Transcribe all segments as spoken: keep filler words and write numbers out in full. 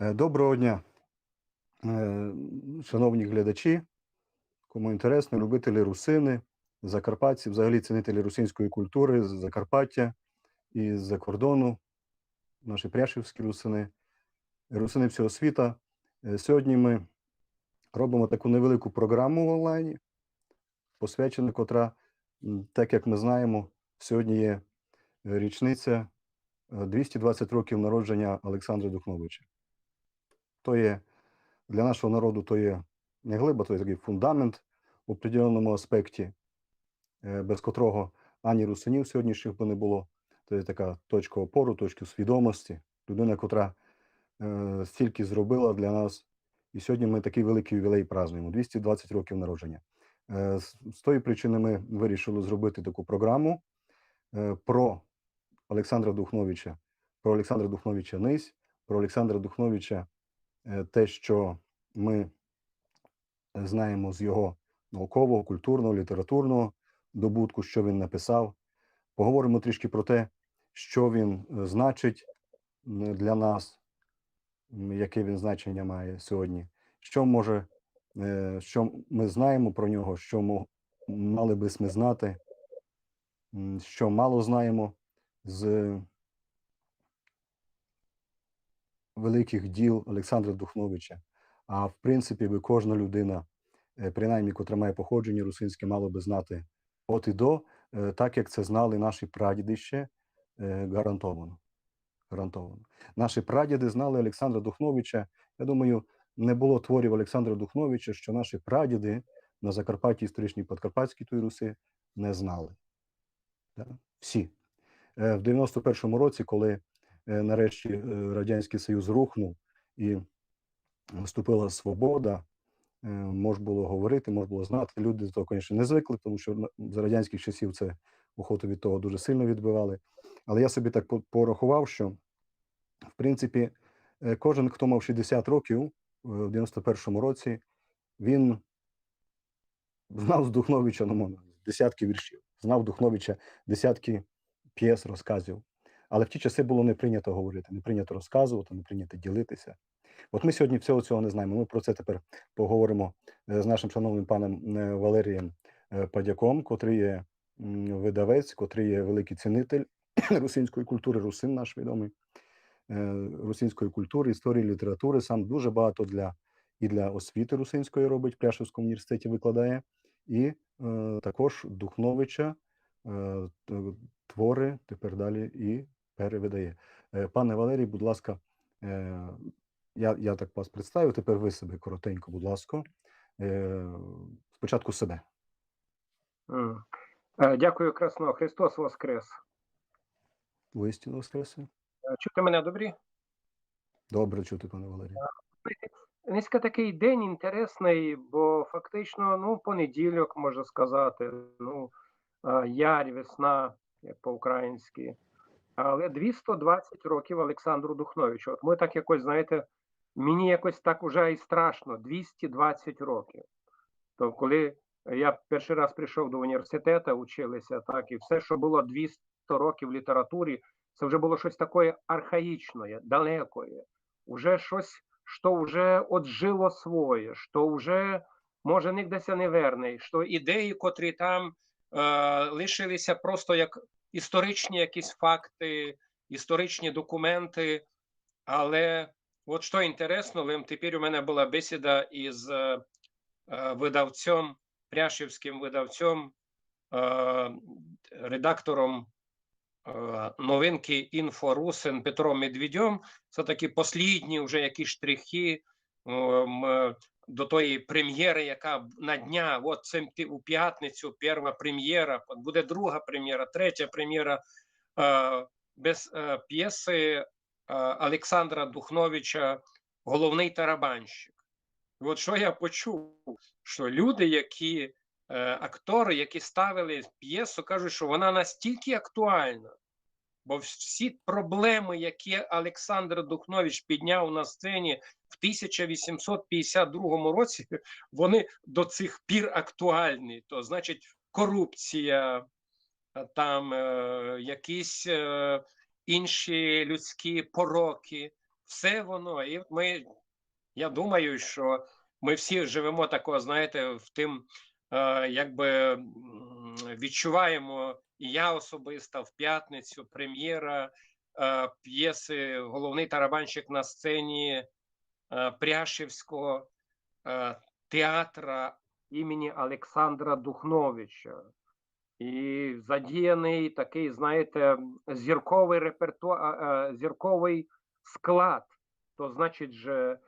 Е, доброго дня, е, шановні глядачі, кому інтересно, любителі русини, закарпатці, взагалі цінителі русинської культури з Закарпаття і з-за кордону, наші пряшівські русини, русини всього світа. Е, сьогодні ми робимо таку невелику програму в онлайні, посвячену, котра, м, так як ми знаємо, сьогодні є, е, річниця, е, двісті двадцять років народження Олександра Духновича. То є, для нашого народу то є не глиба, то є такий фундамент в определеному аспекті, е, без котрого ані русинів сьогоднішніх би не було. То є така точка опору, точка свідомості. Людина, котра, е, стільки зробила для нас. І сьогодні ми такий великий ювілей празднуємо, двісті двадцять років народження. Е, з, з тої причини ми вирішили зробити таку програму, е, про Олександра Духновича, про Олександра Духновича нись, про Олександра Духновича, е, те, що ми знаємо з його наукового, культурного, літературного добутку, що він написав. Поговоримо трішки про те, що він, е, значить, м, для нас, м, яке він значення має сьогодні, що може, е, що ми знаємо про нього, що мо-, мали би ми знати, м, що мало знаємо з великих діл Олександра Духновича. А в принципі би кожна людина, е, принаймні, котра має походження русинське, мала би знати от і до, е, так як це знали наші прадіди ще, е, гарантовано. Гарантовано. Наші прадіди знали Олександра Духновича. Я думаю, не було творів Олександра Духновича, що наші прадіди на Закарпатті, історичній Подкарпатській тій Руси, не знали. Да? Всі. Е, в дев'яносто першому році, коли, е, нарешті, е, Радянський Союз рухнув і наступила свобода, е, мож було говорити, мож було знати. Люди до того, звісно, не звикли, тому що на-, за радянських часів це охоту від того дуже сильно відбивали. Але я собі так по-, порахував, що, в принципі, е, кожен, хто мав шістдесят років, е, в дев'яносто першому році, він знав з Духновича, ну, може, десятки віршів, знав Духновича десятки п'єс, розказів. Але в ті часи було не прийнято говорити, не прийнято розказувати, не прийнято ділитися. От ми сьогодні всього цього не знаємо. Ми про це тепер поговоримо, е, з нашим шановним паном, е, Валерієм, е, Падяком, котрий є, м, видавець, котрий є великий цінитель русинської культури, русин наш відомий, е, русинської культури, історії, літератури. Сам дуже багато для, і для освіти русинської робить, в Пряшівському університеті викладає, і, е, також Духновича, е, т-, твори тепер далі і перевидає. Е, пане Валерій, будь ласка, е, я, я так вас представив, тепер ви себе коротенько, будь ласка. Е, спочатку себе. М. Е, дякую, красно. Христос воскрес! Воістину воскресе! Е, чути мене добрі? Добре чути, пане Валерію. Нынька такий день інтересний, бо фактично, ну, понеділок, можна сказати, ну, е, ярь, весна, як по-українськи. Але двісто двадцять років Олександру Духновичу. От ми так якось, знаєте, мені якось так уже і страшно, двісті двадцять років. То коли я перший раз прийшов до університету, училися, так, і все, що було двісто років в літературі, це вже було щось таке архаїчне, далеке. Уже щось, що вже оджило своє, що вже, може, нигде ся не верне, що ідеї, котрі там, е, лишилися просто як історичні якісь факти, історичні документи. Але от що інтересно, лем тепер у мене була бесіда із, е, е, видавцем, пряшівським видавцем, е, редактором, е, новинки «Інфорусин» Петром Медведьом. Це такі послідні вже якісь штрихи, ем, до тої прем'єри, яка на дня, от це ти-, у п'ятницю перша прем'єра, буде друга прем'єра, третя прем'єра, е, без, е, п'єси, е, Олександра Духновича «Головний тарабанщик». І от що я почув, що люди, які, е, актори, які ставили п'єсу, кажуть, що вона настільки актуальна, бо всі проблеми, які Олександр Духнович підняв на сцені в тисяча вісімсот п'ятдесят другому році, вони до цих пір актуальні. То, значить, корупція, е, там, е, якісь, е, інші людські пороки, все воно. І от ми, я думаю, що ми всі живемо такого, знаєте, в тим, е, якби м, відчуваємо, і я особисто в п'ятницю прем'єра е, п'єси «Головний тарабанщик на сцені» е, Пряшівського е, театра імені Олександра Духновича. І задіяний такий, знаєте, зірковий репертуар, е, е, зірковий склад. То значить, же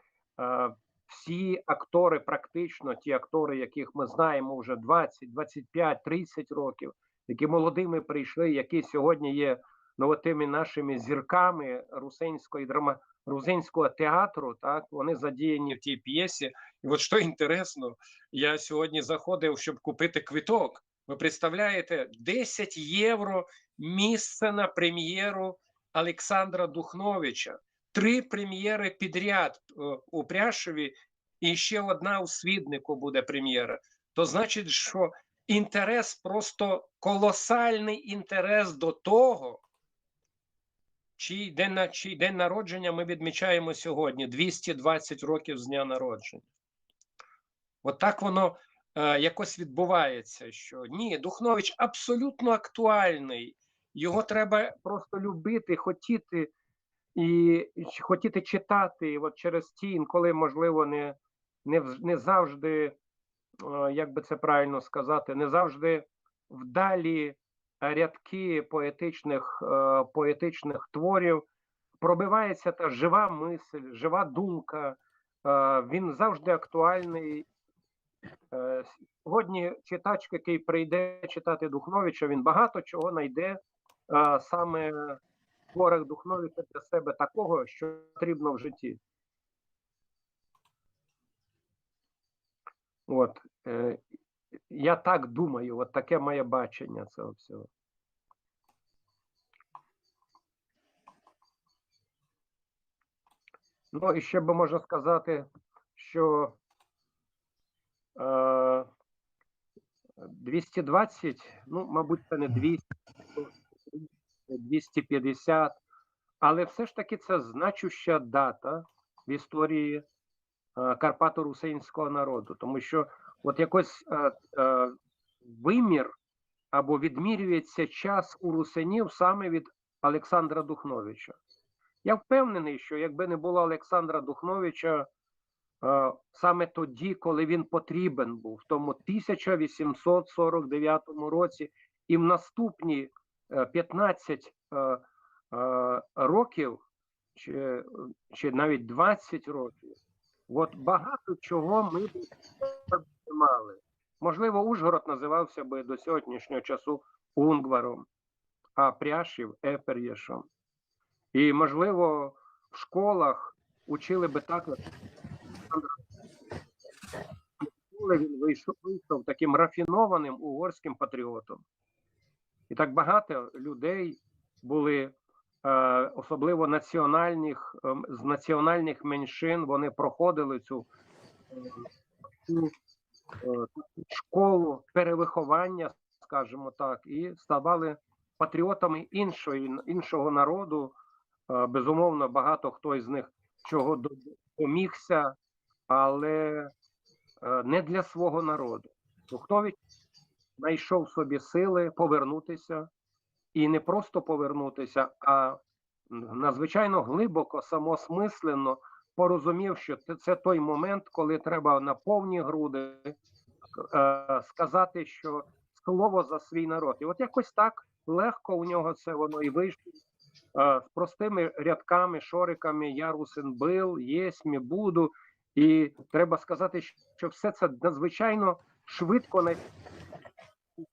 е, всі актори, практично ті актори, яких ми знаємо вже двадцять, двадцять п'ять, тридцять років, які молодими прийшли, які сьогодні є, ну, от тими нашими зірками русинської драма, русинського театру, так, вони задіяні в тій п'єсі. І от що інтересно, я сьогодні заходив, щоб купити квиток. Ви представляєте, десять євро місце на прем'єру Олександра Духновича. Три прем'єри підряд е, у Пряшеві, і ще одна у Свіднику буде прем'єра. То значить, що інтерес, просто колосальний інтерес до того, чий день, на- чий день народження ми відмічаємо сьогодні, двісті двадцять років з дня народження. От так воно е, якось відбувається, що ні, Духнович абсолютно актуальний, його треба просто любити, хотіти і хотіти читати. І от через ті інколи, можливо, не, не, вз- не завжди, е, як би це правильно сказати, не завжди вдалі рядки поетичних, е, поетичних творів пробивається та жива мисль, жива думка. Е, він завжди актуальний. Е, сьогодні читач, який прийде читати Духновича, він багато чого знайде е, саме в творах Духновича для себе такого, що потрібно в житті. От, е, я так думаю, от таке моє бачення цього всього. Ну, і ще би можна сказати, що е, двісті двадцять, ну, мабуть, це не двісті, двісті п'ятдесят, але все ж таки це значуща дата в історії е, карпато-русинського народу, тому що от якось е, е, вимір або відмірюється час у русинів саме від Олександра Духновича. Я впевнений, що якби не було Олександра Духновича, е, саме тоді, коли він потрібен був, в тому тисяча вісімсот сорок дев'ятому році і в наступні е, п'ятнадцять е, е, років, чи, чи навіть двадцять років, от багато чого ми б не мали. Можливо, Ужгород називався би до сьогоднішнього часу Унгваром, а Пряшів Еперєшом. І, можливо, в школах учили би так, як Олександр. Він вийшов, вийшов таким рафінованим угорським патріотом. І так багато людей були, е, особливо національних, ем, з національних меншин, вони проходили цю, е, цю е, школу перевиховання, скажімо так, і ставали патріотами іншої, іншого народу. Е, безумовно, багато хто із них чого до- домігся, але е, не для свого народу. Духнович знайшов в собі сили повернутися, і не просто повернутися, а надзвичайно глибоко, самоосмислено порозумів, що це, це той момент, коли треба на повні груди е, сказати, що слово за свій народ. І от якось так легко у нього це воно і вийшло. Е, з простими рядками, шориками: «Я русин был, єсмь і буду». І треба сказати, що все це надзвичайно швидко на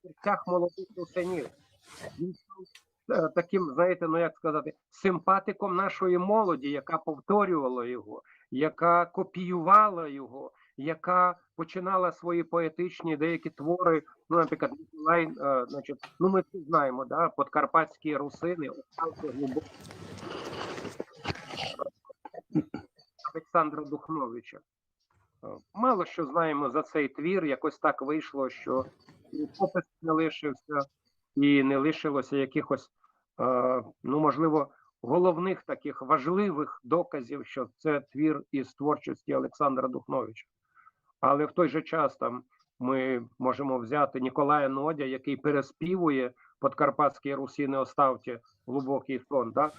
серцях молодих русинів. Він став е, таким, знаєте, ну, як сказати, симпатиком нашої молоді, яка повторювала його, яка копіювала його, яка починала свої поетичні деякі твори. Ну, наприклад, Ніколай, е, значить, ну, ми всі знаємо, да, «Подкарпатські русини», останки глибокі Олександра Духновича. Е, мало що знаємо за цей твір, якось так вийшло, що і попис не лишився, і не лишилося якихось, е, ну, можливо, головных такых важливых доказів, що це твір із творчості Олександра Духновича. Але в той же час там ми можемо взяти Николая Нодя, який переспівує «Подкарпатські русины, оставте глубокий сон», да?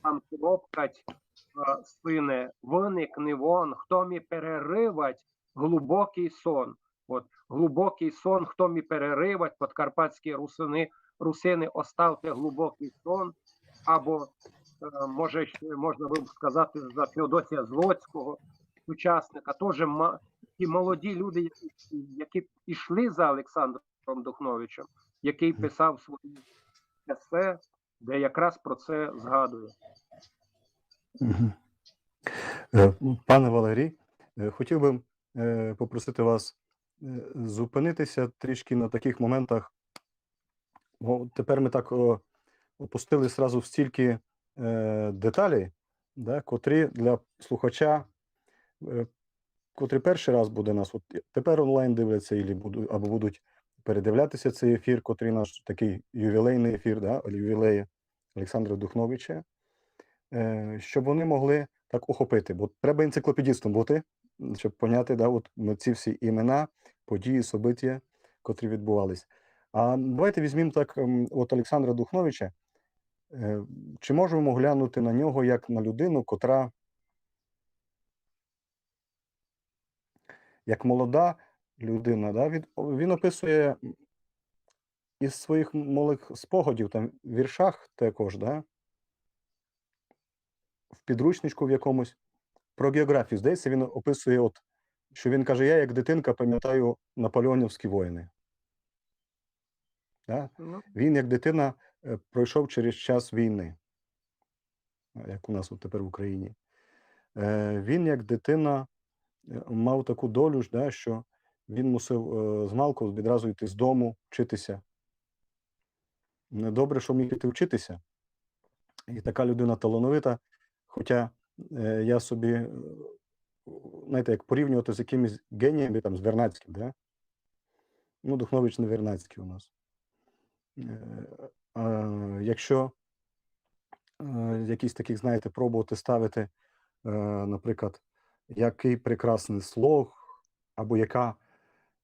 Там Коробкать, е, сине, виникни вон, хто ми переривать глубокий сон. От, глубокий сон, хто ми переривать, подкарпатські русины, русины, оставте глубокий сон. Або, е, може, ще можна би сказати за Феодосія Злоцького, сучасника, теж ма-, ті молоді люди, які, які йшли за Олександром Духновичем, який писав свої есе, де якраз про це згадує. Мгм. Е, Пане Валерій, е, хотів би, е, попросити вас, е, зупинитися трішки на таких моментах. Бо тепер ми так, о, опустили зразу в стільки, е, деталей, да, котрі для слухача, е, котрий перший раз буде нас, от тепер онлайн дивляться, ілі буду-, або будуть передивлятися цей ефір, котрий наш такий ювілейний ефір, да, ювілеї Олександра Духновича, е, щоб вони могли так охопити. Бо треба енциклопедістом бути, щоб поняти, да, от ми ці всі імена, події, события, котрі відбувались. А давайте візьмемо так, ем, от Олександра Духновича. Е, чи можемо глянути на нього як на людину, котра, як молода людина, да, від, він описує із своїх малих спогадів, там, в віршах також, да, в підручничку в якомусь, про географію. Здається, він описує, от, що він каже: «Я, як дитинка, пам'ятаю наполеонівські війни». Да? Ну, Він, як дитина, е, пройшов через час війни, як у нас от тепер в Україні. Е, Він, як дитина, е, мав таку долю ж, да, що він мусив, е, змалку відразу йти з дому, вчитися. Добре, що міг піти вчитися. І така людина талановита. Хоча, е, я собі, е, знаєте, як порівнювати з якимись геніями, там, з Вернадським, да? Ну, Духнович не Вернадський у нас. Е, а якщо, е, якісь таких, знаєте, пробувати ставити, е, наприклад, який прекрасний слог, або яка,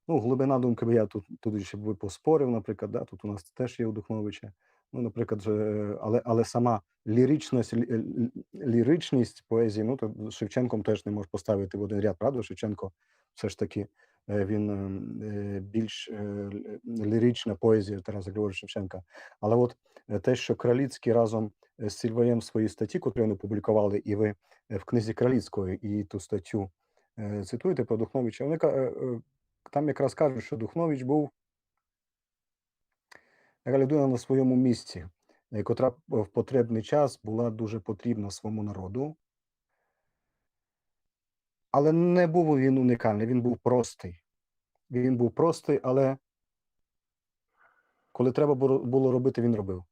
ну, глибина думки би я тут, тут ще би поспорив, наприклад, да, тут у нас теж є у Духновича. Ну, наприклад, же, але, але сама ліричність, лі-, лі-, ліричність поезії, ну, то з Шевченком теж не можеш поставити в один ряд, правда? Шевченко все ж таки, е, він, е, більш, е, лі-, лірична поезія Тараса Григоровича Шевченка. Але от, е, те, що Кралицький разом, е, з Сільваєм свої статті, котрі вони публікували, і ви, е, в книзі Кралицької, і ту статтю, е, цитуєте про Духновича, вони ка-, е, е, там якраз кажуть, що Духнович був така людина на своєму місці, е, котра в потрібний час була дуже потрібна своєму народу. Але не був він унікальний, він був простий. Він був простий, але коли треба було, було робити, він робив.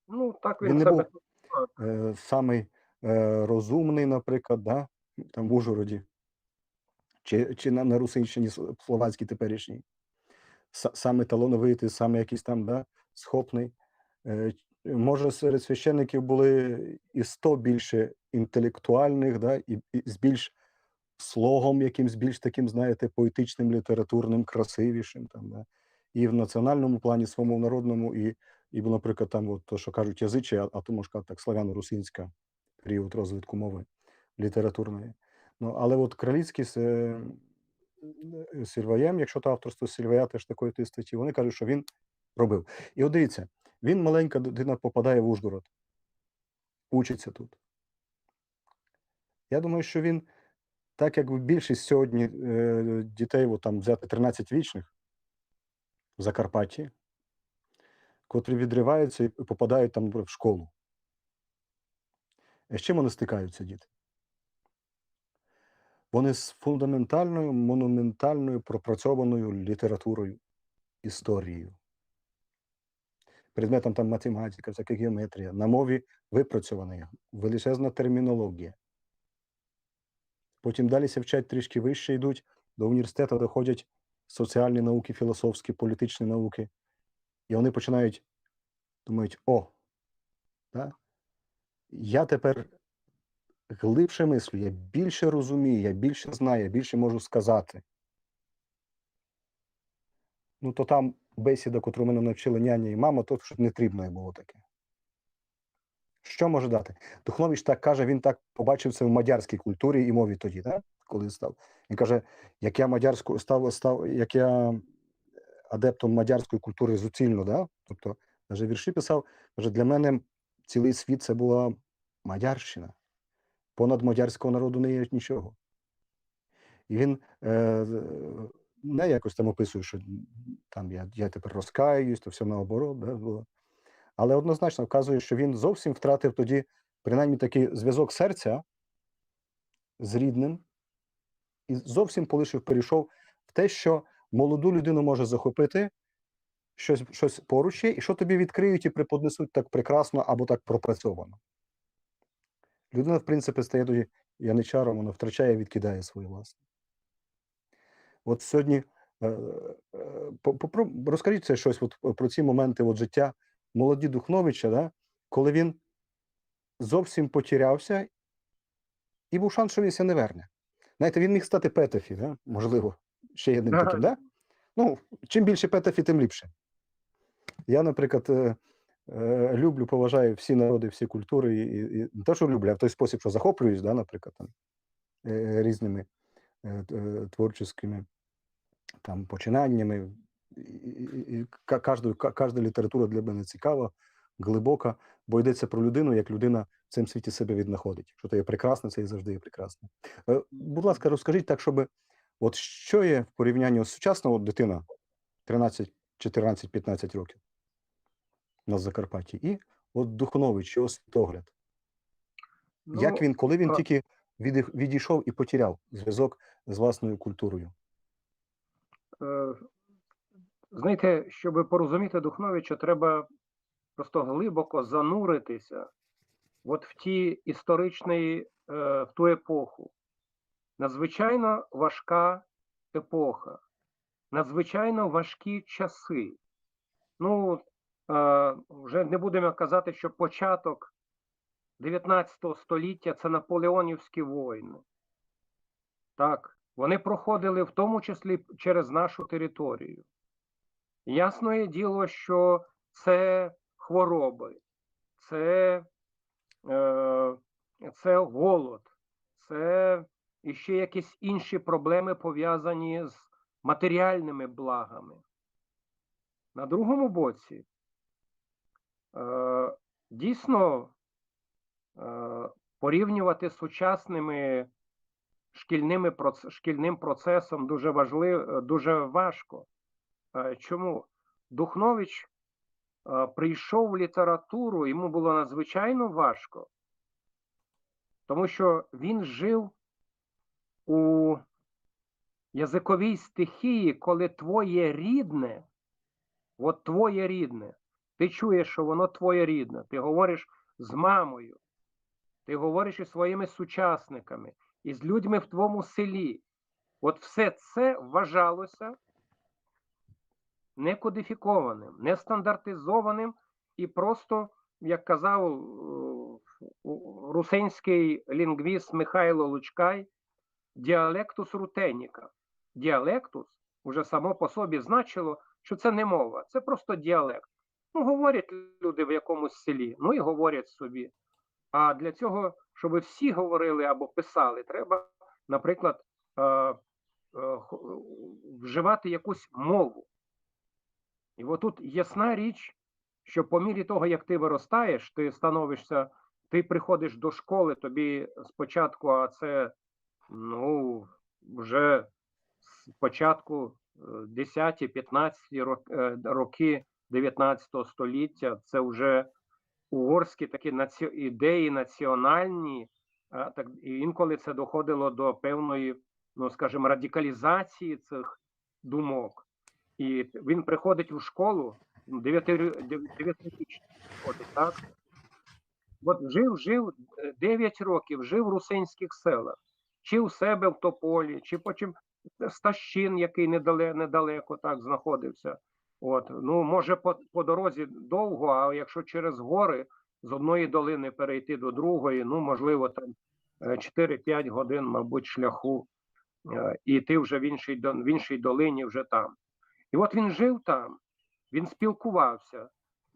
Ну, так він, Він не себе був, е, самий, е, розумний, наприклад, да, там в Ужгороді, чи, чи на, на Русинщині с-, словацькій теперішній. Са-, самий талановитий, самий якийсь там, да, схопний. Е, може, серед священників були і сто більше інтелектуальних, да, і, і з більш слогом якимсь більш таким, знаєте, поетичним, літературним, красивішим, там, да. І в національному плані, своєму народному, і, і, наприклад, там, от, то, що кажуть, язичі, а, а то, може сказати так, славяно-русинська, період розвитку мови літературної. Ну, але от Кралицький з, е, Сільваєм, якщо то авторство Сільвая, теж такої тої статті, вони кажуть, що він робив. І от дивіться, він, маленька дитина, попадає в Ужгород, учиться тут. Я думаю, що він, так як більшість сьогодні, е, дітей, от там взяти тринадцятирічних в Закарпатті, котрі відриваються і попадають там в школу. З чим вони стикаються, діти? Вони з фундаментальною, монументальною пропрацьованою літературою, історією. Предметом там математика, всяка геометрія, на мові випрацьованій, величезна термінологія. Потім далі ся вчать трішки вище, йдуть, до університету доходять соціальні науки, філософські, політичні науки. І вони починають, думають: «О, да? я тепер глибше мислю, я більше розумію, я більше знаю, я більше можу сказати. Ну, то там бесіда, котру мене навчили няня і мама, то щось не трібно було таке. Що може дати? Духнович так каже, він так побачив це в мадярській культурі і мові тоді, да? Коли став. Він каже, як я мадярську став, став, як я адептом мадярської культури зуцільно, да? Тобто, навіть вірші писав, каже, для мене цілий світ це була Мадярщина. Понад мадярського народу не є нічого. І він е, не якось там описує, що там я, я тепер розкаююсь, то все наоборот, да, було. Але однозначно вказує, що він зовсім втратив тоді, принаймні, такий зв'язок серця з рідним, і зовсім полишив, перейшов в те, що молоду людину може захопити, щось, щось поруч є, і що тобі відкриють і преподнесуть так прекрасно або так пропрацьовано. Людина, в принципі, стає тоді яничаром, вона втрачає, відкидає своє власне. От сьогодні е, е, по- попро- розкажіть це щось от, про ці моменти от життя молоді Духновича, да? Коли він зовсім потерявся, і був шанс, що він ся не верне. Знаєте, він міг стати Петефі, да? Можливо, ще єдним таким, да? Ну, чим більше Петефі, тим ліпше. Я, наприклад, е, е, люблю, поважаю всі народи, всі культури, і, і, і не те, що люблю, а в той спосіб, що захоплююсь, да, наприклад, там, е, різними е, т- е, творческими там, починаннями. І, і, і ка- каждої- ка- кажда література для мене цікава, глибока, бо йдеться про людину, як людина в цьому світі себе віднаходить. Що то є прекрасне, це і завжди є прекрасне. Е, Будь ласка, розкажіть так, щоб от що є в порівнянні з сучасною, от дитина тринадцять, чотирнадцять, п'ятнадцять років на Закарпатті, і от Духнович, його світогляд. Як Ну, він, коли він а- тільки віді- відійшов і потеряв зв'язок з власною культурою? Е, Знаєте, щоб порозуміти Духновича, треба просто глибоко зануритися от в ті історичні, е, в ту епоху. Надзвичайно важка епоха, надзвичайно важкі часи. Ну, е, вже не будемо казати, що початок дев'ятнадцятого століття — це наполеонівські війни. Так, вони проходили в тому числі через нашу територію. Ясне діло, що це хвороби, це, е, це голод, це і ще якісь інші проблеми, пов'язані з матеріальними благами. На другому боці, е, дійсно, е, порівнювати з сучасними шкільними проц- шкільним процесом дуже важливо, дуже важко. Е, Чому? Духнович е, прийшов в літературу, йому було надзвичайно важко, тому що він жив у язиковій стихії, коли твоє рідне, от твоє рідне, ти чуєш, що воно твоє рідне, ти говориш з мамою, ти говориш із своїми сучасниками, із людьми в твоєму селі. От все це вважалося некодифікованим, нестандартизованим і просто, як казав е, у- русинський лінгвіст Михайло Лучкай, діалектус рутеніка. Діалектус уже само по собі значило, що це не мова, це просто діалект. Ну, говорять люди в якомусь селі, ну і говорять собі. А для цього, щоб всі говорили або писали, треба, наприклад, е, е, х- вживати якусь мову. І отут ясна річ, що по мірі того, як ти виростаєш, ти становишся, ти приходиш до школи, тобі спочатку, а це, ну, вже з початку е, десяті, п'ятнадцяті рок- е, роки дев'ятнадцятого століття, це вже угорські такі наці... ідеї національні, а, так, і інколи це доходило до певної, ну, скажімо, радикалізації цих думок. І він приходить у школу, дев'ятирічний приходить, так? От жив, жив е, дев'ять років, жив в русинських селах. Чи у себе в Тополі, чи потім Стащин, який недале, недалеко так знаходився. От, ну, може, по, по дорозі довго, а якщо через гори, з одної долини перейти до другої, ну, можливо, там е, чотири-п'ять годин, мабуть, шляху, е, і ти вже в іншій, до- в іншій долині вже там. І от він жив там, він спілкувався.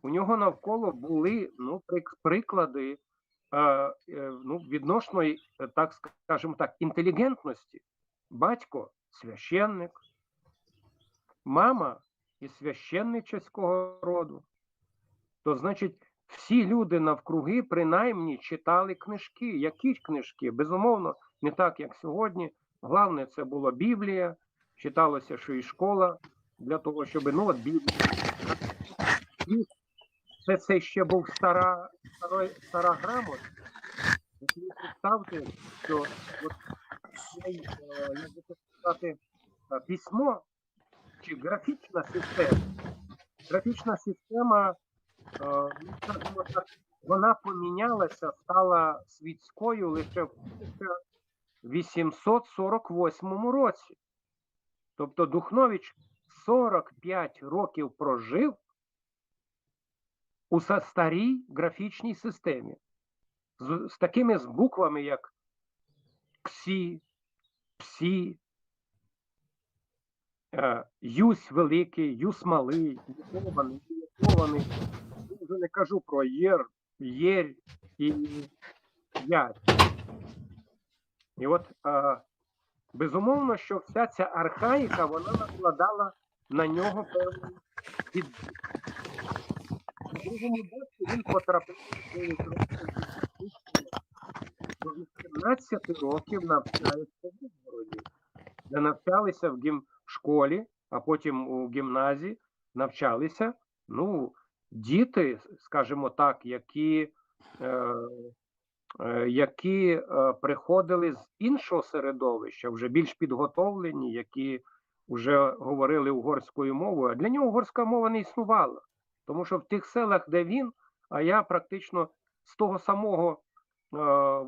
У нього навколо були, ну, прик- приклади е, е, ну, відносно, е, так скажемо так, інтелігентності. Батько священник, мама із священнического роду. То, значить, всі люди навкруги принаймні читали книжки. Які книжки? Безумовно, не так, як сьогодні. Головне, це була Біблія, читалося, що і школа, для того, щоб, ну, от Біблія. І це, це ще був стара, стара, стара грамота. От ви представте, що от цей, е, як би це сказати, е, письмо чи графічна система. Графічна система, е, ну, скажімо так, вона помінялася, стала світською лише в тисяча вісімсот сорок восьмому році. Тобто Духнович сорок п'ять років прожив у са- старій графічній системі з, з такими з буквами, як ксі, псі, е, юсь великий, юсь малий, юкований, юкований. Я вже не кажу про єр, єрь і ять. І от, е, безумовно, що вся ця архаїка, вона накладала на нього певний відбір. У другому боці він потрапив у дев'ять років до вісімнадцяти років навчається в Ужгороді, де навчалися в гім- в школі, а потім у гімназії навчалися, ну, діти, скажімо так, які, е, е, які е, приходили з іншого середовища, вже більш підготовлені, які вже говорили угорською мовою. А для нього угорська мова не існувала, тому що в тих селах, де він, а я практично з того самого, е,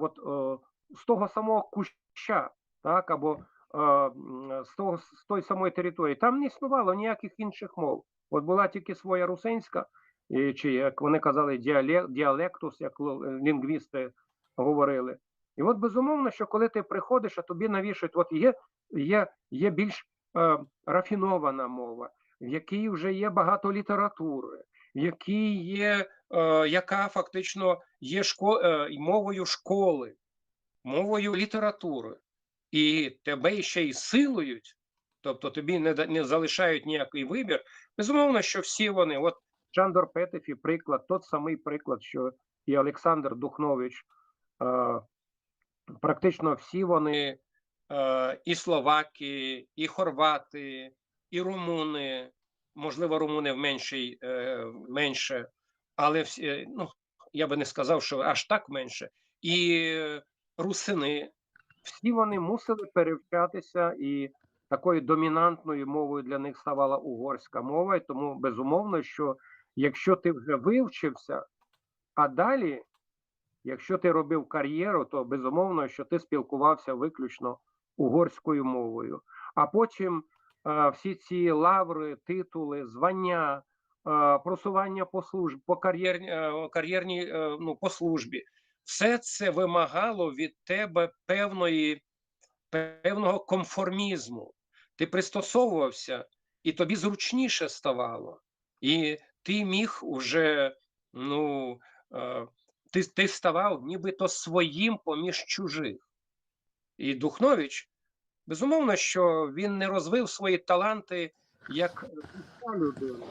от, е, з того самого куща, так, або е, м, з, того, з тої самої території, там не існувало ніяких інших мов. От була тільки своя русинська, і, чи, як вони казали, діале- діалектус, як л- лінгвісти говорили. І от безумовно, що коли ти приходиш, а тобі навішують, от є, є, є більш е, рафінована мова, в якій вже є багато літератури, в якій є, е, яка фактично є шко- е, мовою школи, мовою літератури, і тебе ще й силують, тобто тобі не, да- не залишають ніякий вибір. Безумовно, що всі вони, от Шандор Петефі приклад, тот самий приклад, що і Олександр Духнович, е, практично всі вони, е, і словаки, і хорвати, і румуни, можливо, румуни в меншій, е, менше, але всі, е, ну, я би не сказав, що аж так менше, і русини, всі вони мусили перевчатися, і такою домінантною мовою для них ставала угорська мова. І тому, безумовно, що якщо ти вже вивчився, а далі, якщо ти робив кар'єру, то безумовно, що ти спілкувався виключно угорською мовою. А потім е, всі ці лаври, титули, звання, е, просування по службі, по кар'єр, е, кар'єрній, е, ну, по службі, все це вимагало від тебе певної, певного конформізму. Ти пристосовувався, і тобі зручніше ставало. І ти міг уже, ну, е, ти, ти ставав нібито своїм поміж чужих. І Духнович, безумовно, що він не розвив свої таланти як вузька людина.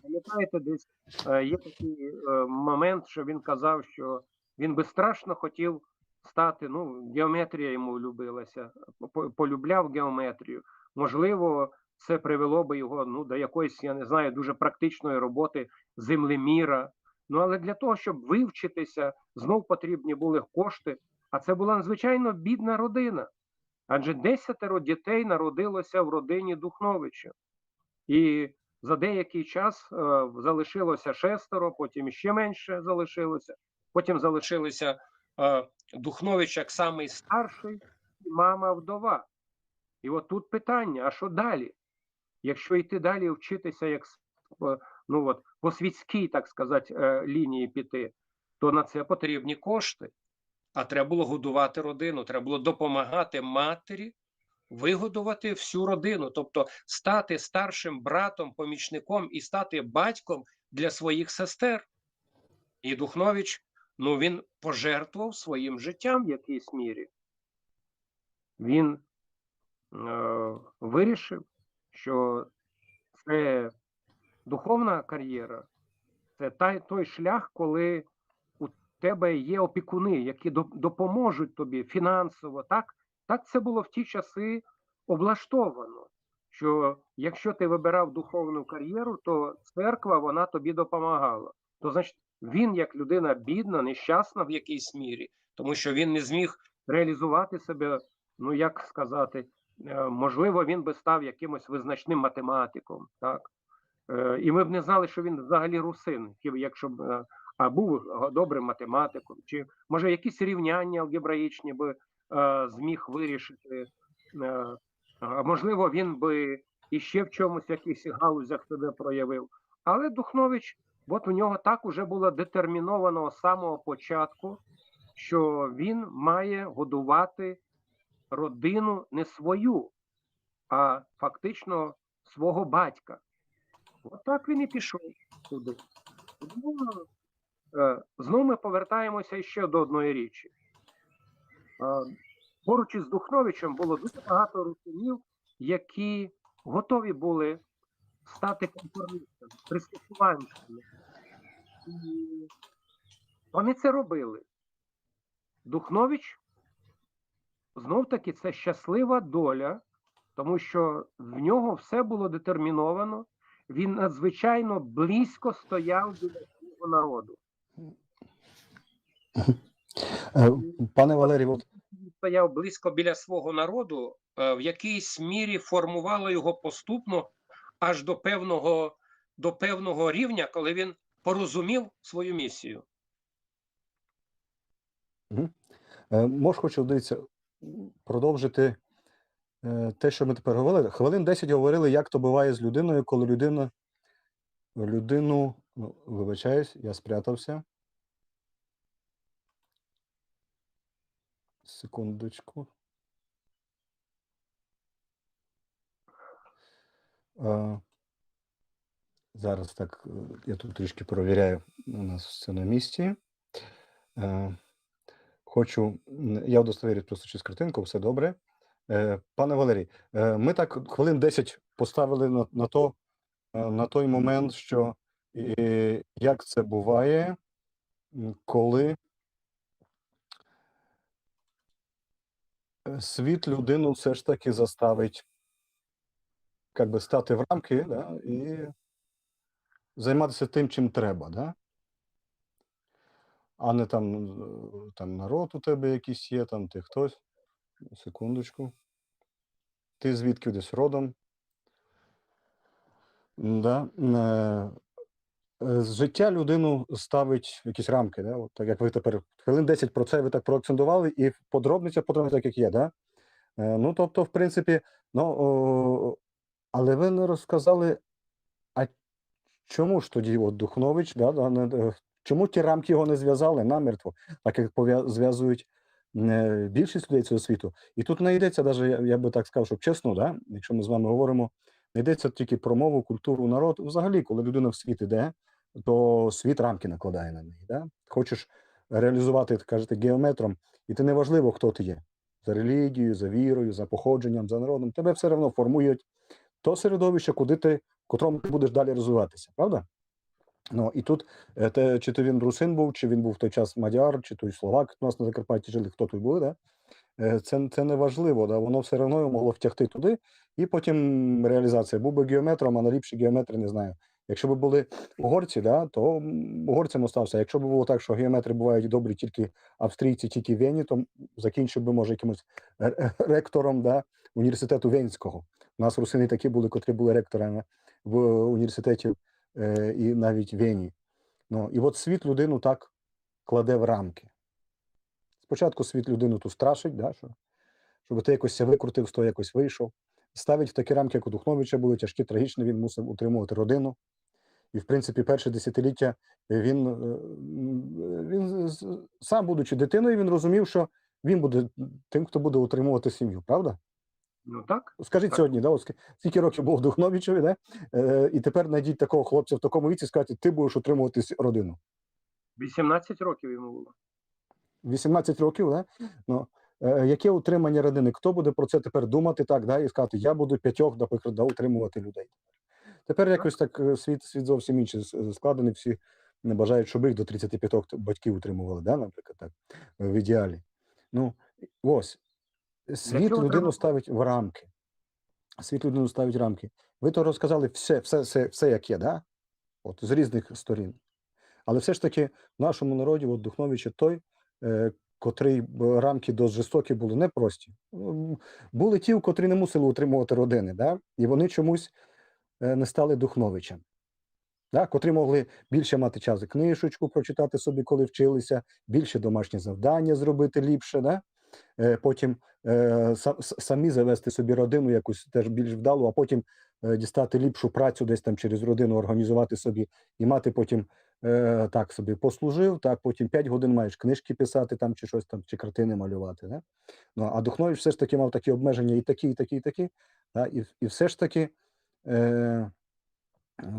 Пам'ятаєте, десь е, є такий е, момент, що він казав, що він би страшно хотів стати, ну, геометрія йому любилася, по- полюбляв геометрію. Можливо, це привело би його, ну, до якоїсь, я не знаю, дуже практичної роботи землеміра. Ну, але для того, щоб вивчитися, знов потрібні були кошти. А це була надзвичайно бідна родина. Адже десятеро дітей народилося в родині Духновичів. І за деякий час е, залишилося шестеро, потім ще менше залишилося. Потім залишилися е, Духнович як самий старший, і мама вдова. І от тут питання: а що далі? Якщо йти далі вчитися, як с- е, ну от, по світській, так сказати, е, лінії піти, то на це потрібні кошти. А треба було годувати родину, треба було допомагати матері вигодувати всю родину, тобто стати старшим братом, помічником і стати батьком для своїх сестер. І Духнович, ну, він пожертвував своїм життям в якійсь мірі. Він е, вирішив, що це духовна кар'єра, це той, той шлях, коли у тебе є опікуни, які доп- допоможуть тобі фінансово. Так, так це було в ті часи облаштовано, що якщо ти вибирав духовну кар'єру, то церква, вона тобі допомагала. То значить, він, як людина бідна, нещасна в якійсь мірі, тому що він не зміг реалізувати себе, ну, як сказати, е, можливо, він би став якимось визначним математиком, так? Е, і ми б не знали, що він взагалі русин, хіба якщо б е, а був добрим математиком, чи може якісь рівняння алгебраїчні би е, зміг вирішити. Е, а можливо, він би іще в чомусь, в якихось галузях себе проявив. Але Духнович, от у нього так уже було детерміновано з самого початку, що він має годувати родину не свою, а фактично свого батька. Отак він і пішов туди. Тому е, знову ми повертаємося ще до одної річі. Е, Поруч із Духновичем було дуже багато русинів, які готові були стати конформістами, пристосуванцями. І вони це робили. Духнович, знов-таки, це щаслива доля, тому що в нього все було детерміновано, він надзвичайно близько стояв біля свого народу. Е, Пане Валерій, от Стояв близько біля свого народу, е, в якійсь мірі формувало його поступно аж до певного, до певного рівня, коли він порозумів свою місію. Мгм. Е, Мож хочу, дивіться, продовжити е, те, що ми тепер говорили. Хвилин десять говорили, як то буває з людиною, коли людина, людину, ну, вибачаюсь, я спрятався. Секундочку. Е, Зараз так, е, я тут трішки провіряю, у нас все на місці. Е, Хочу, м, я удостоверюсь просто через картинку, все добре. Е, Пане Валерій, е, ми так хвилин десять поставили на, на, то, е, на той момент, що е, як це буває, м, коли е, світ людину все ж таки заставить как бы стати в рамки, да, і займатися тим, чим треба, да? А не там, е, там народ у тебе якийсь є, там ти хтось. Секундочку. Ти звідки десь родом? Да. Е, е, Життя людину ставить в якісь рамки, да? От так як ви тепер хвилин десять про це ви так проакцентували, і подробниця, подробниця так, як є, да? Е, Ну, тобто, в принципі, ну, о, але ви не розказали, а чому ж тоді от Духнович, да, да, не, е, чому ті рамки його не зв'язали намертво, так як пов'я- зв'язують е, більшість людей цього світу. І тут не йдеться, навіть, я, я би так сказав, щоб чесно, да, якщо ми з вами говоримо, не йдеться тільки про мову, культуру, народ. Взагалі, коли людина в світ іде, то світ рамки накладає на неї. Да? Хочеш реалізувати, як кажете, геометром, і ти неважливо, хто ти є. За релігією, за вірою, за походженням, за народом, тебе все одно формують то середовище, куди ти, в котрому ти будеш далі розвиватися, правда? Ну, і тут, е, те, чи то він русин був, чи він був в той час мадяр, чи той словак у нас на Закарпатті жили, хто тут були, да? Е, Це, це не важливо, да? Воно все одно його могло втягти туди, і потім реалізація. Був би геометром, а найліпші геометри, не знаю. Якщо б були угорці, да, то м, угорцем остався. Якщо б було так, що геометри бувають добрі тільки австрійці, тільки в Вені, то м, закінчив би, може, якимось ре- ректором, да, університету Венського. У нас русини такі були, котрі були ректорами в університеті е, і навіть Вені. Ну, і от світ людину так кладе в рамки. Спочатку світ людину тут страшить, да, що, щоб ти якось ся викрутив, з того якось вийшов. Ставить в такі рамки, як у Духновича були тяжкі, трагічні, він мусив утримувати родину. І, в принципі, перше десятиліття він, е, м, він з- з- сам, будучи дитиною, він розумів, що він буде тим, хто буде утримувати сім'ю, правда? Ну так. Скажіть сьогодні, да, от ск- скільки років був Духновичеві, да? Е, і тепер найдіть такого хлопця в такому віці, скажете, ти будеш утримувати с- родину. Вісімнадцять років йому було. Вісімнадцять років, да? Ну, е, яке утримання родини? Хто буде про це тепер думати, так, да, і сказати, я буду п'ятьох, наприклад, да, утримувати людей? Тепер якось так е, світ, світ зовсім інший с- складений, всі не бажають, щоб їх до тридцяти п'ятьох т- батьки утримували, да, наприклад, так, е, в ідеалі. Ну, ось, світ цього людину треба ставить в рамки. Світ людину ставить в рамки. Ви то розказали все, все, все, все як є, да? От, з різних сторін. Але все ж таки в нашому народі от Духнович є той, е, котрий б- рамки досить жорстокі були, непрості. М, Були ті, котрі не мусили утримувати родини, да? І вони чомусь е, не стали Духновичем. Да? Котрі могли більше мати час книжечку прочитати собі, коли вчилися, більше домашнє завдання зробити ліпше, да? Е, потім е, са- с- самі завести собі родину якусь теж більш вдалу, а потім е, дістати ліпшу працю десь там через родину, організувати собі і мати потім е, так собі послужив, так, потім п'ять годин маєш книжки писати там, чи щось там, чи картини малювати. Да? Ну, а Духнович все ж таки мав такі обмеження і такі, і такі, і такі. Да? І, і все ж таки е,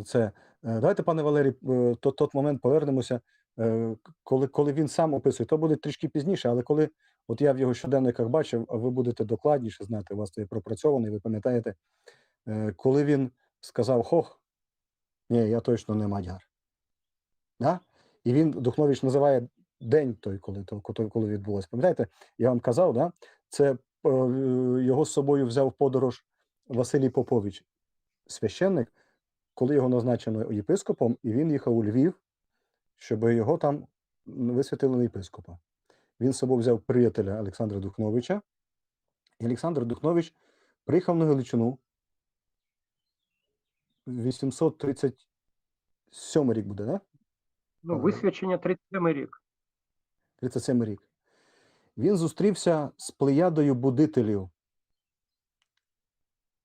це. Е, Давайте, пане Валерій, е, то, тот момент повернемося, е, к- коли, коли він сам описує. То буде трішки пізніше, але коли от я в його щоденниках бачив, а ви будете докладніше знати, у вас це пропрацьовано, і ви пам'ятаєте, е, коли він сказав: хох, ні, я точно не мадяр. Да? І він, Духнович, називає день той, коли, то, коли, коли відбулося. Пам'ятаєте, я вам казав, да? Це е, його з собою взяв в подорож Василій Попович, священник, коли його назначено єпископом, і він їхав у Львів, щоб його там висвятили на єпископа. Він з собою взяв приятеля Олександра Духновича, і Олександр Духнович приїхав на Галичину. Вісімсот тридцять сьомий рік буде, да? Ну, висвячення тридцять сьомий рік. Тридцять сьомий рік. Він зустрівся з плеядою будителів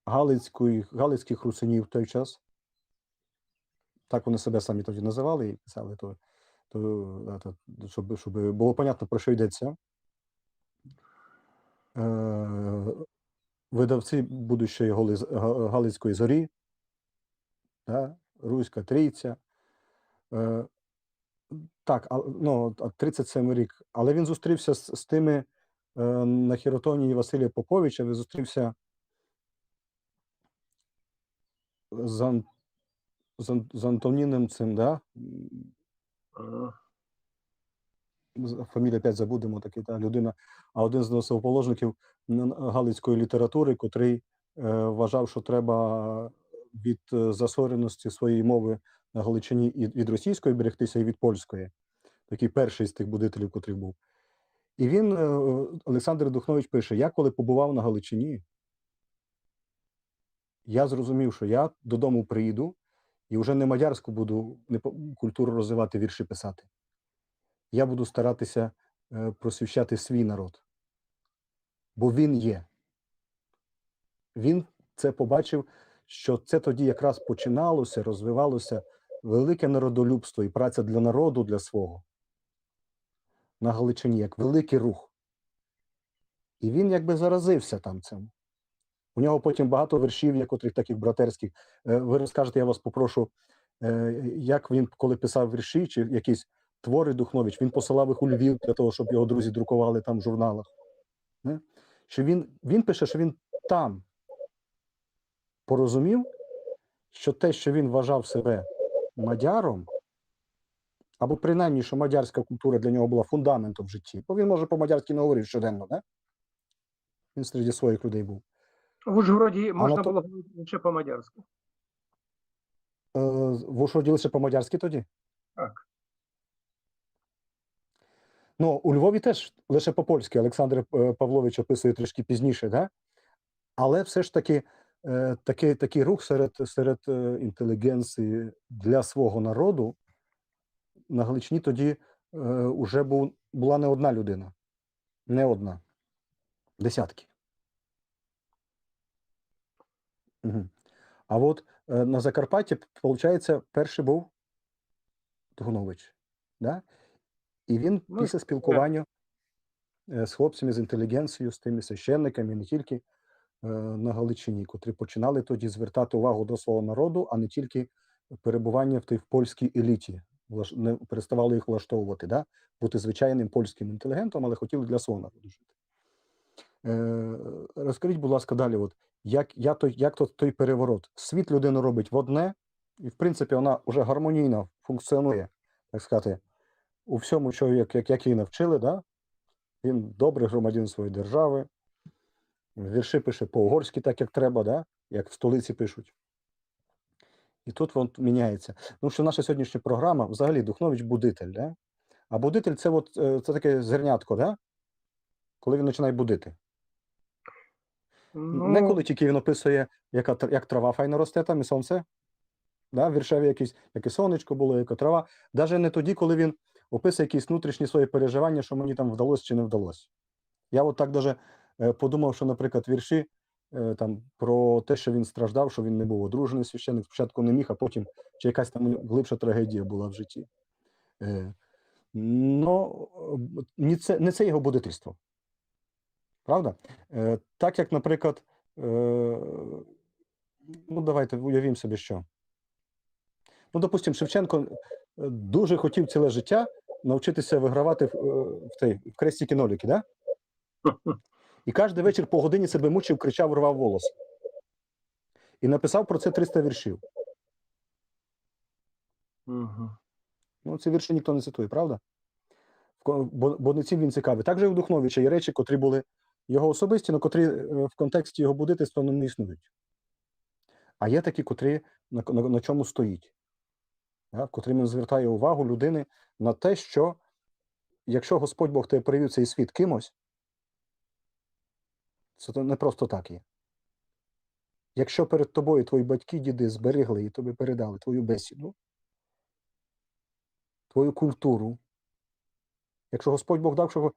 галицької, галицьких русинів в той час. Так вони себе самі тоді називали і писали, то, то, е, то, щоб, щоб було понятно, про що йдеться. Е, Видавці будущої Голи- Га- Галицької зорі, да? Руська трійця. Е, так, а, ну, а тридцять сьомий рік. Але він зустрівся з, з тими е, на хіротонії Василія Поповича, він зустрівся з, Ан- з, Ан- з Антоніном цим, да? Ага. З- Фамілію опять забудемо, такий, та, людина, а один з основоположників н- галицької літератури, котрий е, вважав, що треба від е, засореності своєї мови на Галичині і від російської берегтися, і від польської. Такий перший з тих будителів, котрий був. І він, е, Олександр Духнович, пише: я коли побував на Галичині, я зрозумів, що я додому приїду і вже не мадярську буду не по- культуру розвивати, вірші писати. Я буду старатися е, просвіщати свій народ. Бо він є. Він це побачив, що це тоді якраз починалося, розвивалося велике народолюбство і праця для народу, для свого на Галичині, як великий рух. І він якби заразився там цим. У нього потім багато віршів, є котрих таких братерських. Е, Ви розкажете, я вас попрошу, е, як він, коли писав вірші чи якісь твори Духнович, він посилав їх у Львів для того, щоб його друзі друкували там в журналах. Не? Що він, він пише, що він там порозумів, що те, що він вважав себе мадяром, або принаймні, що мадярська культура для нього була фундаментом в житті, бо він, може, по-мадярськи не говорив щоденно, не? Він серед своїх людей був. В Ужгороді можна Анато- було говорити лише по-мадярськи. Е, В Ужгороді лише по-мадярськи тоді? Так. Ну, у Львові теж лише по-польськи Олександр е, Павлович описує трішки пізніше, да? Але все ж таки е, такий, такий рух серед, серед е, інтелігенції для свого народу на Галичині тоді е, уже був, була не одна людина. Не одна. Десятки. Угу. А от Е, на Закарпатті, виходить, перший був Духнович. Да? І він Ну, після спілкування е, з хлопцями, з інтелігенцією, з тими священниками, не тільки е, на Галичині, котрі починали тоді звертати увагу до свого народу, а не тільки перебування в тій в польській еліті, влаш- не переставало їх влаштовувати, да? Бути звичайним польським інтелігентом, але хотіли для свого народу жити. Е, Розкажіть, будь ласка, далі, от, як, я той, як то той переворот? Світ людину робить в одне, і, в принципі, вона вже гармонійно функціонує, так сказати, у всьому, що як, як, як її навчили, да? Він добрий громадянин своєї держави, вірші пише по-угорськи так, як треба, да? Як в столиці пишуть. І тут він міняється. Тому що наша сьогоднішня програма, взагалі, Духнович будитель, да? А будитель це, от, е, це таке зернятко, да? Коли він починає будити. Ну, Не коли тільки він описує, яка, тр- як трава файно росте, там і сонце. Да? Віршеві якісь, яке сонечко було, яка трава. Навіть не тоді, коли він описує якісь внутрішні свої переживання, що мені там вдалося чи не вдалося. Я от так даже е, подумав, що, наприклад, вірші е, там, про те, що він страждав, що він не був одружений священник, спочатку не міг, а потім ще якась там у нього глибша трагедія була в житті. Е, ну, е, не це, не це його будительство. Правда? Е, так як, наприклад, е, ну, давайте уявімо собі, що. Ну, допустим, Шевченко е, дуже хотів ціле життя навчитися вигравати в, е, в, тій, в крестики-нолики, да? І кожен вечір по годині себе мучив, кричав, рвав волос. І написав про це триста віршів. Угу. Ну, ці вірші ніхто не цитує, правда? В ко- Бо, бо не цим він цікавий. Також і у Духновича є речі, котрі були його особисті, але котрі е, в контексті його будительства ну, не існують. А є такі, котрі на, на, на чому стоїть, да? Котрим він звертає увагу людини на те, що якщо Господь Бог тебе привів в цей світ кимось, це то не просто так є. Якщо перед тобою твої батьки, діди зберегли і тобі передали твою бесіду, твою культуру, якщо Господь Бог дав, що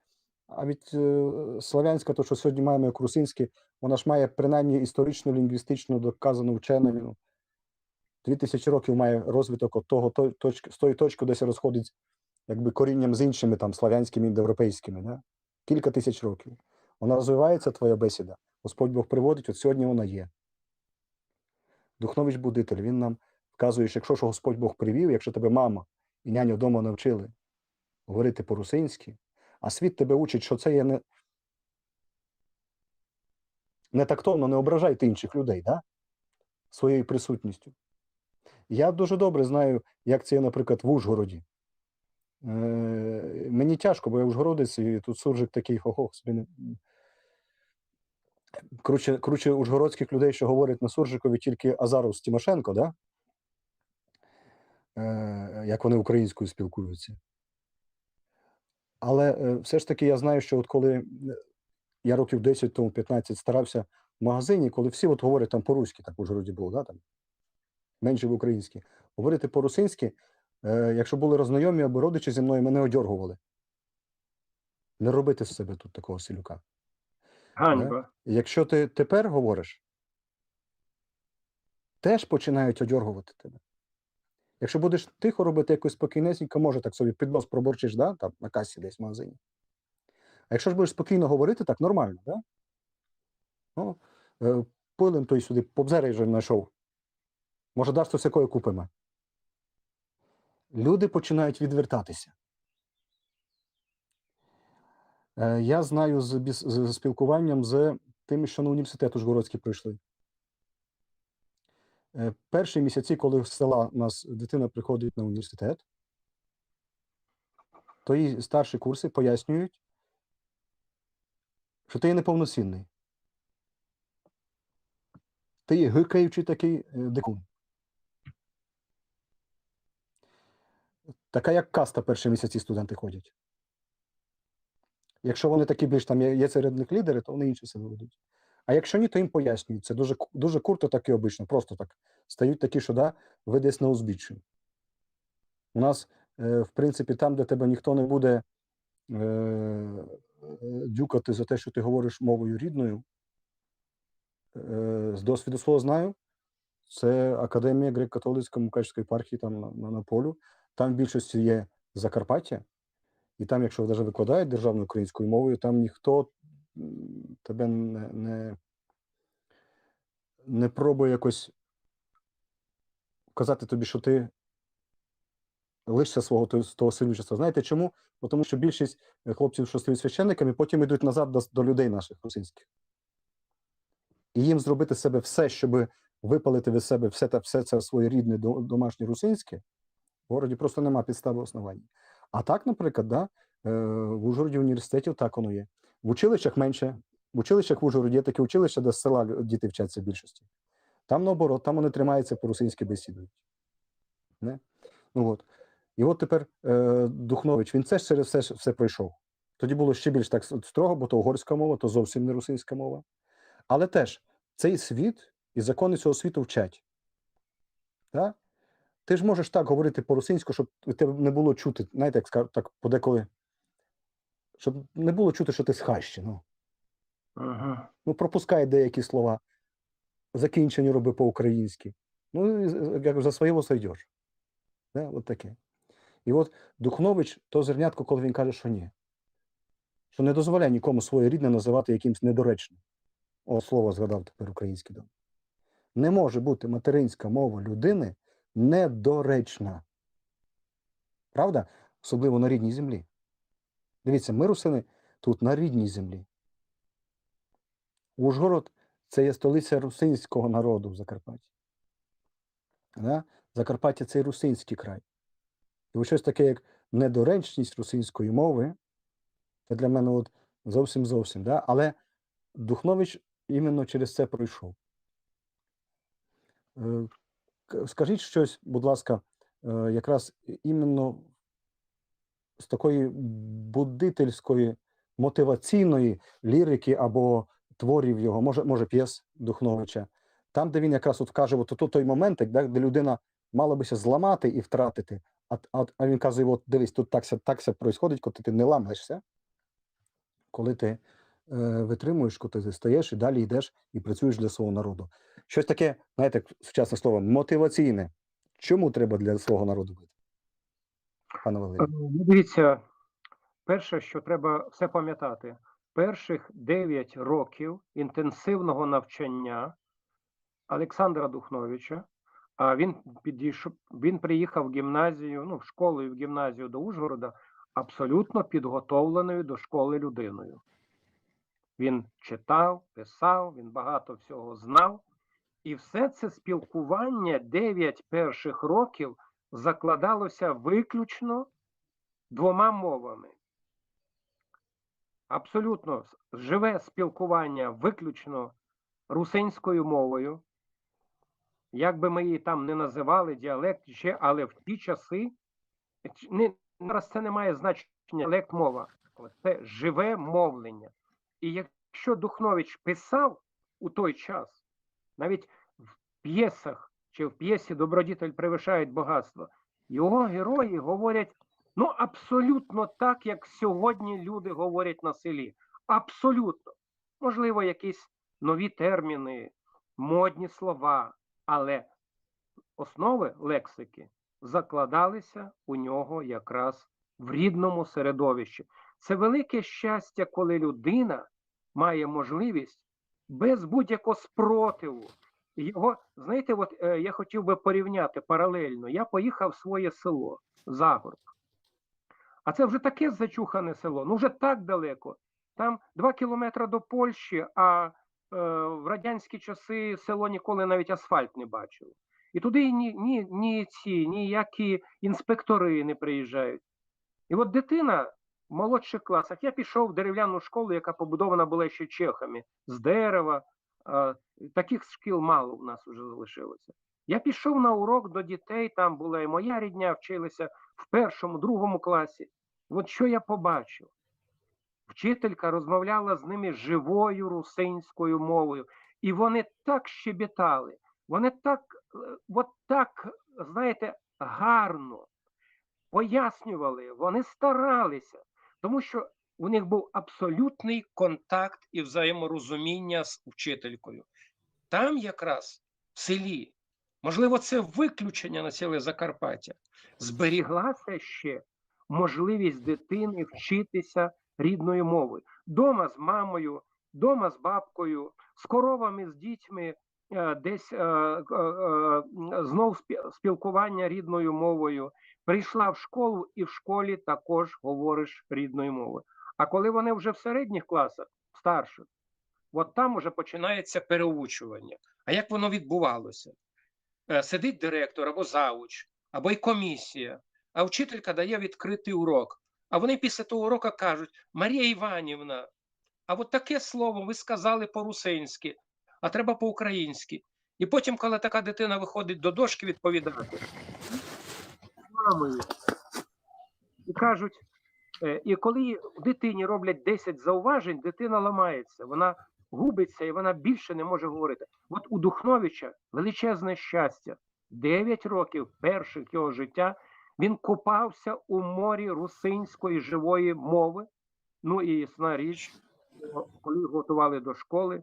а від е, славянська, то що сьогодні маємо як русинське, вона ж має принаймні історично, лінгвістично доказано вченими. Ну, дві тисячі років має розвиток от того, то, точки, з тої точки, де ся розходить якби корінням з іншими там славянськими, індоєвропейськими. Да? Кілька тисяч років. Вона розвивається, твоя бесіда. Господь Бог приводить, от сьогодні вона є. Духнович будитель, він нам вказує, що якщо ж Господь Бог привів, якщо тебе мама і няня вдома навчили говорити по-русинськи, а світ тебе учить, що це є не, не тактовно, не ображайте інших людей, да? Своєю присутністю. Я дуже добре знаю, як це є, наприклад, в Ужгороді. Е, Мені тяжко, бо я ужгородець, і тут суржик такий хо-хо собі не. Круче, круче ужгородських людей, що говорять на суржикові тільки Азаров з Тимошенко, да? Е, як вони українською спілкуються. Але е, все ж таки я знаю, що от коли е, я років десять тому, п'ятнадцять старався в магазині, коли всі от говорять там по-руськи, так в Ужгороді було, да, там, менше в українськи, говорити по-русинськи, е, якщо були роззнайомі або родичі зі мною, мене одьоргували. Не робити з себе тут такого селюка. Ганьба. Якщо ти тепер говориш, теж починають одьоргувати тебе. Якщо будеш тихо робити, якось спокійнесенько, може так собі під нос пробурчиш, да? Там на касі десь в магазині. А якщо ж будеш спокійно говорити, так нормально, да? Ну, е, пилим той сюди, побзерай же знайшов. Може, даш щось якоє купимо. Люди починають відвертатися. Е, Я знаю з, біс- з спілкуванням з тими, що на університет Ужгородський пройшли. Е, Перші місяці, коли з села у нас дитина приходить на університет, то їй старші курси пояснюють, що ти є неповноцінний. Ти є гикаючий такий е, дикун. Така як каста перші місяці студенти ходять. Якщо вони такі більш там є, є серед них лідери, то вони інші себе ведуть. А якщо ні, то їм пояснюють. Це дуже, ку- дуже курто, так і обично, просто так. Стають такі, що да, ви десь на узбіччі. У нас, е, в принципі, там, де тебе ніхто не буде е, е, дюкати за те, що ти говориш мовою рідною, е, з досвіду свого знаю, це Академія греко-католицько-мукачівської єпархії там на, на, на Полю. Там в більшості є Закарпаття, і там, якщо даже викладають державною українською мовою, там ніхто м, тебе не, не, не пробує якось казати тобі, що ти лишся свого то- того сивлячества. Знаєте чому? Бо тому що більшість е, хлопців, що стають священниками, потім йдуть назад до, до людей наших русинських. І їм зробити з себе все, щоб випалити від себе все, та, все це своє рідне до- домашнє русинське, в городі просто нема підстави основання. А так, наприклад, да, е, в Ужгороді університетів так воно є. В училищах менше. В училищах в Ужгороді є такі училища, де з села лю- діти вчаться в більшості. Там наоборот, там вони тримаються по-русинськи бесідують. Не? Ну от. І от тепер е, Духнович, він це ж через все, все пройшов. Тоді було ще більш так с- строго, бо то угорська мова, то зовсім не русинська мова. Але теж цей світ і закони цього світу вчать. Да? Ти ж можеш так говорити по-русинську, щоб тебе не було чути, знаєте, як ска- так подеколи, щоб не було чути, що ти з хащі. Ну. Ага. Ну, пропускай деякі слова, закінчення роби по-українськи. Ну, і з- як за своєго сойдеш. Да? От таке. І от Духнович, то зернятко, коли він каже, що ні. Що не дозволяє нікому своє рідне називати якимось недоречним. О, слово згадав тепер український дом. Не може бути материнська мова людини недоречна. Правда? Особливо на рідній землі. Дивіться, ми русини тут на рідній землі. Ужгород це є столиця русинського народу в Закарпатті. Да? Закарпаття це русинський край. І ось щось таке, як недоречність русинської мови, це для мене от зовсім зовсім. Да? Але Духнович іменно через це пройшов. Е, к- Скажіть щось, будь ласка, е, якраз іменно з такої будительської мотиваційної лірики або творів його, може, може п'єс Духновича, там, де він якраз от каже, от то- той моментик, да, де людина мала би ся зламати і втратити. А, а, а він каже: от дивись, тут так ся, так ся происходить, коли ти не ламаєшся, коли ти е, витримуєш, коли ти стаєш і далі йдеш і працюєш для свого народу. Щось таке, знаєте, як сучасне слово, мотиваційне. Чому треба для свого народу бити? Пане Валерію. Е, ну, дивіться, перше, що треба все пам'ятати, перших дев'ять років інтенсивного навчання Олександра Духновича, а він підійшов, він приїхав в гімназію, ну, в школу і в гімназію до Ужгорода абсолютно підготовленою до школи людиною. Він читав, писав, він багато всього знав. І все це спілкування дев'ять перших років закладалося виключно двома мовами. Абсолютно с- живе спілкування виключно русинською мовою. Як би ми її там не називали, діалект ще, але в ті часи, ч- не, зараз це не має значення, діалект, мова. Це живе мовлення. І якщо Духнович писав у той час, навіть в п'єсах, чи в п'єсі «Добродітель превишає багатство», його герої говорять, ну, абсолютно так, як сьогодні люди говорять на селі. Абсолютно. Можливо, якісь нові терміни, модні слова, але основи лексики закладалися у нього якраз в рідному середовищі. Це велике щастя, коли людина має можливість без будь-якого спротиву. Його, знаєте, от е, я хотів би порівняти паралельно. Я поїхав в своє село Загорб. А це вже таке зачухане село, ну вже так далеко. Там два кілометри до Польщі, а е, в радянські часи село ніколи навіть асфальт не бачило. І туди ні, ні, ні ці, ніякі інспектори не приїжджають. І от дитина в молодших класах, я пішов в дерев'яну школу, яка побудована була ще чехами, з дерева. Е, таких шкіл мало в нас вже залишилося. Я пішов на урок до дітей, там була і моя рідня, вчилися в першому, другому класі. От що я побачив. Вчителька розмовляла з ними живою русинською мовою. І вони так щебетали, вони так, е, от так, знаєте, гарно пояснювали, вони старалися, тому що у них був абсолютний контакт і взаєморозуміння з вчителькою. Там якраз в селі Можливо, це виключення на ціле Закарпаття. Зберіглася ще можливість дитини вчитися рідною мовою. Дома з мамою, дома з бабкою, з коровами, з дітьми, е, десь е, е, е, знов спі- спілкування рідною мовою. Прийшла в школу, і в школі також говориш рідною мовою. А коли вони вже в середніх класах, в старших, от там уже починається переучування. А як воно відбувалося? Е, Сидить директор або завуч, або й комісія, а вчителька дає відкритий урок. А вони після того уроку кажуть: Марія Іванівна, а от таке слово ви сказали по-русинськи, а треба по-українськи. І потім, коли така дитина виходить до дошки відповідати, мамою, і кажуть, е, і коли дитині роблять десять зауважень, дитина ламається, вона губиться і вона більше не може говорити. От у Духновича величезне щастя. Дев'ять років перших його життя він купався у морі русинської живої мови. Ну і ясна річ, що коли його готували до школи,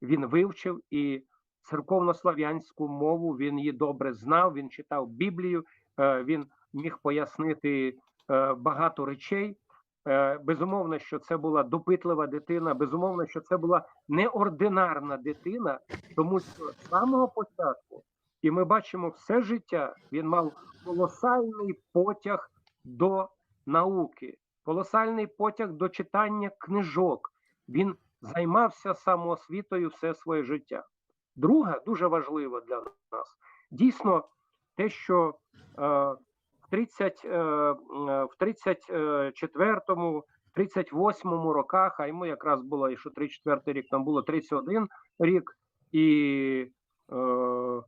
він вивчив і церковнослав'янську мову, він її добре знав, він читав Біблію, е, він міг пояснити е, багато речей. Е, Безумовно, що це була допитлива дитина, безумовно, що це була неординарна дитина, тому що з самого початку, і ми бачимо все життя, він мав колосальний потяг до науки, колосальний потяг до читання книжок. Він займався самоосвітою все своє життя. Друга, дуже важлива для нас, дійсно те, що е, в тридцять, е, в тридцять четвертому, тридцять восьмому роках, а йому якраз було, і що тридцять четвертий рік, там було тридцять один рік, і е,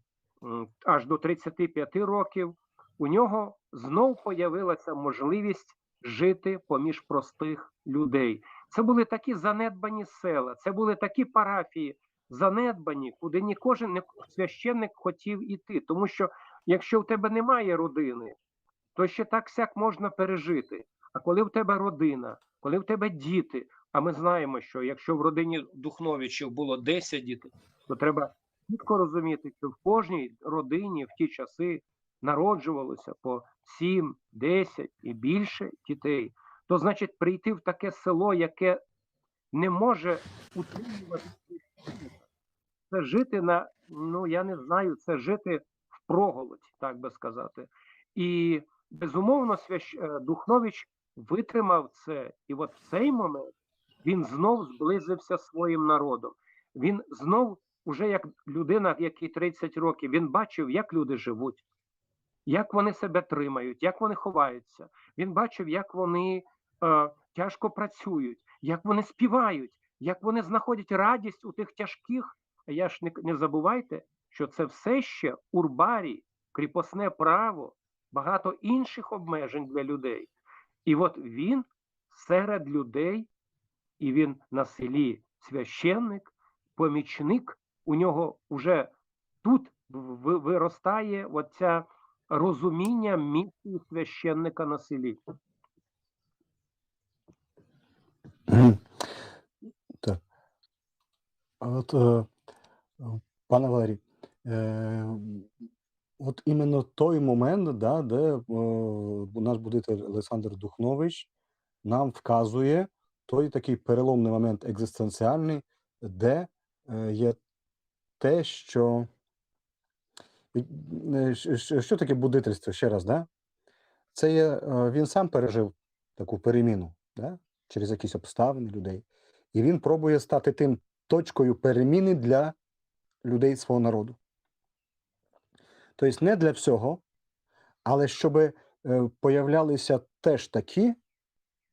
аж до тридцяти п'яти років, у нього знов появилася можливість жити поміж простих людей. Це були такі занедбані села, це були такі парафії занедбані, куди не кожен не, священник хотів іти. Тому що якщо в тебе немає родини, то ще так сяк можна пережити. А коли в тебе родина, коли в тебе діти, а ми знаємо, що якщо в родині Духновичів було десять дітей, то треба чітко розуміти, що в кожній родині в ті часи народжувалося по сім, десять і більше дітей, то значить прийти в таке село, яке не може утримувати, це жити на, ну я не знаю, це жити в проголодь, так би сказати. І безумовно, свящ... е, Духнович витримав це, і от в цей момент він знов зблизився з своїм народом. Він знов, уже як людина, якій тридцять років, він бачив, як люди живуть, як вони себе тримають, як вони ховаються. Він бачив, як вони е, тяжко працюють, як вони співають, як вони знаходять радість у тих тяжких. А я ж не, не забувайте, що це все ще урбарій, кріпосне право, багато інших обмежень для людей. І от він серед людей, і він на селі священник, помічник, у нього вже тут в- виростає оця розуміння місії священника на селі. Мгм. Так. А от, е, е, пане Валерій, е, от іменно той момент, да, де е, наш будитель Олександр Духнович нам вказує той такий переломний момент екзистенціальний, де е, є те, що. Е, ш- ш- Що таке будительство ще раз, да? Це є, е, він сам пережив таку переміну, да? Через якісь обставини людей. І він пробує стати тим точкою переміни для людей свого народу. Тобто не для всього, але щоб е, появлялися теж такі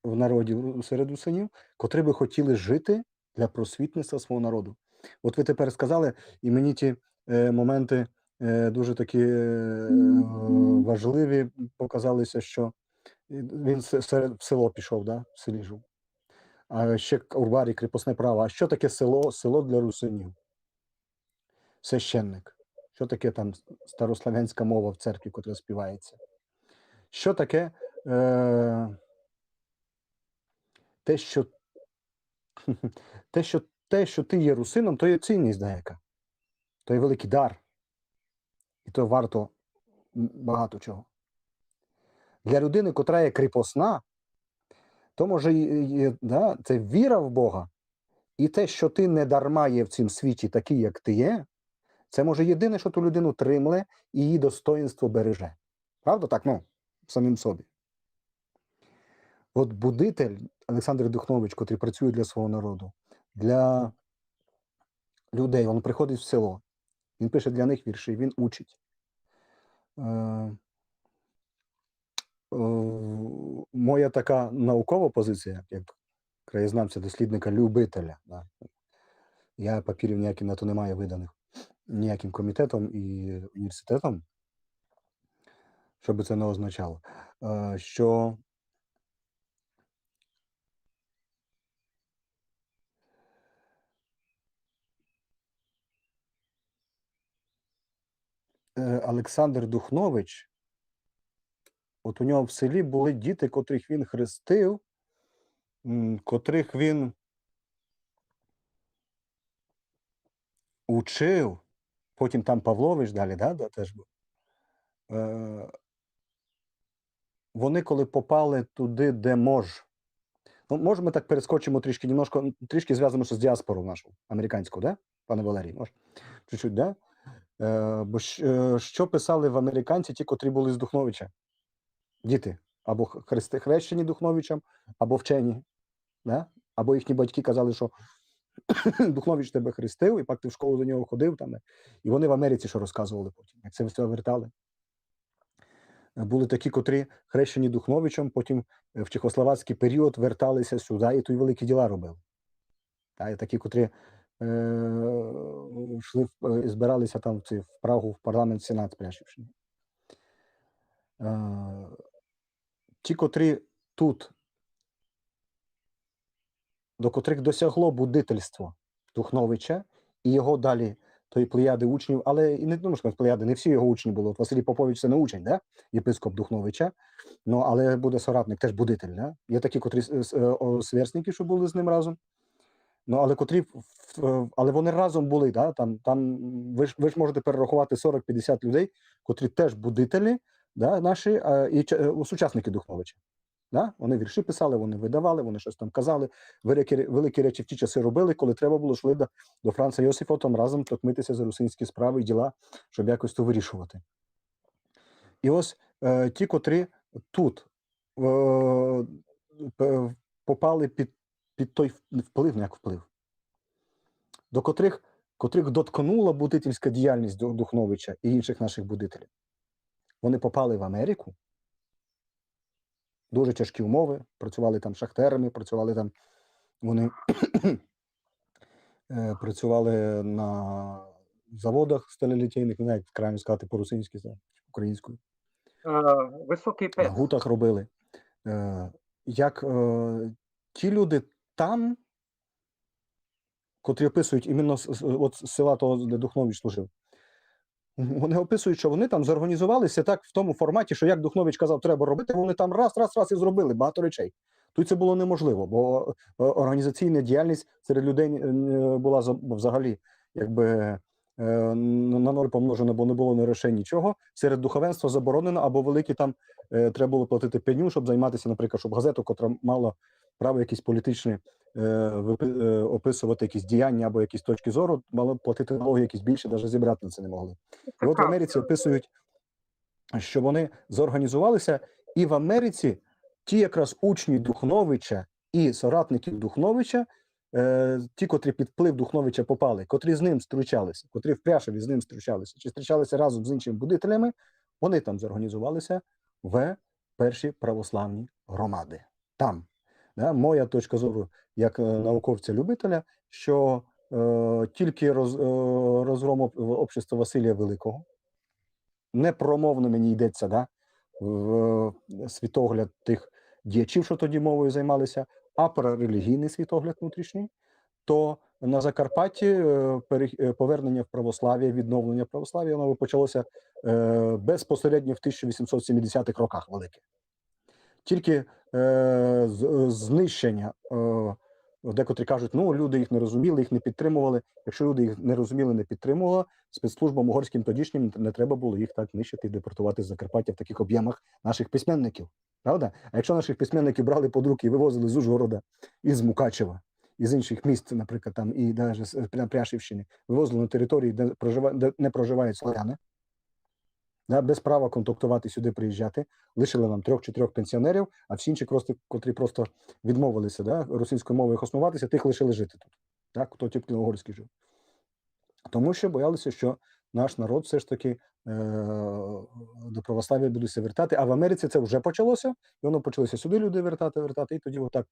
в народі у- серед русинів, котрі би хотіли жити для просвітництва свого народу. От ви тепер сказали, і мені ті е, моменти е, дуже такі е, важливі показалися, що він се- серед в село пішов, да? В селі жив. А ще к- урбарі, кріпосне право. А що таке село? Село для русинів. Священник. Що таке там старославянська мова в церкві, котра співається? Що таке е, те, що те, що те, що ти є русином, то є цінність деяка. То є великий дар. То варто багато чого. Для людини, котра є кріпосна, то може, і- і- да, це віра в Бога. І те, що ти не дарма є в цім світі такий, як ти є, це може єдине, що ту людину тримле і її достоїнство береже. Правда так? Ну, в самім собі. От будитель Олександр Духнович, котрий працює для свого народу, для людей, він приходить в село, він пише для них вірші, він учить. Е, е, моя така наукова позиція, як краєзнавця, дослідника, любителя. Да. Я папірів ніяких на то не маю виданих ніяким комітетом і університетом, що би це не означало. Е, що е, Олександр Духнович, от у нього в селі були діти, котрих він хрестив, м, котрих він учив, потім там Павлович далі, да, да, теж був. Е, вони коли попали туди, де мож. Ну, може, ми так перескочимо трішки, немножко, трішки зв'язуємося з діаспорою нашу, американську, да? Пане Валерій, може? Чуть-чуть, да? Е, бо щ- е, що писали в американці ті, котрі були з Духновича? Діти. Або х- хрести- хрещені Духновичем, або вчені. Да? Або їхні батьки казали, що Духнович тебе хрестив, і пак ти в школу до нього ходив. Там, і вони в Америці що розказували потім, як це все вертали. Е, Були такі, котрі хрещені Духновичем, потім е, в чехословацький період верталися сюди і тут великі діла робили. Та, і такі, котрі е, йшли, в- е, збиралися там в, ці- в Прагу в парламент, сенат Пряшівщини. Е, ті, котрі тут, до котрих досягло будительство Духновича і його далі тої плеяди учнів, але і не тому, що плеяди, не всі його учні були. От Василій Попович це не учень, да? Єпископ Духновича, ну, але буде соратник, теж будитель. Да? Є такі, котрі с- с- е, о, сверстники, що були з ним разом. Ну, але котрі, в- в- але вони разом були, да? Там, там ви, ж, ви ж можете перерахувати сорок-пятдесят людей, котрі теж будителі, да, наші, е, і ч- е, сучасники Духновича. Да? Вони вірші писали, вони видавали, вони щось там казали. Великі, ре- великі речі в ті часи робили, коли треба було йшли до, до Франца Йосифа там разом токмитися за русинські справи і діла, щоб якось то вирішувати. І ось е, ті, котрі тут е, п- попали під, під той вплив, не як вплив, до котрих, котрих доткнула будительська діяльність Ду- Духновича і інших наших будителів. Вони попали в Америку, дуже тяжкі умови, працювали там шахтерами, працювали там, вони е, працювали на заводах сталелітейних, не знаю, як правильно сказати по-русинськи, це, чи українською, Е, Високий на пець. гутах робили. Е, Як е, ті люди там, котрі описують іменно з, з- от з села того, де Духнович служив, вони описують, що вони там зорганізувалися так в тому форматі, що як Духнович казав, треба робити, вони там раз, раз, раз і зробили багато речей. Тут це було неможливо, бо е, організаційна діяльність серед людей е, була за- взагалі якби е, на на ноль помножена, бо не було ні грошей, нічого. Серед духовенства заборонено, або великі там е, треба було платити пеню, щоб займатися, наприклад, щоб газету, котра мала право якісь політичні е, випи- е, описувати якісь діяння або якісь точки зору, мали платити налоги якісь більші, навіть зібрати на це не могли. І от в Америці описують, що вони зорганізувалися, і в Америці ті якраз учні Духновича і соратників Духновича, е, ті, котрі під вплив Духновича попали, котрі з ним зустрічалися, котрі в Пряшеві з ним зустрічалися, чи зустрічалися разом з іншими будителями, вони там зорганізувалися в перші православні громади. Там. Да, моя точка зору як е, науковця-любителя, що е, тільки роз, е, розгром об- общества Василія Великого, не про мовну мені йдеться, да, в, світогляд тих діячів, що тоді мовою займалися, а про релігійний світогляд внутрішній, то на Закарпатті е, перех- е, повернення в православ'я, відновлення православ'я, воно почалося е, безпосередньо в тисяча вісімсот сімдесятих роках велике. Тільки е, з- знищення е, От декотрі кажуть, ну, люди їх не розуміли, їх не підтримували. Якщо люди їх не розуміли, не підтримували, спецслужбам угорським тодішнім не треба було їх так нищити і депортувати з Закарпаття в таких об'ємах наших письменників. Правда? А якщо наших письменників брали під руки і вивозили з Ужгорода, із Мукачева, із інших міст, наприклад, там і навіть з Пря- Пряшівщини, вивозили на території, де проживають, де не проживають славяни, да, без права контактувати, сюди приїжджати, лишили нам трьох-чотирьох пенсіонерів, а всі інші, просто, котрі просто відмовилися, да, російською мовою хосноватися, тих лишили жити тут. Так, хто тільки на угорській жив. Тому що боялися, що наш народ все ж таки е, до православ'я буде ся вертати. А в Америці це вже почалося, і воно почалося сюди люди вертати, вертати, і тоді отак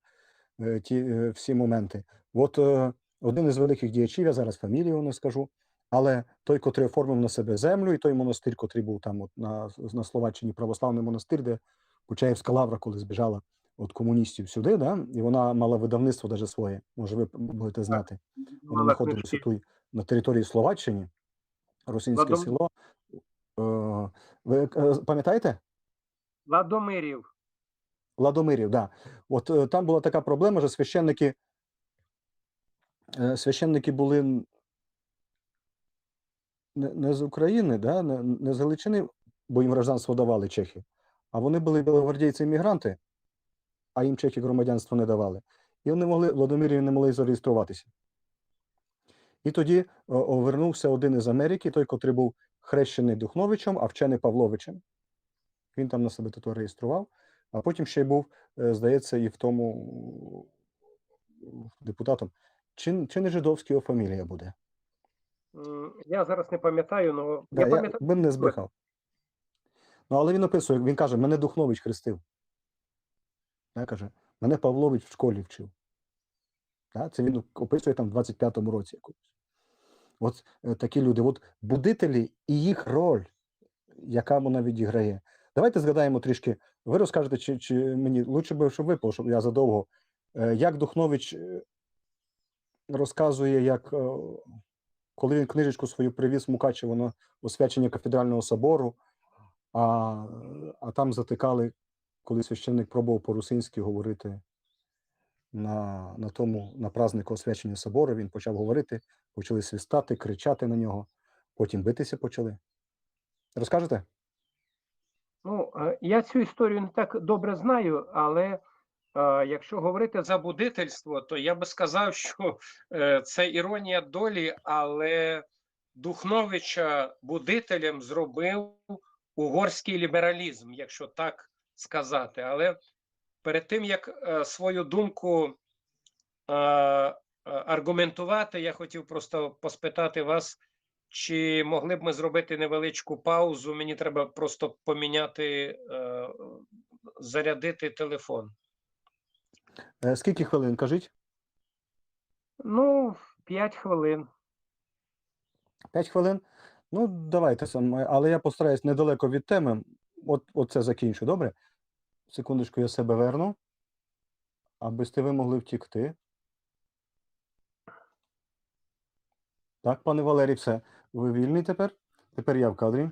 е, ті е, всі моменти. От е, один із великих діячів, я зараз фамілію не скажу, але той, котрий оформив на себе землю, і той монастир, котрий був там от на, на Словаччині, православний монастир, де Почаївська лавра, коли збіжала від комуністів сюди, да, і вона мала видавництво даже своє, може, ви будете знати. Воно знаходилося тут на території Словаччини, русинське село. Е, ви е, пам'ятаєте? Ладомирів. Ладомирів, да. От е, там була така проблема, що священники, е, священники були не, не з України, да, не, не з Галичини, бо їм гражданство давали чехи, а вони були білогвардійці-іммігранти, а їм чехи громадянство не давали. І вони могли, в Ладомирі не могли зареєструватися. І тоді о, о, вернувся один із Америки, той, котрий був хрещений Духновичем, а вчений Павловичем. Він там на себе то реєстрував, а потім ще й був, е, здається, і в тому депутатом. Чи, чи не жидовська його фамілія буде? М, Я зараз не пам'ятаю, але Да, я я пам'ятаю. Бим не збрехав. Ну, але він описує, він каже, мене Духнович хрестив. Да, каже, мене Павлович в школі вчив. Да, це він описує там в двадцять п'ятому році якось. От е, такі люди. От будителі і їх роль, яка вона відіграє. Давайте згадаємо трішки. Ви розкажете, чи, чи мені лучше би, щоб ви, бо щоб я задовго. Е, Як Духнович е, розказує, як е, коли він книжечку свою привіз в Мукачево на освячення кафедрального собору, а, а там затикали, коли священник пробував по-русинськи говорити на, на тому, на празднику освячення собору, він почав говорити, почали свистати, кричати на нього, потім битися почали. Розкажете? Ну, е, я цю історію не так добре знаю, але е, якщо говорити за будительство, то я би сказав, що е, це іронія долі, але Духновича будителем зробив угорський лібералізм, якщо так сказати. Але перед тим, як е, свою думку е, е, аргументувати, я хотів просто поспитати вас, чи могли б ми зробити невеличку паузу? Мені треба просто поміняти, е, зарядити телефон. Е, Скільки хвилин, кажіть? Ну, п'ять хвилин. П'ять хвилин? Ну, давайте сам, але я постараюсь недалеко від теми. От, от це закінчу, добре? Секундочку, я себе верну, аби сте ви могли втікти. Так, пане Валерій, все. Ви вільний тепер? Тепер я в кадрі.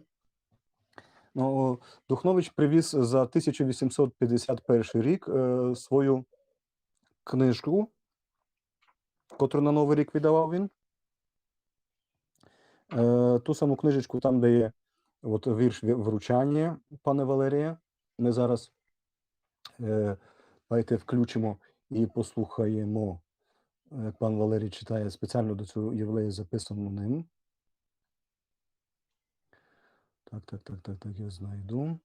Ну, Духнович привіз за тисяча вісімсот п'ятдесят перший рік е, свою книжку, котру на Новий рік видавав він. Е, Ту саму книжечку, там, де є от вірш ві- вручання, пане Валерія. Ми зараз е, давайте включимо і послухаємо, як пан Валерій читає спеціально до цього ювілею записану ним. Так, так, так, так, так, я знайду.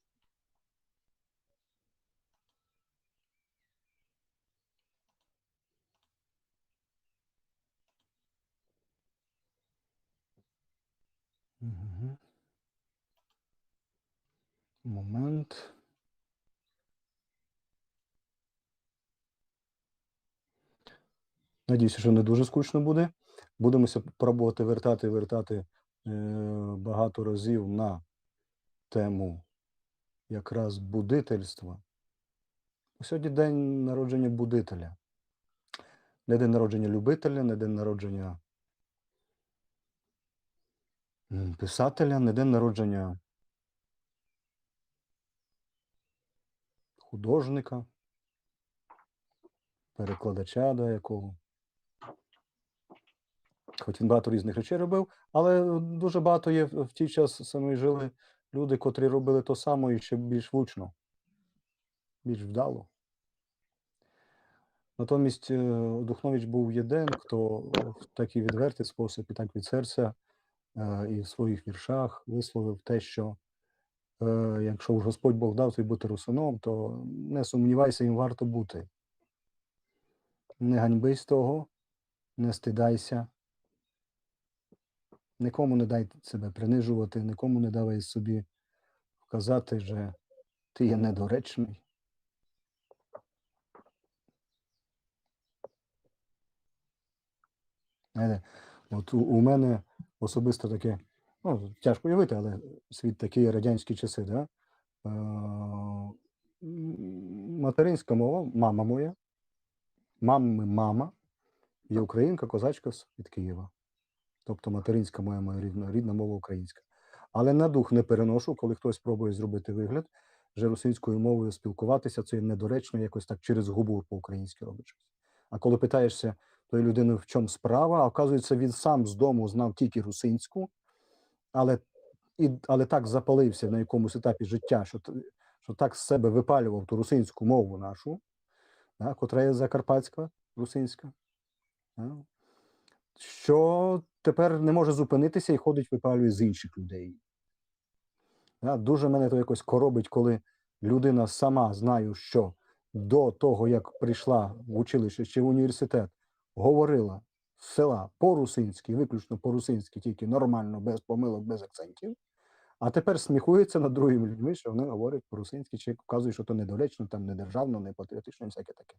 Мгм. Момент. Надіюся, що не дуже скучно буде. Будемо ся пробувати вертати і вертати е, багато разів на тему якраз будительства. Сьогодні день народження будителя. Не день народження любителя, не день народження м, писателя, не день народження художника, перекладача, да, якого. Він багато різних речей робив, але дуже багато є в в тій час саме жили люди, котрі робили то само і ще більш влучно, більш вдало. Натомість е, Духнович був єден, хто в такий відвертий спосіб і так від серця е, і в своїх віршах висловив те, що е, якщо уж Господь Бог дав тобі бути русином, то не сумнівайся, їм варто бути. Не ганьбись того, не стидайся, нікому не дай себе принижувати, нікому не давай собі вказати, що ти є недоречний. Знаєте, от у, у мене особисто таке, ну, тяжко уявити, але світ такий, радянські часи, да? Е, м, материнська мова, мама моя, мами мама, є українка, козачка з- від Києва. Тобто материнська моя, моя рідна, рідна мова українська. Але на дух не переношу, коли хтось пробує зробити вигляд, що російською мовою спілкуватися це недоречно, якось так через губу по-українськи робить щось. А коли питаєшся тої людини, в чому справа, а оказується, він сам з дому знав тільки русинську, але, і, але так запалився на якомусь етапі життя, що, т- що так з себе випалював ту русинську мову нашу, да, котра є закарпатська, русинська, да, що тепер не може зупинитися і ходить, випалює з інших людей. Да, дуже мене то якось коробить, коли людина сама, знаю, що до того, як прийшла в училище чи в університет, говорила з села по-русинськи, виключно по-русинськи, тільки нормально, без помилок, без акцентів. А тепер сміхується над другими людьми, що вони говорять по-русинськи, чи вказують, що то недоречно, там, недержавно, непатріотично і всяке таке.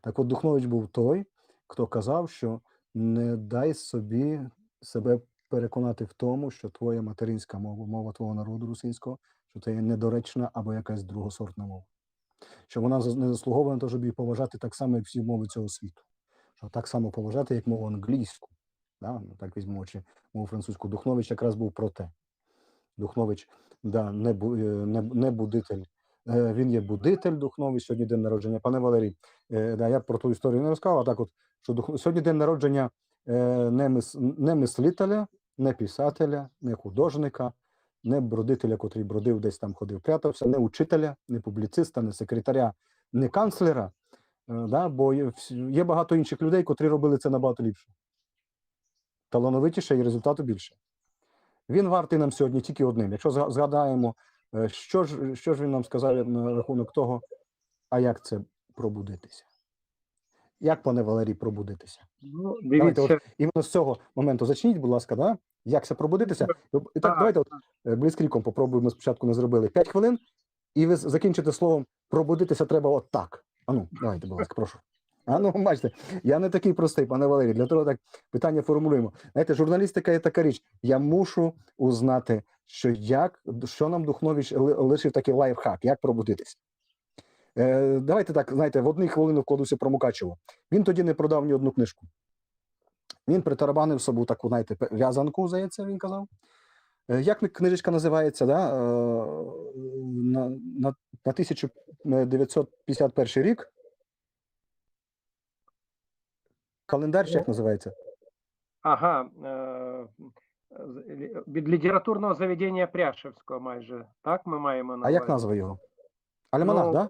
Так от Духнович був той, хто казав, що не дай собі себе переконати в тому, що твоя материнська мова, мова твого народу русинського, що це є недоречна або якась другосортна мова. Що вона зас- не заслуговує на те, щоб її поважати так само, як всі мови цього світу. Що так само поважати, як мову англійську. Да? Ну, так візьмемо, чи мову французьку. Духнович якраз був про те. Духнович, да, не, бу- е, не, не будитель. Е, Він є будитель Духнович, сьогодні день народження. Пане Валерій, е, да, я про ту історію не розказав, а так от, що Дух... сьогодні день народження е, не, мис... не мислителя, не писателя, не художника, не бродителя, котрий бродив десь там, ходив, прятався, не учителя, не публіциста, не секретаря, не канцлера. Е, Да? Бо є, вс- є багато інших людей, котрі робили це набагато ліпше, талановитіше і результату більше. Він вартий нам сьогодні тільки одним. Якщо зга- згадаємо, е, що ж, що ж він нам сказав на рахунок того, а як це пробудитися? Як, пане Валерій, пробудитися? Ну, Давайте дивіться, от іменно з цього моменту зачніть, будь ласка, да? Як це пробудитися? І так, Так, давайте от е, бліцкрігом попробуємо, спочатку не зробили. П'ять хвилин, і ви з- закінчите словом пробудитися треба от так. Ану, давайте, будь ласка, прошу. А ну, бачите, я не такий простий, пане Валерій, для того так питання формулюємо. Знаєте, журналістика є така річ. Я мушу узнати, що як, що нам Духнович ли- лишив такий лайфхак, як пробудитися. Е, давайте так, знаєте, в одну хвилину вкладуся про Мукачево. Він тоді не продав ні одну книжку. Він притарабанив собі таку, знаєте, пе- в'язанку, здається, він казав. Е, Як кни- книжечка називається, да? Е, на, на, на тисяча дев'ятсот п'ятдесят перший рік. Календар ще як називається? Ага, е, з- лі- від літературного заведення Пряшевського майже. Так ми маємо на А як увазі. Назва його? Альманах, Ну, да?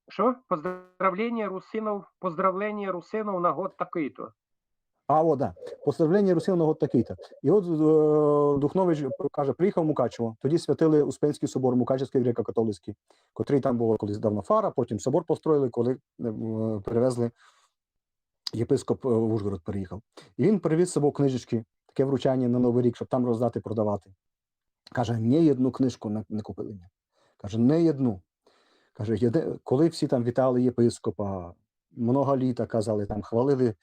Що? Поздравлення русинов, поздравлення русинов на год такий-то. А, о, да. Поздравлення русинов на год такий-то. І от е, Духнович каже, приїхав в Мукачево, тоді святили Успенський собор, Мукачевський греко-католицький, котрий там було колись давно фара, потім собор построїли, коли е, перевезли, єпископ е, в Ужгород переїхав. І він привіз з собою книжечки, таке вручання на Новий рік, щоб там роздати, продавати. Каже, ні одну книжку не, не купили. Ні. Каже, не одну. Каже, єди... коли всі там вітали єпископа, много літа казали, там хвалили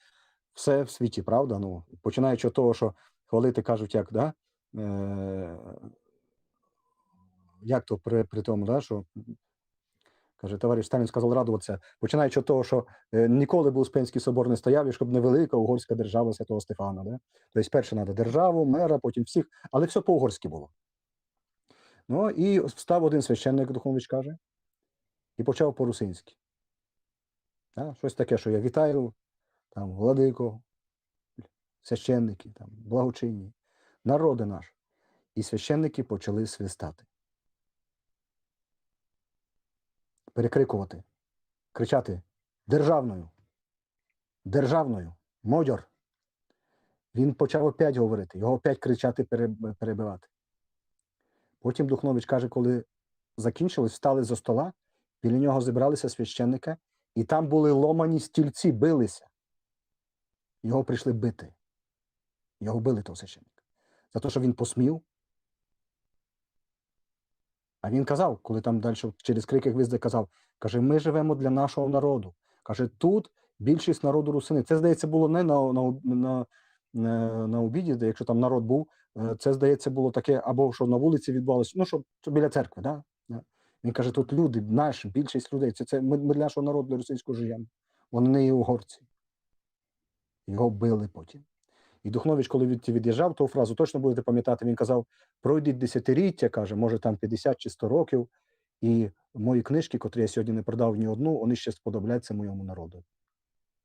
все в світі, правда? Ну, починаючи від того, що хвалити кажуть, як, да? Е... як то при, при тому, да? Що каже, товариш Сталін сказав радуватися, починаючи від того, що е, ніколи би Успенський собор не стояв, якщо б не велика угорська держава святого Стефана. Да? Тобто, перше треба державу, мера, потім всіх, але все по-угорськи було. Ну і встав один священник, Духнович каже, і почав по-русинськи. Да? Щось таке, що я вітаю, там, владико, священники, там, благочинні, народе наш. І священники почали свистати, перекрикувати, кричати: «Державною! Державною! Модьор!» Він почав опять говорити, його опять кричати, переб-, перебивати. Потім Духнович каже, коли закінчилось, встали зо стола, біля нього зібралися священники, і там були ломані стільці, билися. Його прийшли бити. Його били, того священника. За те, що він посмів. А він казав, коли там далі через крики, гвізди казав, каже: «Ми живемо для нашого народу». Каже: «Тут більшість народу русини». Це, здається, було не на, на, на, на, на обіді, де, якщо там народ був, е, це, здається, було таке, або що на вулиці відбувалося, ну, що, що біля церкви, да? Да. Він каже: «Тут люди, наш, більшість людей, це, це ми, ми для нашого народу, для русинського живемо. Вони не є угорці». Його били потім. І Духнович, коли від, від'їжджав, ту фразу точно будете пам'ятати, він казав: «Пройдуть десятиріття, — каже, — може, там пятдесят чи сто років, і мої книжки, котрі я сьогодні не продав ні одну, вони ще сподобляться моєму народу».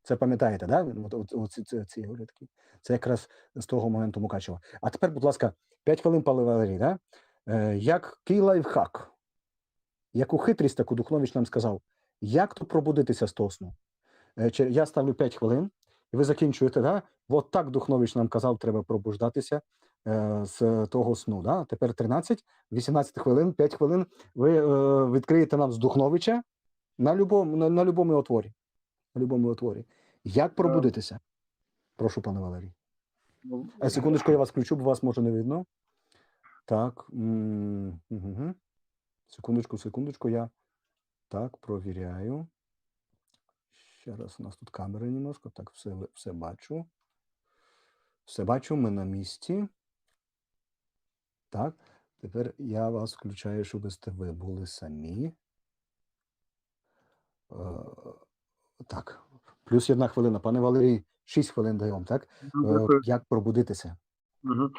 Це пам'ятаєте, да? От, от, от ці, ці, ці говоритки. Це якраз з того моменту Мукачева. А тепер, будь ласка, пять хвилин, пане Валерій, да? Е, який лайфхак? Яку хитрість таку Духнович нам сказав? Як то пробудитися з того сну? Е, че-, я ставлю пять хвилин, і ви закінчуєте, да? От так Духнович нам казав, треба пробуждатися, е, з того сну, да? Тепер тринадцять, вісімнадцять хвилин, пять хвилин. Ви, е, відкриєте нам з Духновича на любому, на, на любому отворі. На любому отворі. Як пробудитися? Прошу, пане Валерій. Ну, е, секундочку, я вас включу, бо вас може не видно. Так. М, мгм. Секундочку, секундочку, я так провіряю. Ще раз, у нас тут камера немножко. Так, все, все бачу. Все бачу, ми на місці. Так, тепер я вас включаю, щоб ви були самі. Е, так, плюс одна хвилина. Пане Валерій, шість хвилин даємо, так? Ну, е, дякую. Як пробудитися? Мгм.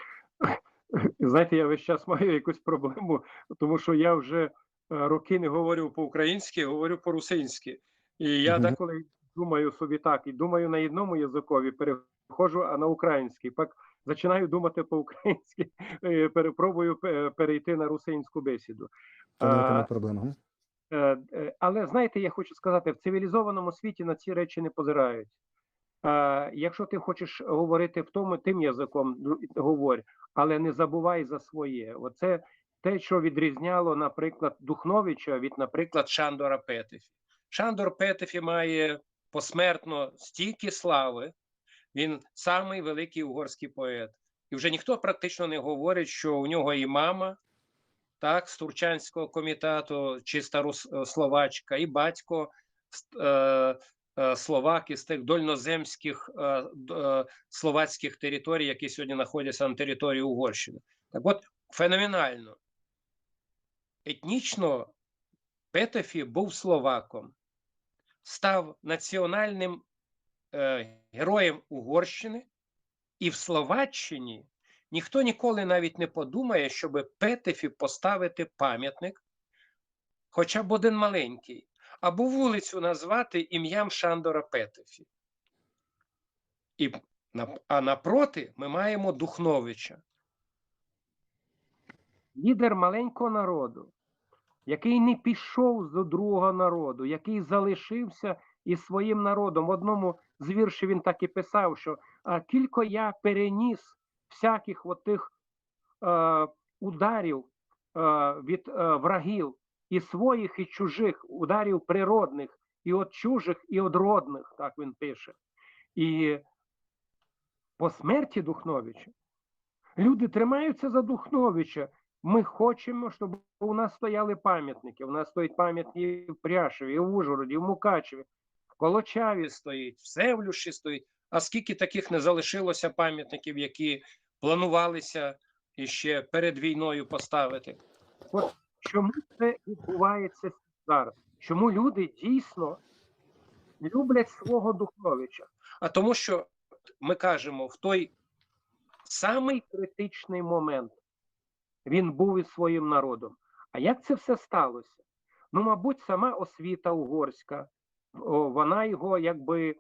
Знаєте, я весь час маю якусь проблему, тому що я вже, е, роки не говорю по-українськи, говорю по-русинськи. І я, мгм, деколи думаю собі так, і думаю на одному язикові, переходжу, а на український. Пак починаю думати по-українськи, е, пере-, пробую пе-, перейти на русинську бесіду. Та ніяка не проблема. Е, е, але, знаєте, я хочу сказати, в цивілізованому світі на ці речі не позирають. Е, якщо ти хочеш говорити в тому, тим язиком, ну, говорь, але не забувай за своє. Оце те, що відрізняло, наприклад, Духновича від, наприклад, Шандора Петефі. Шандор Петефі має посмертно стільки слави, він самий великий угорський поет. І вже ніхто практично не говорить, що у нього і мама, так, з Турчанського комітету, чиста рус-, е, словачка, і батько, с-, е, е, словак із тих дольноземських, е, д-, е, словацьких територій, які сьогодні знаходяться на території Угорщини. Так от, феноменально. Етнічно Петефі був словаком, став національним, е, героєм Угорщини, і в Словаччині ніхто ніколи навіть не подумає, щоб Петефі поставити пам'ятник, хоча б один маленький, або вулицю назвати ім'ям Шандора Петефі. І на-, а напроти ми маємо Духновича. Лідер маленького народу, який не пішов до другого народу, який залишився із своїм народом. В одному з віршів він так і писав, що, а, кілько я переніс всяких от тих, е, ударів, е, від, е, врагів, і своїх, і чужих, ударів природних, і від чужих, і від родних, так він пише. І по смерті Духновича люди тримаються за Духновича. Ми хочемо, щоб у нас стояли пам'ятники. У нас стоять пам'ятники і в Пряшеві, і в Ужгороді, і в Мукачеві, в Колочаві стоїть, в Севлюші стоїть. А скільки таких не залишилося пам'ятників, які планувалися іще перед війною поставити? От чому це відбувається зараз? Чому люди дійсно люблять свого Духновича? А тому, що ми кажемо, в той самий критичний момент він був із своїм народом. А як це все сталося? Ну, мабуть, сама освіта угорська, о, вона його якби,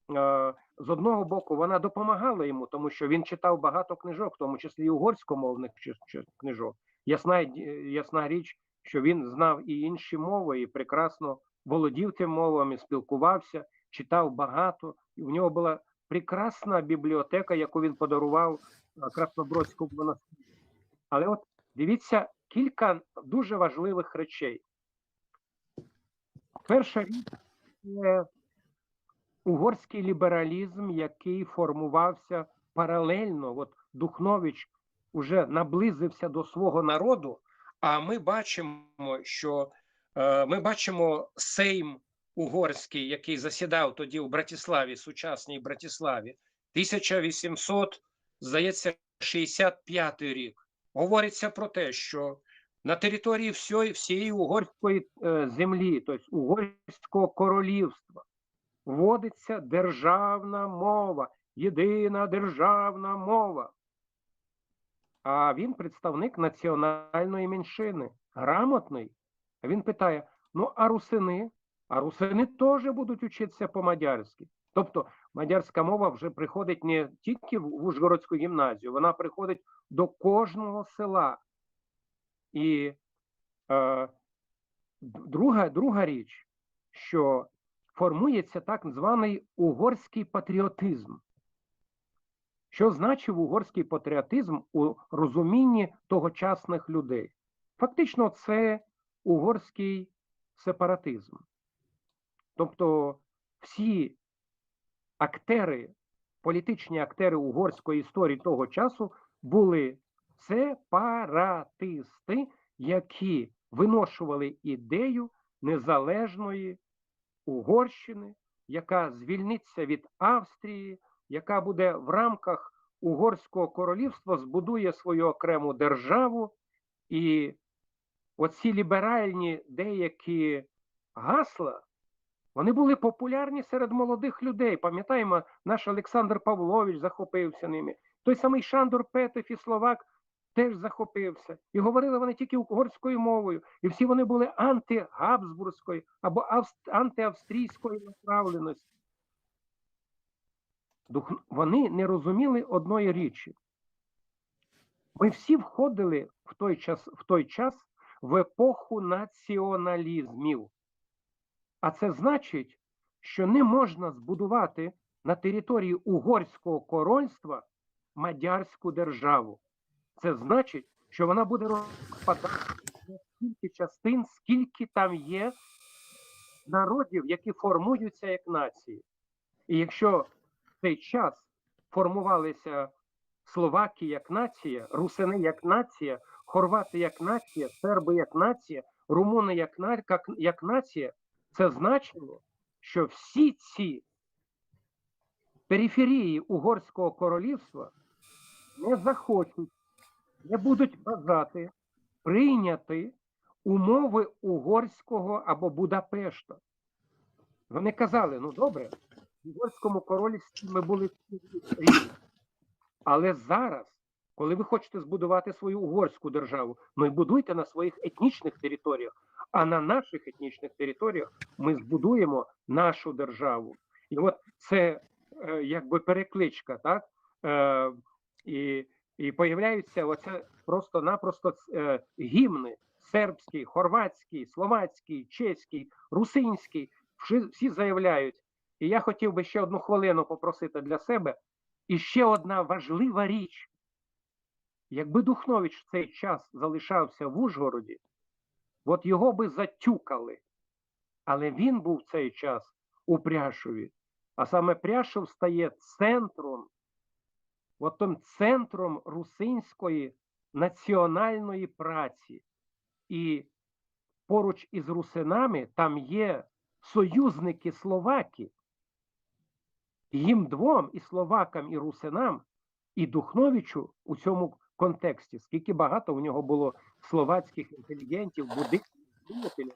е, з одного боку, вона допомагала йому, тому що він читав багато книжок, в тому числі і угорськомовних чи- чи- книжок. Ясна, ясна річ, що він знав і інші мови, і прекрасно володів тими мовами, спілкувався, читав багато. І у нього була прекрасна бібліотека, яку він подарував е, Краснобродському монастирю. Але от дивіться, кілька дуже важливих речей. Перша річ — це угорський лібералізм, який формувався паралельно. От Духнович уже наблизився до свого народу, а ми бачимо, що е, ми бачимо Сейм угорський, який засідав тоді у Братиславі, сучасній Братиславі, тисяча вісімсот, здається, шістдесят п'ятий рік. Говориться про те, що на території всьої, всієї угорської е, землі, тобто угорського королівства, вводиться державна мова, єдина державна мова. А він представник національної меншини, грамотний. А він питає: ну, а русини? А русини теж будуть учитися по-мадярськи. Тобто мадярська мова вже приходить не тільки в в Ужгородську гімназію, вона приходить до кожного села. І е, д- друга, друга річ, що формується так званий угорський патріотизм. Що значив угорський патріотизм у розумінні тогочасних людей? Фактично, це угорський сепаратизм. Тобто всі актери, політичні актери угорської історії того часу були сепаратисти, які виношували ідею незалежної Угорщини, яка звільниться від Австрії, яка буде в рамках Угорського королівства, збудує свою окрему державу. І оці ліберальні деякі гасла, вони були популярні серед молодих людей. Пам'ятаємо, наш Олександр Павлович захопився ними. Той самий Шандор Петеф і Словак теж захопився. І говорили вони тільки угорською мовою. І всі вони були антигабсбурзької або авст- антиавстрійської направленості. Дух... Вони не розуміли одної річі. Ми всі входили в той час, в той час в епоху націоналізмів. А це значить, що не можна збудувати на території Угорського корольства мадярську державу. Це значить, що вона буде розпадатися на стільки частин, скільки там є народів, які формуються як нації. І якщо в цей час формувалися словаки як нація, русини як нація, хорвати як нація, серби як нація, румуни як, на- як, як нація, це значило, що всі ці периферії Угорського королівства не захочуть, не будуть бажати прийняти умови угорського або Будапешта. Вони казали: ну добре, в Угорському королівстві ми були рівні. Але зараз, коли ви хочете збудувати свою угорську державу, ну і будуйте на своїх етнічних територіях, а на наших етнічних територіях ми збудуємо нашу державу. І от це е, якби перекличка, так? Е, і, і появляються оце просто-напросто е, гімни: сербський, хорватський, словацький, чеський, русинський. Всі, всі заявляють. І я хотів би ще одну хвилину попросити для себе. І ще одна важлива річ. Якби Духнович в цей час залишався в Ужгороді, от його би затюкали. Але він був в цей час у Пряшові. А саме Пряшов стає центром, от тим центром русинської національної праці. І поруч із русинами там є союзники словаки. Їм двом, і словакам, і русинам, і Духновичу у цьому контексті, скільки багато у нього було словацьких інтелігентів, буддистів, думателів,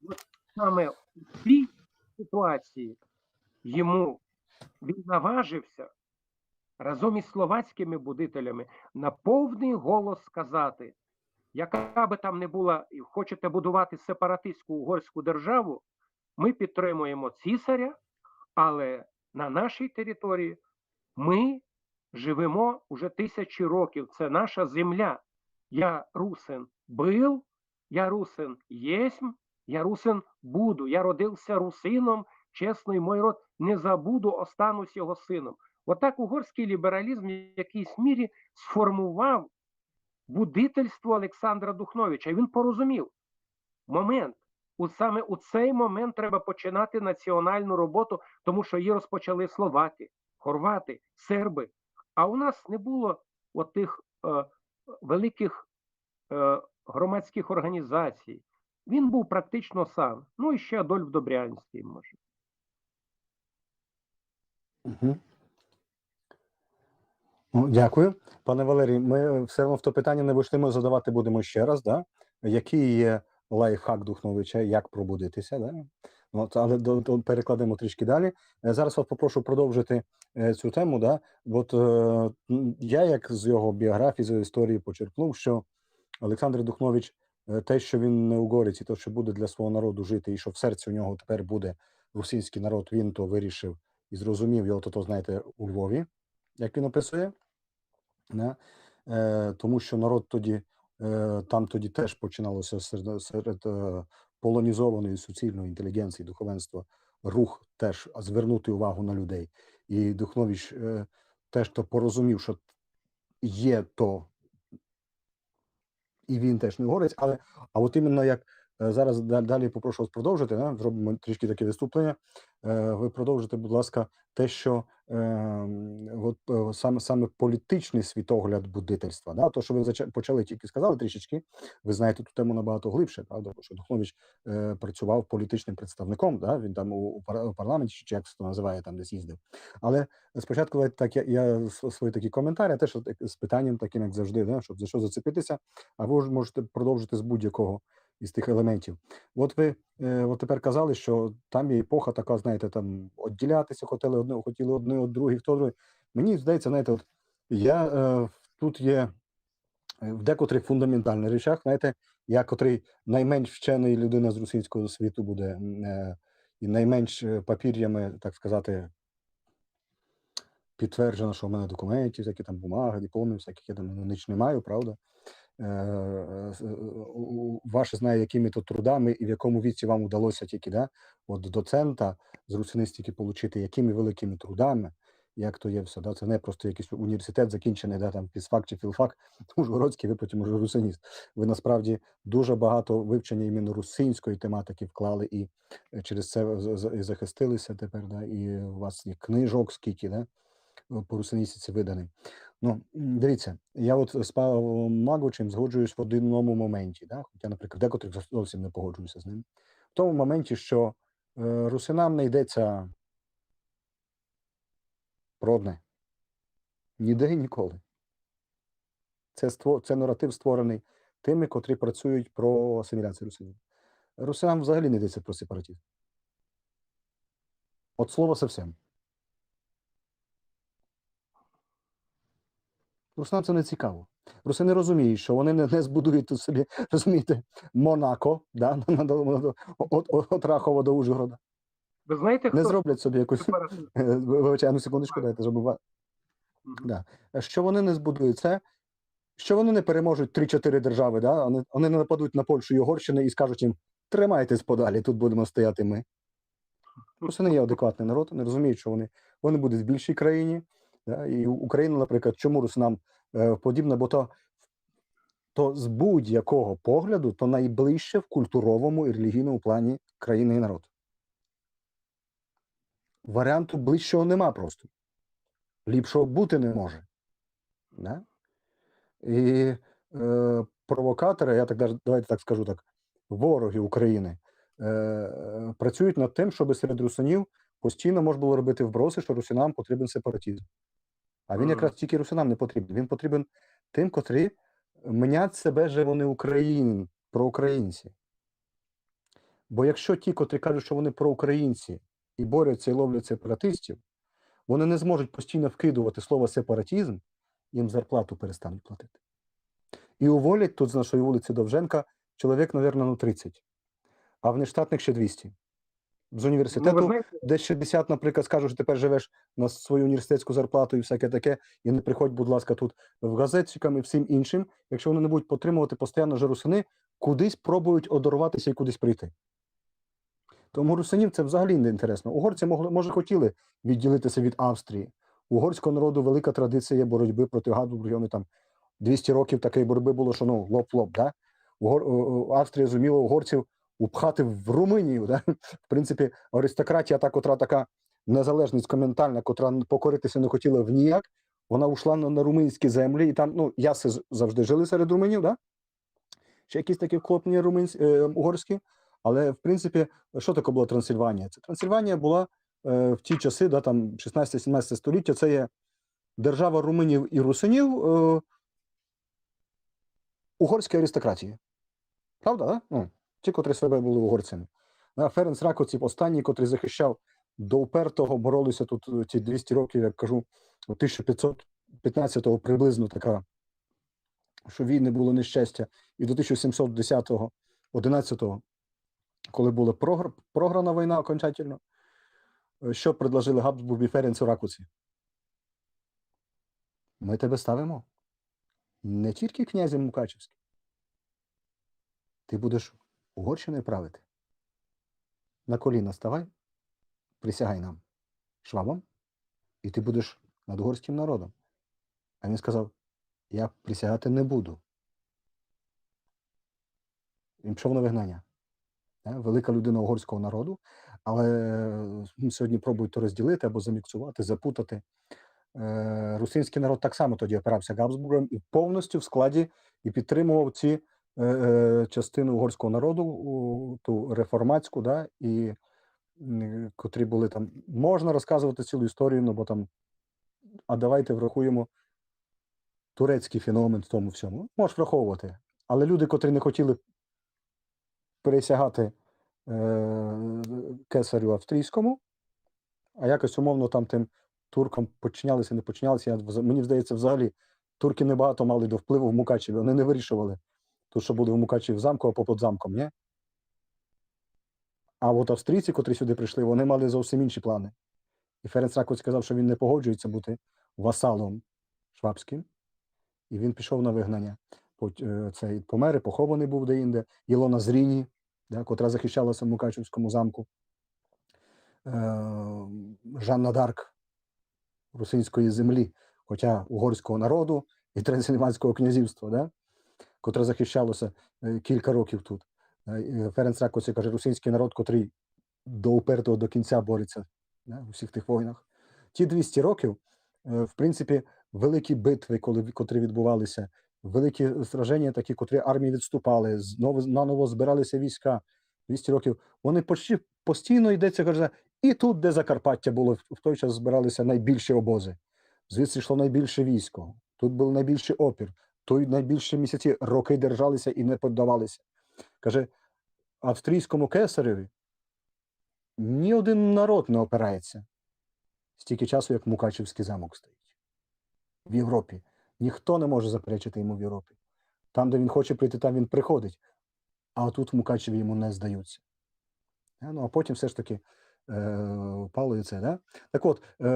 от саме у цій ситуації йому, він наважився разом із словацькими будителями на повний голос сказати: яка би там не була, і хочете будувати сепаратистську угорську державу, ми підтримуємо цісаря, але на нашій території. Ми живемо уже тисячі років. Це наша земля. Я русин был, я русин єсмь, я русин буду. Я родився русином, чесный мой род, не забуду, останусь його сином. Отак угорський лібералізм в якійсь мірі сформував будительство Олександра Духновича. І він порозумів момент. У саме у цей момент треба починати національну роботу, тому що її розпочали словаки, хорвати, серби. А у нас не було отих е, великих е, громадських організацій. Він був практично сам. Ну і ще Адольф Добрянський, може. Угу. Ну, дякую. Пане Валерій, ми все одно в то питання не вийшли, ми задавати будемо ще раз, да? Який є лайфхак Духновича, як пробудитися, да? Ну, от, але до, до, перекладемо трішки далі. Е, Зараз вас попрошу продовжити е, цю тему. Да? От е, м, я, як з його біографії, з його історії почерпнув, що Олександр Духнович, е, те, що він не угорець, і то, що буде для свого народу жити, і що в серці у нього тепер буде русинський народ, він то вирішив і зрозумів, його то, то знаєте, у Львові, як він описує. Не? Е, тому що народ тоді, е, там тоді теж починалося серед, серед е, полонізованої суцільної інтелігенції, духовенства, рух теж звернути увагу на людей. І Духнович е, теж то порозумів, що є то, і він теж не угорець, але а от іменно як е, зараз да- далі попрошу вас продовжити, да? Зробимо трішки таке відступлення. Е, Ви продовжите, будь ласка, те, що е, от, е, саме, саме політичний світогляд будительства. Да? То, що ви зача- почали тільки сказали трішечки, ви знаєте ту тему набагато глибше, правда? Бо що Духнович е, працював політичним представником, да? Він там у, у пар- у парламенті, чи як це називає, там десь їздив. Але спочатку давайте так, я, я с- свої такі коментарі, теж от з питанням таким, як завжди, да? Щоб за що зацепитися, а ви вже можете продовжити з будь-якого із тих елементів. От ви е, от тепер казали, що там є епоха така, знаєте, там відділятися хотіли одне, хотіли одне від других, хто другий. Мені здається, знаєте, от я е, тут є е, в декотрих фундаментальних речах, знаєте, я, котрий найменш вчений людина з русинського світу буде, м, е, і найменш е, папір'ями, так сказати, підтверджено, що в мене документів, всякі там бумаги, дипломи, всяких я там ніч не маю, правда? Е, е, у- у- Ваше знає, якими то трудами і в якому віці вам удалося тільки, да, от доцента з русиністики получити, якими великими трудами, як то є все. Да? Це не просто якийсь університет закінчений, да, там фізфак чи філфак, ужгородський, ви потім уже русиніст. Ви насправді дуже багато вивчення іменно русинської тематики вклали і е, через це з- з- і захистилися тепер, да, і у вас є книжок скільки, да, по русиністиці виданий. Ну, м, дивіться, я от з Павлом Маґочем згоджуюсь в одному моменті, да, хоча, наприклад, декотрих зовсім не погоджуюся з ним. В тому моменті, що е, русинам не йдеться про одне. Ніде і ніколи. Це, ство, це наратив, створений тими, котрі працюють про асиміляцію русинів. Русинам взагалі не йдеться про сепаратизм. От слова совсем. Русинам це не цікаво. Русини розуміють, що вони не, не збудують тут собі, розумієте, Монако, да, от, от, от Рахова до Ужгорода. Ви знаєте, Не хто зроблять собі якусь. сепаратист? Е, ви- Вибачте, одну секундочку, дайте, щоб ва- Мгм. Да. Що вони не збудують, це що вони не переможуть три-чотири держави, да? Вони, вони не нападуть на Польщу і Угорщину і скажуть їм: «Тримайтесь подалі, тут будемо стояти ми». Просто не є адекватний народ, не розуміють, що вони, вони будуть в більшій країні. Да? І Україна, наприклад, чому русинам е, подібна, бо то, то з будь-якого погляду то найближче в культуровому і релігійному плані країни і народ. Варіанту ближчого нема просто. Ліпшого бути не може. Да? І е, провокатори, я так даже, давайте так скажу так, вороги України е, працюють над тим, щоб серед русинів постійно можна було робити вброси, що русинам потрібен сепаратизм. А він Мгм. якраз тільки русинам не потрібен. Він потрібен тим, котрі мнять себе, що вони україн, проукраїнці. Бо якщо ті, котрі кажуть, що вони проукраїнці і борються і ловлять сепаратистів, вони не зможуть постійно вкидувати слово сепаратизм, їм зарплату перестануть платити. І уволять тут з нашої вулиці Довженка чоловік, мабуть, на тридцять, а внештатних ще двісті. з університету, де шістдесят, наприклад, скажуть, що тепер живеш на свою університетську зарплату і всяке таке, і не приходь, будь ласка, тут в газетчикам і всім іншим, якщо вони не будуть потримувати постійно, що русини кудись пробують одорватися і кудись прийти. Тому русинів це взагалі не інтересно. Угорці могли, може, хотіли відділитися від Австрії. У угорського народу велика традиція є боротьби проти Габсбургів. Вони там двісті років такої боротьби було, що, ну, лоб в лоб, да? Угор... у- у- Австрія зуміла угорців упхати в Румунію. Да? В принципі, аристократія, та, котра така незалежність континентальна, котра покоритися не хотіла в ніяк, вона ушла на, на румунські землі, і там, ну, яси з- завжди жили серед румунів, да? Ще якісь такі вклоплення румунсь... е, угорські. Але, в принципі, що таке була Трансильванія? Це Трансильванія була е, в ті часи, да, там шістнадцяте-сімнадцяте століття, це є держава румунів і русинів, е, угорської аристократії. Правда, да? Ну, ті, котрі себе були угорцями. Да, Ференц Ракоці, останній, котрий захищав до упертого, боролися тут е, ці двісті років, як кажу, у тисяча п'ятсот п'ятнадцятого приблизно така, що війни було нещастя, і до тисяча сімсот десятого, одинадцятого, коли була прогр... програна війна окончательно, е, що предложили Габсбурги Ференцу Ракоці? Ми тебе ставимо не тільки князем Мукачевським, ти будеш Угорщиною правити. На коліна ставай, присягай нам, швабам, і ти будеш над угорським народом. А він сказав: я присягати не буду. Він пішов на вигнання. Е, велика людина угорського народу, але е, сьогодні пробують то розділити або заміксувати, запутати. Е, Русинський народ так само тоді опирався Габсбургам і повністю в складі і підтримував ці е, е, частину угорського народу, у, ту реформатську, да, і м, котрі були там. Можна розказувати цілу історію, ну бо там, а давайте врахуємо турецький феномен в тому всьому. Можеш враховувати. Але люди, котрі не хотіли присягати е, кесарю австрійському, а якось умовно там тим туркам подчинялися, не подчинялися, я, вз- мені здається, взагалі турки небагато мали до впливу в Мукачеві, вони не вирішували, то що буде в Мукачеві в замку або під замком, ні? А от австрійці, котрі сюди прийшли, вони мали зовсім інші плани. І Ференц Ракоць сказав, що він не погоджується бути васалом швабським, і він пішов на вигнання. Пот- е, Цей помер і похований був деінде. Ілона Зріні, да, котра захищалася в Мукачевському замку. Е, Жанна Дарк русинської землі, хоча угорського народу і Трансильванського князівства, да, котра захищалася е, кілька років тут. Е, і Ференц Ракоці каже, русинський народ, котрий до упертого до кінця бореться, да, у всіх тих війнах. Ті двісті років, е, в принципі, великі битви, коли, котрі відбувалися, великі сраження такі, котрі армії відступали, знову, наново збиралися війська, двісті років, вони почти постійно йдеться, каже, і тут, де Закарпаття було, в той час збиралися найбільші обози. Звідси йшло найбільше військо, тут був найбільший опір, тут найбільші місяці, роки держалися і не піддавалися. Каже, австрійському кесареві ні один народ не опирається стільки часу, як Мукачевський замок стоїть в Європі. Ніхто не може заперечити йому в Європі. Там, де він хоче прийти, там він приходить. А тут в Мукачеві йому не здаються. Е, Ну, а потім все ж таки е, впало і це. Да? Так от, е,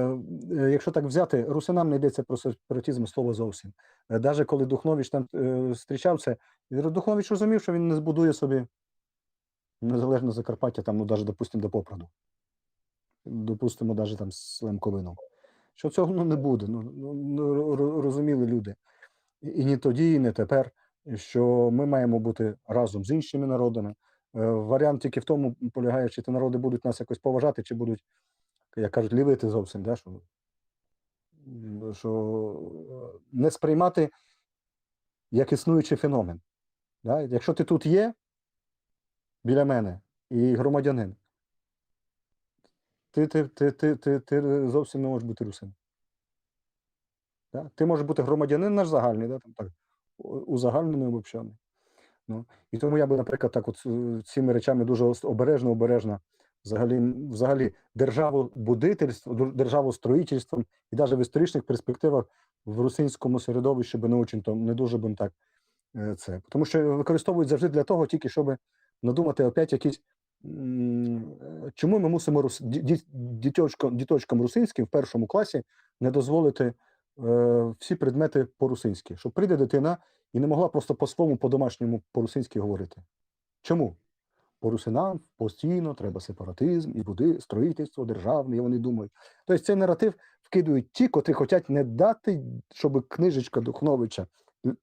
е, якщо так взяти, русинам не йдеться про сепаратизм слова зовсім. Е, Даже коли Духнович там е, зустрічав це, Духнович розумів, що він не збудує собі незалежне Закарпаття, там, ну, навіть, допустимо, до Попраду. Допустимо, навіть там з Лемковином. Що цього, ну, не буде. Ну, ну, ну, ро- ро- розуміли люди. І, і ні тоді, і не тепер, що ми маємо бути разом з іншими народами. Е, Варіант тільки в тому полягає, чи ті народи будуть нас якось поважати, чи будуть, як кажуть, лівити зовсім, да, що, м, що е, не сприймати як існуючий феномен. Да? Якщо ти тут є, біля мене, і громадянин, ти, ти, ти, ти, ти, ти зовсім не можеш бути русин. Да? Ти можеш бути громадянин наш загальний, да? Там, так, у- узагальнений, обобщений. Ну, і тому я би, наприклад, так от е, цими речами дуже ос- обережно, обережно взагалі, взагалі державобудительство, дур- державостроїтельством і навіть в історичних перспективах в русинському середовищі би не очень то, не дуже би так е, це. Тому що використовують завжди для того, тільки щоб надумати опять якісь м, е, чому ми мусимо рус-, ді-, ді-, діточко-, діточкам русинським в першому класі не дозволити, е, всі предмети по-русинськи? Що прийде дитина і не могла просто по-свому, по-домашньому, по-русинськи говорити. Чому? По русинам постійно треба сепаратизм і буди-, строїтельство державне, і вони думають. Тобто цей наратив вкидують ті, котрі хочуть не дати, щоб книжечка Духновича,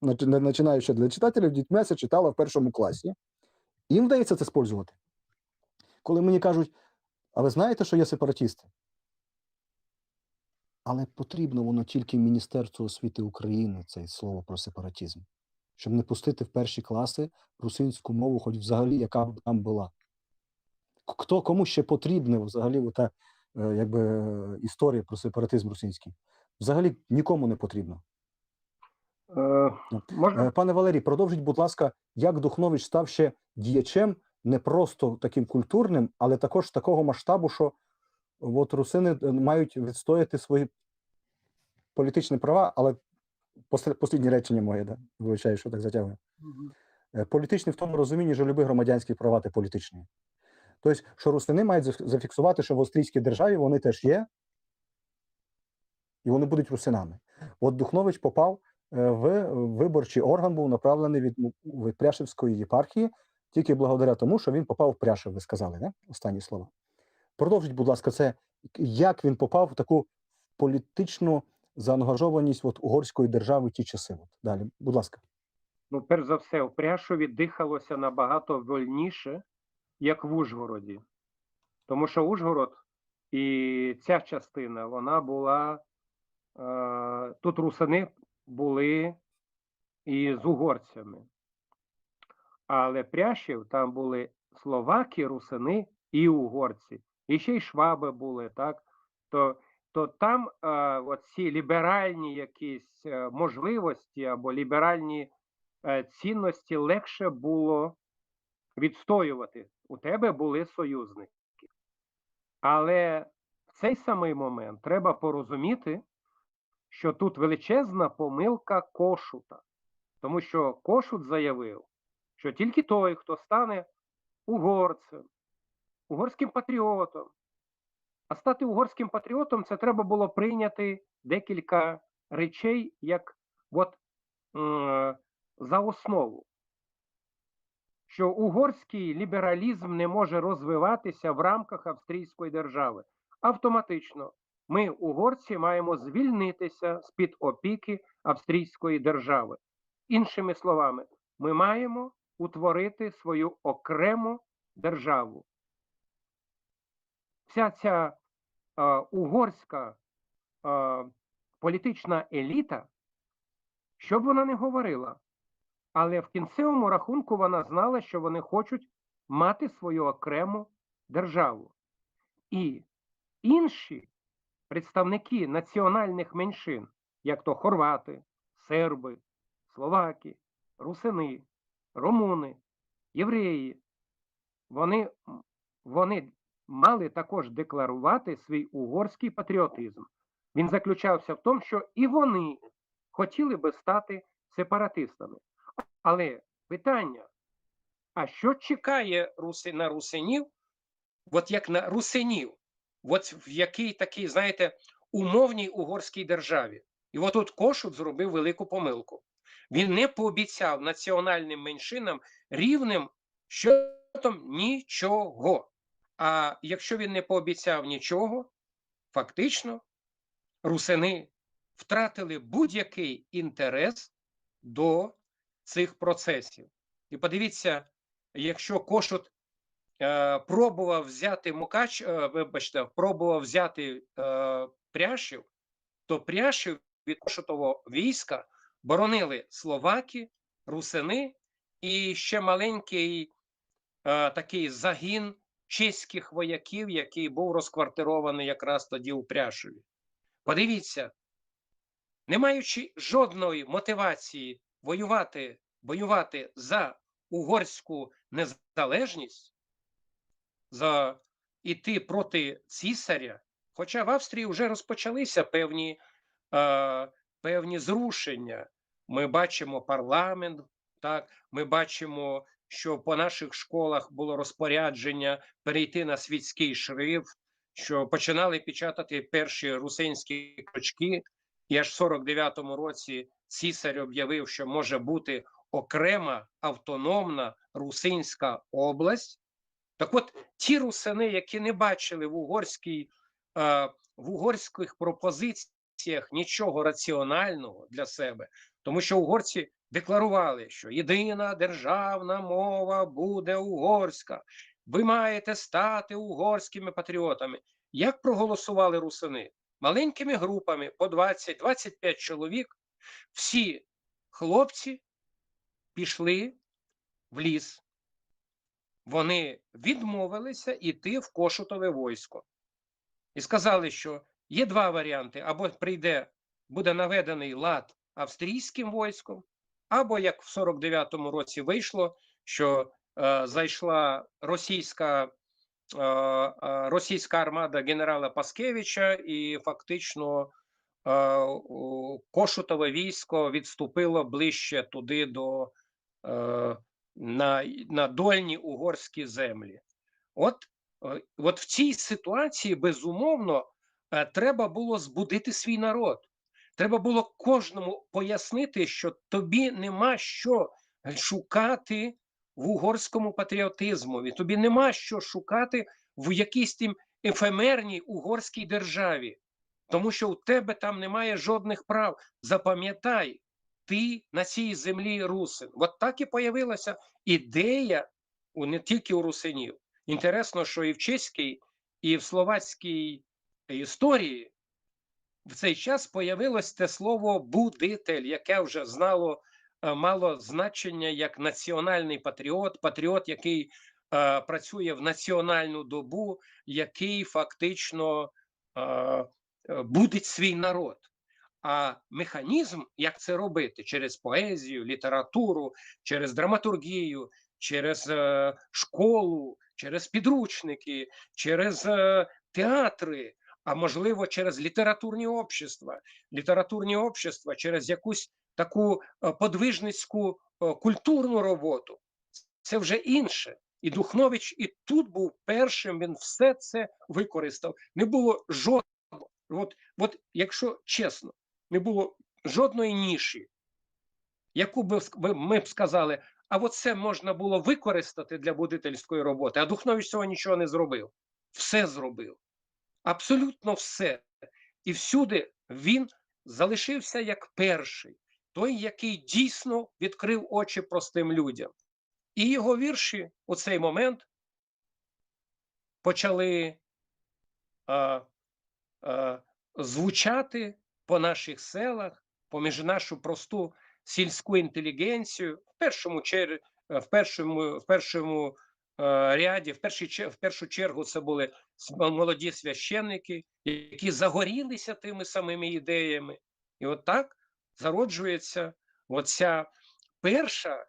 нач-, не-, починаючи для читателів, дітьми ся читала в першому класі. Їм вдається це спользувати. Коли мені кажуть: «А ви знаєте, що є сепаратісти?» Але потрібно воно тільки Міністерству освіти України, це слово про сепаратизм, щоб не пустити в перші класи русинську мову, хоч взагалі, яка б там була. К-, хто, кому ще потрібна взагалі ота, е, якби, е, історія про сепаратизм русинський? Взагалі нікому не потрібно. Е, можна? Е, пане Валерій, продовжіть, будь ласка, як Духнович став ще діячем, не просто таким культурним, але також такого масштабу, що от русини, е, мають відстояти свої політичні права, але послед-, посліднє речення моє, да, вибачаю, що так затягую. Мгм. Е, політичні в тому розумінні, що любі громадянські права — це політичні. Тобто, що русини мають заф-, зафіксувати, що в австрійській державі вони теж є, і вони будуть русинами. От Духнович попав, е, в виборчий орган, був направлений від, від Пряшевської єпархії, тільки благодаря тому, що він попав в Пряшев, ви сказали, не? Останні слова. Продовжіть, будь ласка, це, як він попав в таку політичну заангажованість от угорської держави в ті часи. От. Далі, будь ласка. Ну, перш за все, в Пряшові дихалося набагато вольніше, як в Ужгороді. Тому що Ужгород і ця частина, вона була, е, тут русини були і з угорцями. Але Пряшів, там були словаки, русини і угорці. І ще й шваби були, так? То, то там, е, оці ліберальні якісь, е, можливості або ліберальні, е, цінності легше було відстоювати. У тебе були союзники. Але в цей самий момент треба порозуміти, що тут величезна помилка Кошута. Тому що Кошут заявив, що тільки той, хто стане угорцем, угорським патріотом, а стати угорським патріотом — це треба було прийняти декілька речей як от, м, за основу, що угорський лібералізм не може розвиватися в рамках австрійської держави. Автоматично ми, угорці, маємо звільнитися з-під опіки австрійської держави. Іншими словами, ми маємо утворити свою окрему державу. Вся ця, е, угорська, е, політична еліта, що б вона не говорила, але в кінцевому рахунку вона знала, що вони хочуть мати свою окрему державу. І інші представники національних меншин, як то хорвати, серби, словаки, русини, румуни, євреї, вони, вони мали також декларувати свій угорський патріотизм. Він заключався в тому, що і вони хотіли би стати сепаратистами. Але питання: а що чекає руси-, на русинів, от як на русинів, от в якій такій, знаєте, умовній угорській державі? І от тут Кошут зробив велику помилку. Він не пообіцяв національним меншинам рівним счетом нічого. А якщо він не пообіцяв нічого, фактично русини втратили будь-який інтерес до цих процесів. І подивіться, якщо Кошут, е, пробував взяти Мукач, е, вибачте, пробував взяти, е, Пряшів, то Пряшів від Кошутового війська боронили словаки, русини і ще маленький, е, такий загін чеських вояків, який був розквартирований якраз тоді у Пряшеві. Подивіться, не маючи жодної мотивації воювати, воювати за угорську незалежність, за іти проти цісаря, хоча в Австрії вже розпочалися певні, е, певні зрушення. Ми бачимо парламент, так, ми бачимо що по наших школах було розпорядження перейти на світський шрифт, що починали печатати перші русинські книжки, і аж в сорок дев'ятому році цісар об'явив, що може бути окрема автономна русинська область. Так от, ті русини, які не бачили в угорській, е, в угорських пропозиціях нічого раціонального для себе, тому що угорці декларували, що єдина державна мова буде угорська, ви маєте стати угорськими патріотами. Як проголосували русини? Маленькими групами по двадцять, двадцять п'ять чоловік, всі хлопці пішли в ліс. Вони відмовилися йти в Кошутове військо. І сказали, що є два варіанти: або прийде, буде наведений лад австрійським військом, або, як в сорок дев'ятому році вийшло, що е, зайшла російська, е, е, російська армада генерала Паскевича, і фактично е, у- Кошутове військо відступило ближче туди до е, на, на дольні угорські землі. От, е, от в цій ситуації, безумовно, е, треба було збудити свій народ. Треба було кожному пояснити, що тобі нема що шукати в угорському патріотизмові, тобі нема що шукати в якійсь тім ефемерній угорській державі, тому що у тебе там немає жодних прав. Запам'ятай, ти на цій землі русин. От так і появилася ідея у, не тільки у русинів. Інтересно, що і в чеській, і в словацькій історії в цей час появилось те слово будитель, яке вже знало, е, мало значення як національний патріот, патріот, який е, працює в національну добу, який фактично е, е, будить свій народ. А механізм, як це робити, через поезію, літературу, через драматургію, через е, школу, через підручники, через е, театри, а можливо, через літературні общества, літературні общества, через якусь таку е, подвижницьку е, культурну роботу. Це вже інше. І Духнович і тут був першим, він все це використав. Не було жодного, от, от якщо чесно, не було жодної ніші, яку би ск- би ми б сказали, а от це можна було використати для будительської роботи, а Духнович цього нічого не зробив. Все зробив. Абсолютно все. І всюди він залишився як перший, той, який дійсно відкрив очі простим людям. І його вірші у цей момент почали е, е, звучати по наших селах, поміж нашу просту сільську інтелігенцію. В першому чер... в першому, в першому е, ряді, в, першій, чер- в першу чергу це були с- молоді священники, які загорілися тими самими ідеями. І от так зароджується оця перша,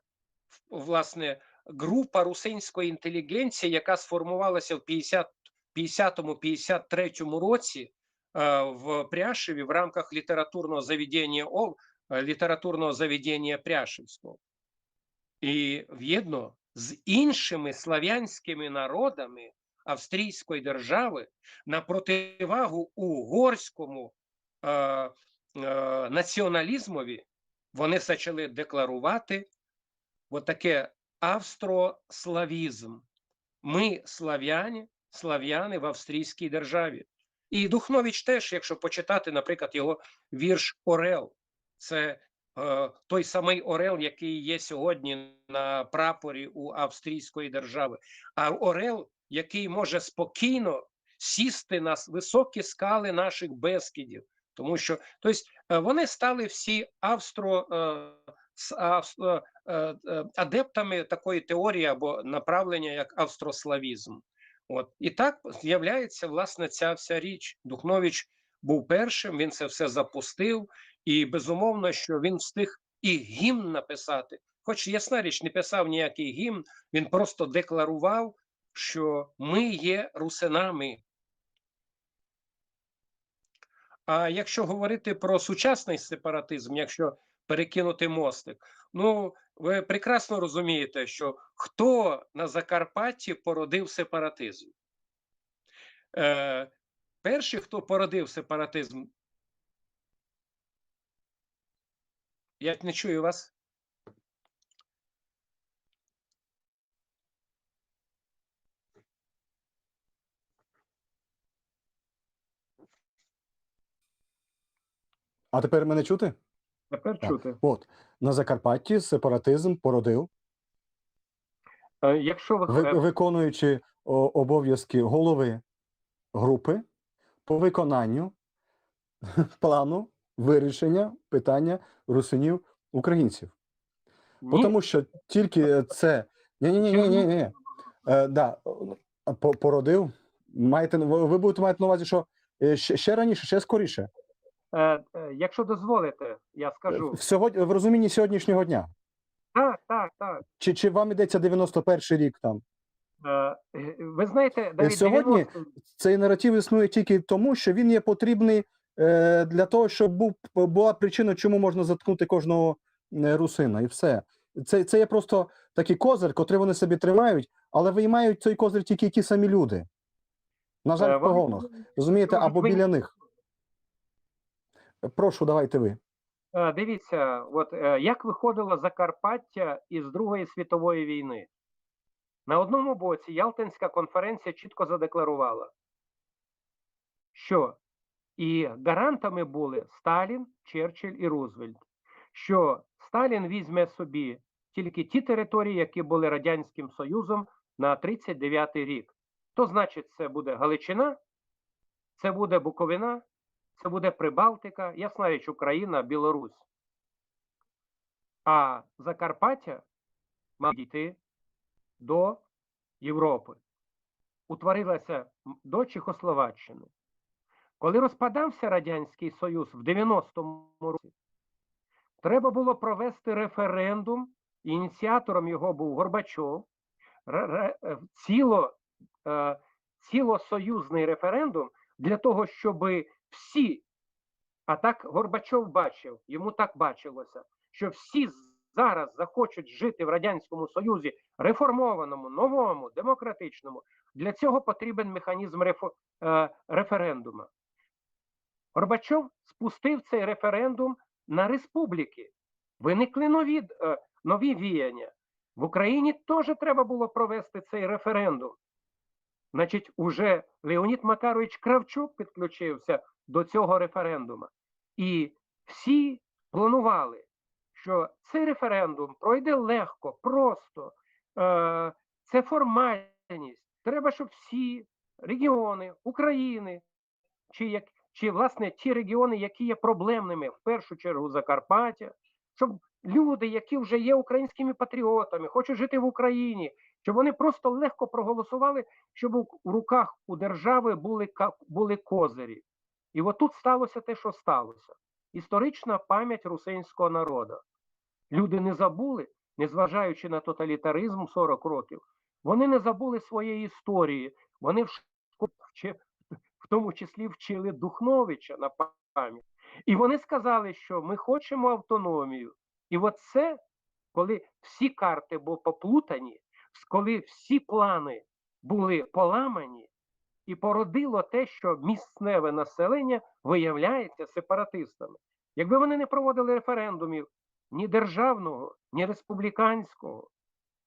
в- власне, ґрупа русинської інтелігенції, яка сформувалася в пятдесят, пятдесятому, пятдесят третьому році е, в Пряшеві в рамках літературного заведення, о, е, літературного заведення Пряшевського. І вєдно з іншими славянськими народами австрійської держави на противагу угорському е, е, націоналізмові вони почали декларувати отаке австрославізм. Ми славяне, славяне в австрійській державі. І Духнович теж, якщо почитати, наприклад, його вірш Орел, це е, той самий орел, який є сьогодні на прапорі у австрійської держави, а орел, який може спокійно сісти на с- високі скали наших Бескідів. Тому що, тобто, е, вони стали всі австро, е, с- авс- е, е, е, адептами такої теорії або направлення, як австрославізм. От. І так з'являється, власне, ця вся річ. Духнович був першим, він це все запустив, і безумовно, що він встиг і гімн написати. Хоч, ясна річ, не писав ніякий гімн, він просто декларував, що ми є русинами. А якщо говорити про сучасний сепаратизм, якщо перекинути мостик, ну, Ви прекрасно розумієте, що хто на Закарпатті породив сепаратизм. Е, перший, хто породив сепаратизм, я не чую вас. А тепер мене чути? Тепер чути. От. На Закарпатті сепаратизм породив, е, якщо ви, ви, е, виконуючи обов'язки голови групи по виконанню плану вирішення питання русинів українців. Ні. Тому що тільки це... Ні, ні, ні, ні, ні, ні. Е, да, породив. Маєте, ви будете мати на увазі, що, е, ще, ще раніше, ще скоріше. Е, е, якщо дозволите, я скажу. Сьогодні, в розумінні сьогоднішнього дня. Так, так, так. Чи, чи вам ідеться дев'яносто перший рік там? Е, е, ви знаєте, е, навіть сьогодні дев'яносто... Цей наратив існує тільки тому, що він є потрібний, е, для того, щоб був, була причина, чому можна заткнути кожного, е, русина, і все. Це, це є просто такий козир, котрий вони собі тримають, але виймають цей козир тільки ті самі люди. На жаль, е, в погонах. Розумієте, або біля них. Прошу, давайте ви. Е, дивіться, от, е, як виходило Закарпаття із Другої світової війни. На одному боці Ялтинська конференція чітко задекларувала, що і гарантами були Сталін, Черчилль і Рузвельт, що Сталін візьме собі тільки ті території, які були Радянським Союзом на тридцять дев'ятий рік. То значить, це буде Галичина, це буде Буковина, це буде Прибалтика, ясна річ, Україна, Білорусь. А Закарпаття має дійти до Європи. Утворилася до Чехословаччини. Коли розпадався Радянський Союз в дев'яностому році, треба було провести референдум, ініціатором його був Горбачов, ре-, ре-, е, ціло-, е, цілосоюзний референдум для того, щоб всі, а так Горбачов бачив, йому так бачилося, що всі зараз захочуть жити в Радянському Союзі реформованому, новому, демократичному. Для цього потрібен механізм рефо-, е, референдуму. Горбачов спустив цей референдум на республіки. Виникли нові, е, нові віяння. В Україні теж треба було провести цей референдум. Значить, уже Леонід Макарович Кравчук підключився до цього референдуму. І всі планували, що цей референдум пройде легко, просто, е, це формальність. Треба, щоб всі регіони України, чи як, чи, власне, ті регіони, які є проблемними, в першу чергу Закарпаття, щоб люди, які вже є українськими патріотами, хочуть жити в Україні, щоб вони просто легко проголосували, щоб у, у руках у держави були ка-, були козирі. І от тут сталося те, що сталося. Історична пам'ять русинського народу. Люди не забули, незважаючи на тоталітаризм сорок років, вони не забули своєї історії. Вони в школах вчи-, в тому числі вчили Духновича на пам'ять. І вони сказали, що ми хочемо автономію. І от це, коли всі карти були поплутані, коли всі плани були поламані, і породило те, що місцеве населення виявляється сепаратистами. Якби вони не проводили референдумів ні державного, ні республіканського,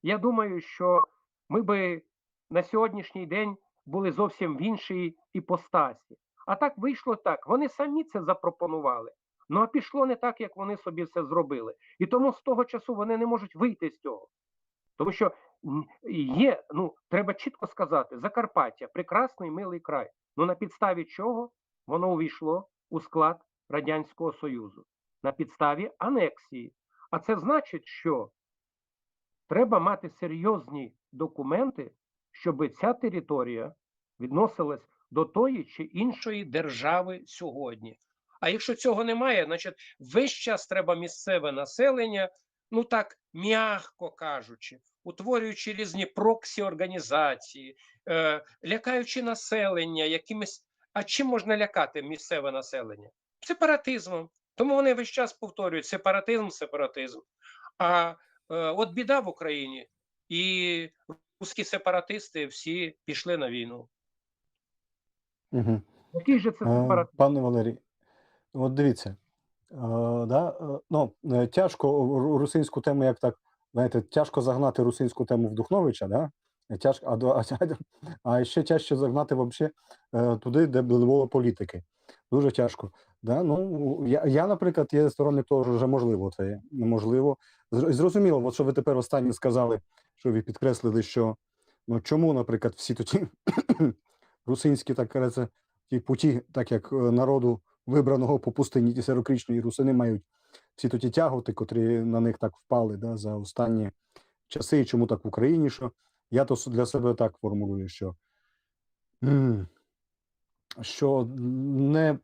я думаю, що ми би на сьогоднішній день були зовсім в іншій іпостасі. А так вийшло так. Вони самі це запропонували. Ну, а пішло не так, як вони собі це зробили. І тому з того часу вони не можуть вийти з цього. Тому що, м, є, ну, треба чітко сказати, Закарпаття — прекрасний, милий край. Ну, на підставі чого воно увійшло у склад Радянського Союзу? На підставі анексії. А це значить, що треба мати серйозні документи, щоб ця територія відносилась до тої чи іншої держави сьогодні. А якщо цього немає, значить, весь час треба місцеве населення, ну так, м'яко кажучи, утворюючи різні проксі-організації, е, лякаючи населення якимись. А чим можна лякати місцеве населення? Сепаратизмом. Тому вони весь час повторюють: сепаратизм, сепаратизм. А е, от біда в Україні. І русські сепаратисти всі пішли на війну. Угу. Який же це Е, сепаратизм? Пане Валерій, от дивіться, е, да, е, ну, е, тяжко ру- русинську тему, як так, знаєте, тяжко загнати русинську тему в Духновича, да? Е, Тяжко, а, до- а, а ще тяжче загнати вообще е, туди, де не було політики. Дуже тяжко. Да? Ну, я, я, наприклад, є сторонник того, що вже можливо це є. Неможливо. Зр- Зрозуміло, от що ви тепер останнє сказали, що ви підкреслили, що ну, чому, наприклад, всі тоді русинські, так кажеться, ті путі, так як е, народу вибраного по пустині ті сорокрічні русини мають всі тоді тяготи, котрі на них так впали, да, за останні часи, і чому так в Україні, що я то с- для себе так формулюю, що, м, що не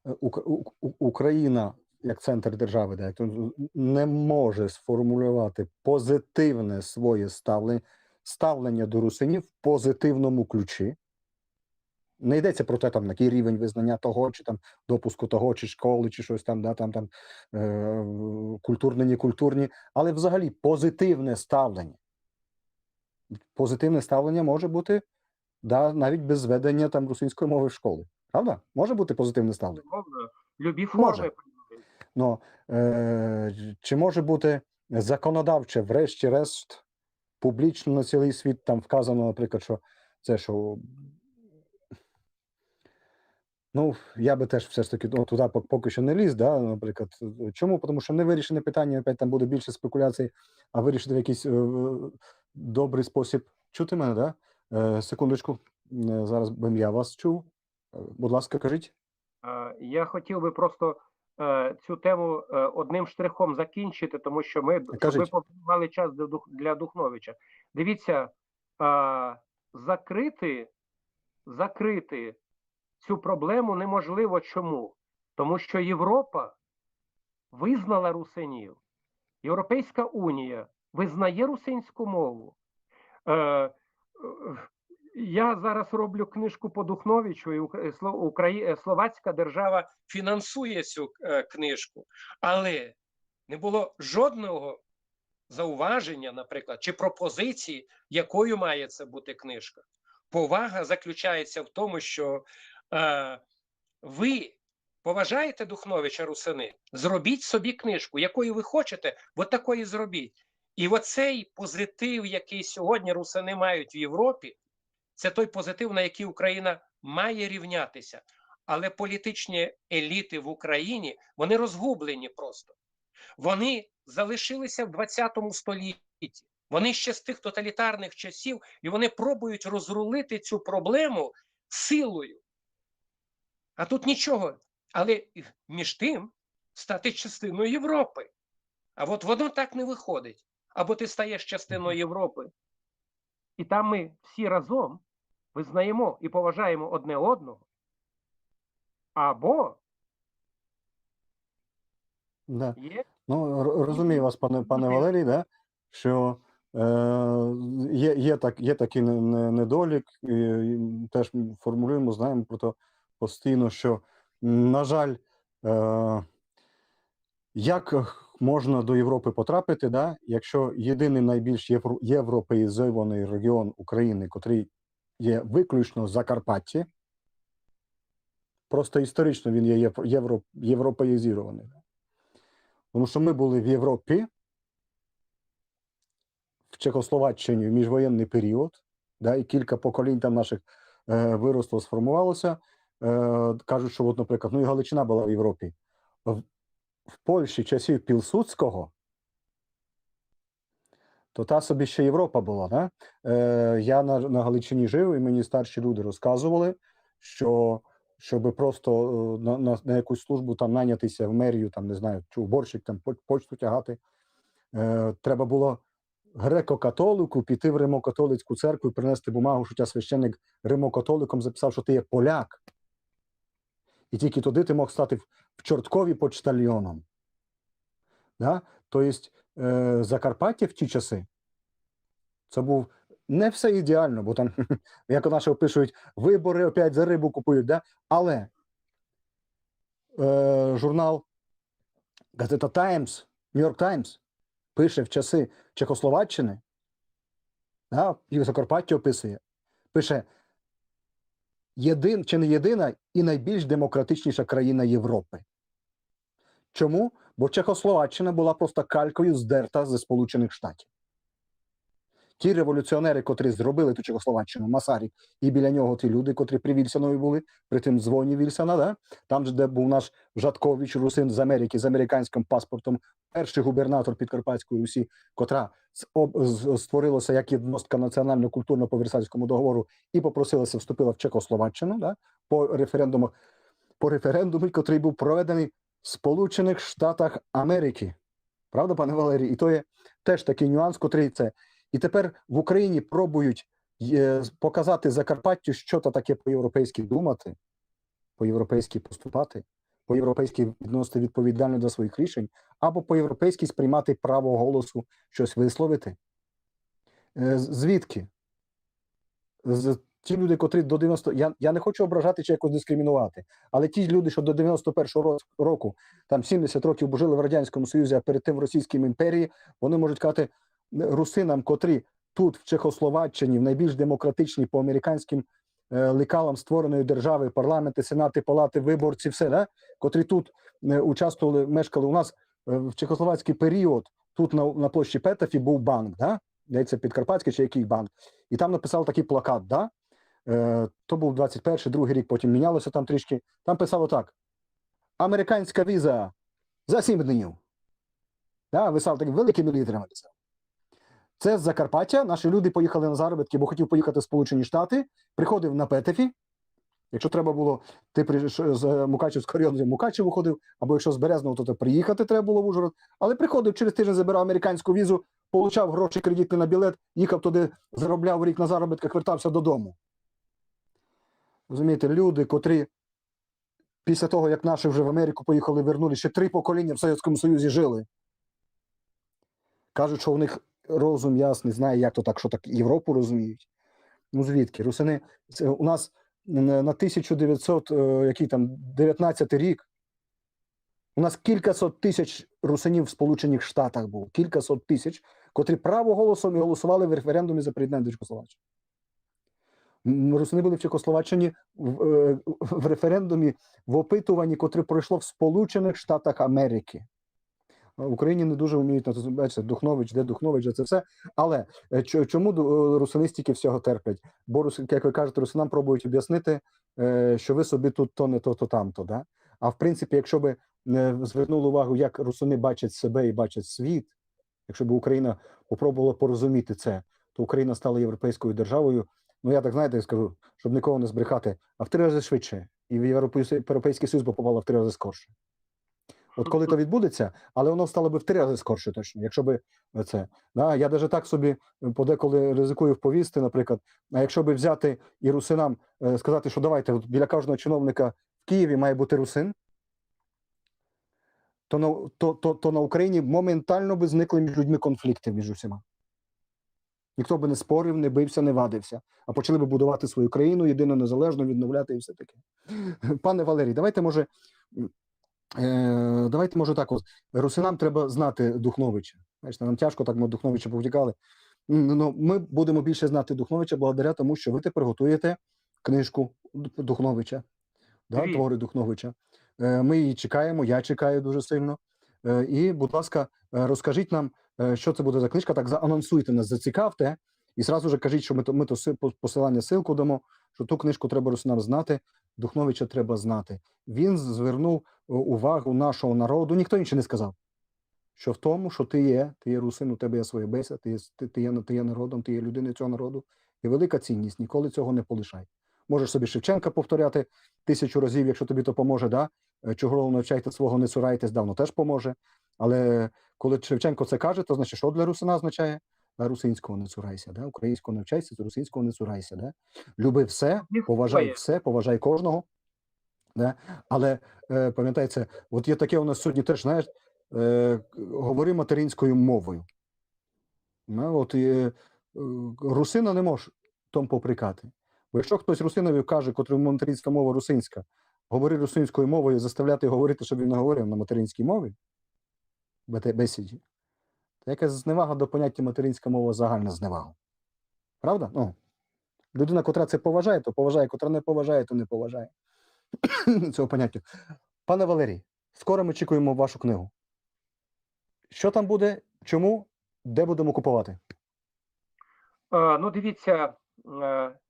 Ук- У- У- Україна як центр держави, да, як то не може сформулювати позитивне своє ставлення, ставлення до русинів в позитивному ключі. Не йдеться про те, там, який рівень визнання того, чи там допуску того, чи школи, чи щось там, да, там, там е, культурні, некультурні, але взагалі позитивне ставлення. Позитивне ставлення може бути, да, навіть без введення там русинської мови в школи. Правда? Може бути позитивне ставлення. Безумовно, любі Може. Форми. Ну, е, чи може бути законодавче, врешті-решт, публічно на цілий світ там вказано, наприклад, що це що. Ну, я би теж все ж таки ну, туди пок- поки що не ліз, да, наприклад. Чому? Тому що не вирішене питання, опять там буде більше спекуляцій, а вирішити в якийсь е, добрий спосіб. Чути мене, да? Е, секундочку, Е, зараз бим я вас чув. Е, Будь ласка, кажіть. Е, Я хотів би просто е, цю тему е, одним штрихом закінчити, тому що ми щоб ви Кажіть. повинні мали час для, Дух- для Духновича. Дивіться, е, закрити, закрити цю проблему неможливо. Чому? Тому що Європа визнала русинів. Європейська Унія визнає русинську мову. Е, е, я зараз роблю книжку по Духновичу, і Украї- Сло- Украї- е, словацька держава фінансує цю е, книжку. Але не було жодного зауваження, наприклад, чи пропозиції, якою має це бути книжка. Повага заключається в тому, що е, ви поважаєте Духновича, русини, зробіть собі книжку, якою ви хочете, от такої зробіть. І оцей позитив, який сьогодні русини мають в Європі, це той позитив, на який Україна має рівнятися. Але політичні еліти в Україні, вони розгублені просто. Вони залишилися в двадцятому столітті. Вони ще з тих тоталітарних часів, і вони пробують розрулити цю проблему силою. А тут нічого. Але між тим стати частиною Європи. А от воно так не виходить. Або ти стаєш частиною Європи, і там ми всі разом визнаємо і поважаємо одне одного, або Да. є Ну, р- розумію вас, пане, пане Валерій, да? Що е, є, є, так, є такий не- не- недолік, і теж формулюємо, знаємо про це постійно, що, м, на жаль, е, як можна до Європи потрапити, да? Якщо єдиний найбільш євро- європеїзований регіон України, котрий є виключно Закарпаття, просто історично він є євро- євро- європеїзований. Тому що ми були в Європі, в Чехословаччині в міжвоєнний період, да, і кілька поколінь там наших е, виросло, сформувалося. Е, кажуть, що, от, наприклад, ну і Галичина була в Європі. В, в Польщі часів Пілсудського, то та собі ще Європа була. Да? Е, я на, на Галичині жив, і мені старші люди розказували, що щоб просто е, на, на, на якусь службу там найнятися в мерію, там, не знаю, чи уборщик, там поч- почту тягати, е, треба було греко-католику піти в римокатолицьку церкву і принести бумагу, що тебе священник римокатоликом записав, що ти є поляк. І тільки тоді ти мог стати в, в Чорткові почтальйоном. Да? Тобто е, Закарпаття в ті часи, це був не все ідеально, бо там, як у нашого пишуть, вибори опять за рибу купують, да? Але е, журнал, газета Times, New York Times, пише в часи Чехословаччины, да, і Закарпаття описує, пише, єдин, чи не єдина і найбільш демократичніша країна Європы. Чому? Бо Чехословаччина была просто калькою здерта зі Сполученых Штатів. Ті революціонери, котрі зробили ту Чехословаччину, Масарик, і біля нього ті люди, котрі при Вільсонові были, при тім дзвоні Вільсона, да? Там же, де быв наш Жаткович, русин з Америкы, з американськым паспортом, першый губернатор Підкарпатської Русі, котра з-, об-, з-, створилася як єдностка національно-культурно по Версальському договору і попросилася, вступила в Чехословаччину, да? По референдуму, по референдуму, котрый быв проведеный в Сполученых Штатах Америкы. Правда, пане Валерій? І то є теж такый нюанс, котрый це. І тепер в Україні пробують, е, показати Закарпаттю, що то таке по-європейськи думати, по-європейськи поступати, по-європейськи відносити відповідально до своїх рішень, або по-європейськи сприймати право голосу щось висловити. Е, з-, звідки? З-, ті люди, котрі до девяносто, я, я не хочу ображати чи якось дискримінувати, але ті люди, що до девяносто першого ро-, року, там сімдесят років жили в Радянському Союзі, а перед тим в Російській імперії, вони можуть казати, е, русинам, котрі тут, в Чехословаччині, в найбільш демократичній по американським, е, лекалам створеної держави, парламенти, сенати, палати, виборці, все, да? Котрі тут, е, участвовали, мешкали у нас, е, в чехословацький період, тут на, на площі Петефі був банк, да? Здається, Підкарпатський чи який банк. І там написав такий плакат, да? Е, то був двадцять перший, другий рік, потім мінялося там трішки. Там писало так: «Американська віза за сім днів». Да? Писав такими великими літерами писав. Це з Закарпаття, наші люди поїхали на заробітки, бо хотів поїхати в Сполучені Штати, приходив на Петефі. Якщо треба було, ти при-, ш-, з Мукачівського району, в Мукачево ходив, або якщо з Березного, то, то приїхати треба було в Ужгород. Але приходив, через тиждень забирав американську візу, получав гроші кредитні на білет, їхав туди, заробляв рік на заробітках, вертався додому. Розумієте, люди, котрі після того, як наші вже в Америку поїхали, вернули, ще три покоління в Совєтському Союзі жили. Кажуть, що у них розум ясний, знає, як то так, що так Європу розуміють. Ну, звідки? Русини, це у нас на, на тисяча дев'ятсот, е, який там, дев'ятнадцятий рік, у нас кілька сот тисяч русинів в Сполучених Штатах було, кілька сот тисяч, котрі право голосом і голосували в референдумі за приєднання до Чехословаччини. М, русини були в Чехословаччині в, е, в референдумі, в опитуванні, котре пройшло в Сполучених Штатах Америки. В Україні не дуже вміють на це, бачите, Духнович, де Духнович, де це все. Але, е, чо-, чому ду-, е, русини стільки всього терплять? Бо рус-, як ви кажете, русинам пробують об'яснити, е, що ви собі тут то не то, то тамто, да? А в принципі, якщо би, е, звернули увагу, як русини бачать себе і бачать світ, якщо б Україна попробувала порозуміти це, то Україна стала європейською державою. Ну, я так, знаєте, скажу, щоб нікого не збрехати, а в три рази швидше. І в Європейсь-, Європейський Союз би попала в три рази скорше. От коли то відбудеться, але воно стало би в три рази скорше точно, якщо би це. Да, я даже так собі, е, подеколи ризикую вповісти, наприклад, а якщо би взяти і русинам, е, сказати, що давайте от біля кожного чиновника в Києві має бути русин, то на, то, то, то на Україні моментально би зникли між людьми конфлікти між усіма. Ніхто би не спорив, не бився, не вадився, а почали би будувати свою країну, єдину незалежну, відновляти і все таке. Пане Валерій, давайте, може, е, давайте, може, так от. Русинам треба знати Духновича. Знаєте, нам тяжко так, ми Духновича повтікали. М, ну, ми будемо більше знати Духновича благодаря тому, що ви тепер готуєте книжку Д-, Духновича, да, Дві. Твори Духновича. Е, ми її чекаємо, я чекаю дуже сильно. Е, і, будь ласка, е, розкажіть нам, е, що це буде за книжка, так заанонсуйте нас, зацікавте, і зразу ж кажіть, що ми то, ми то си-, по-, посилання, ссылку дамо, що ту книжку треба русинам знати, Духновича треба знати. Він звернув, е, увагу нашого народу, ніхто інший не сказав, що в тому, що ти є, ти є русин, у тебе є своє беся, ти є, ти, ти є, ти є народом, ти є людиною цього народу, є велика цінність, ніколи цього не полишай. Можеш собі Шевченка повторяти тисячу разів, якщо тобі то поможе, да? Е, «Чужого навчайте, свого не цурайтесь», давно теж поможе. Але коли Шевченко це каже, то значить, що для русина означає? «Русинського не цурайся», да? «Українського навчайся, русинського не цурайся», да? Люби все, поважай все, поважай кожного. Да? Але, е, пам'ятайте, от є таке у нас сьогодні теж, знаєш, е, говори материнською мовою. Ну, от, е, е, русина не може тому попрекати. Бо якщо хтось русинові каже, котрому материнська мова русинська, говори русинською мовою, заставляти говорити, щоб він не говорив на материнській мові, бете-, бесіді, Це якась зневага до поняття материнська мова, загальна зневага. Правда? Ну, людина, котра це поважає, то поважає, котра не поважає, то не поважає цього поняття. Пане Валерій, скоро ми очікуємо вашу книгу. Що там буде, чому, де будемо купувати? Е, ну, дивіться, е,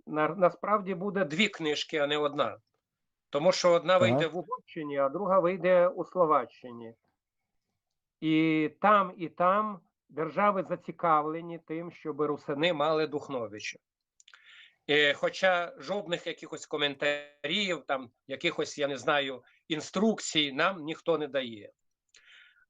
на, насправді буде дві книжки, а не одна. Тому що одна вийде в Угорщині, а друга вийде у Словаччині. І там, і там держави зацікавлені тим, щоб русини мали Духновича. Е, хоча жодних якихось коментарів, там, якихось, я не знаю, інструкцій нам ніхто не дає.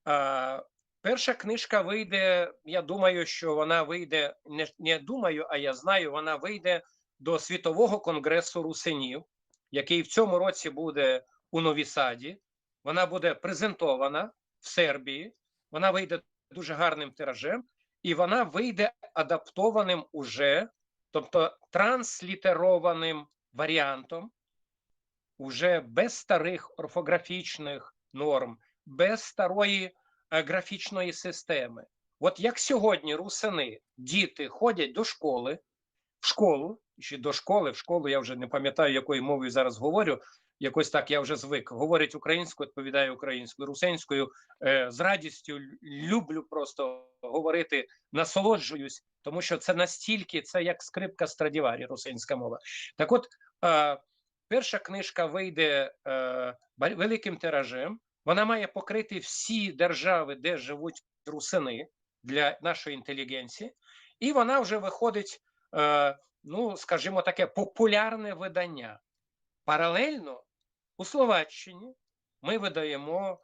А, перша книжка вийде, я думаю, що вона вийде, не, не думаю, а я знаю, вона вийде до Світового конгресу русинів, який в цьому році буде у Нові Саді. Вона буде презентована в Сербії, вона вийде дуже гарним тиражем, і вона вийде адаптованим уже, тобто транслітерованим варіантом, уже без старих орфографічних норм, без старої е, графічної системи. От як сьогодні русини, діти ходять до школи, в школу, чи до школи, в школу, я вже не пам'ятаю, якою мовою зараз говорю, якось так я вже звик. Говорить українською, відповідає українською, русинською. Е, з радістю лю- люблю просто говорити, насолоджуюсь, тому що це настільки, це як скрипка Страдіварі, русинська мова. Так от, е, перша книжка вийде е, ба- великим тиражем. Вона має покрити всі держави, де живуть русини для нашої інтелігенції. І вона вже виходить, е, ну, скажімо, таке популярне видання. Паралельно у Словаччині ми видаємо,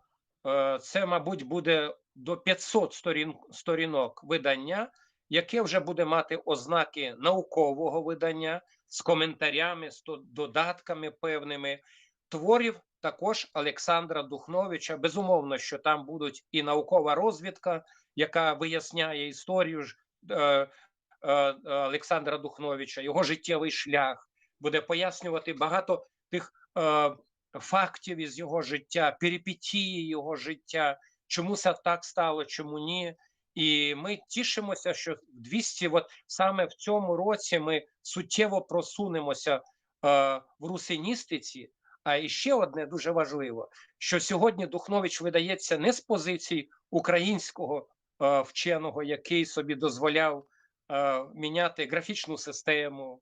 е, це, мабуть, буде до пятсот сторін, сторінок видання, яке вже буде мати ознаки наукового видання з коментарями, з до- додатками певними, творів також Олександра Духновича. Безумовно, що там будуть і наукова розвідка, яка виясняє історію ж, е, е, Олександра Духновича, його життєвий шлях, буде пояснювати багато тих е, фактів із його життя, перипетії його життя, чому це так стало, чому ні. І ми тішимося, що в двісті, от саме в цьому році ми суттєво просунемося е, в русиністиці. А і ще одне дуже важливо, що сьогодні Духнович видається не з позицій українського е, вченого, який собі дозволяв е, міняти графічну систему,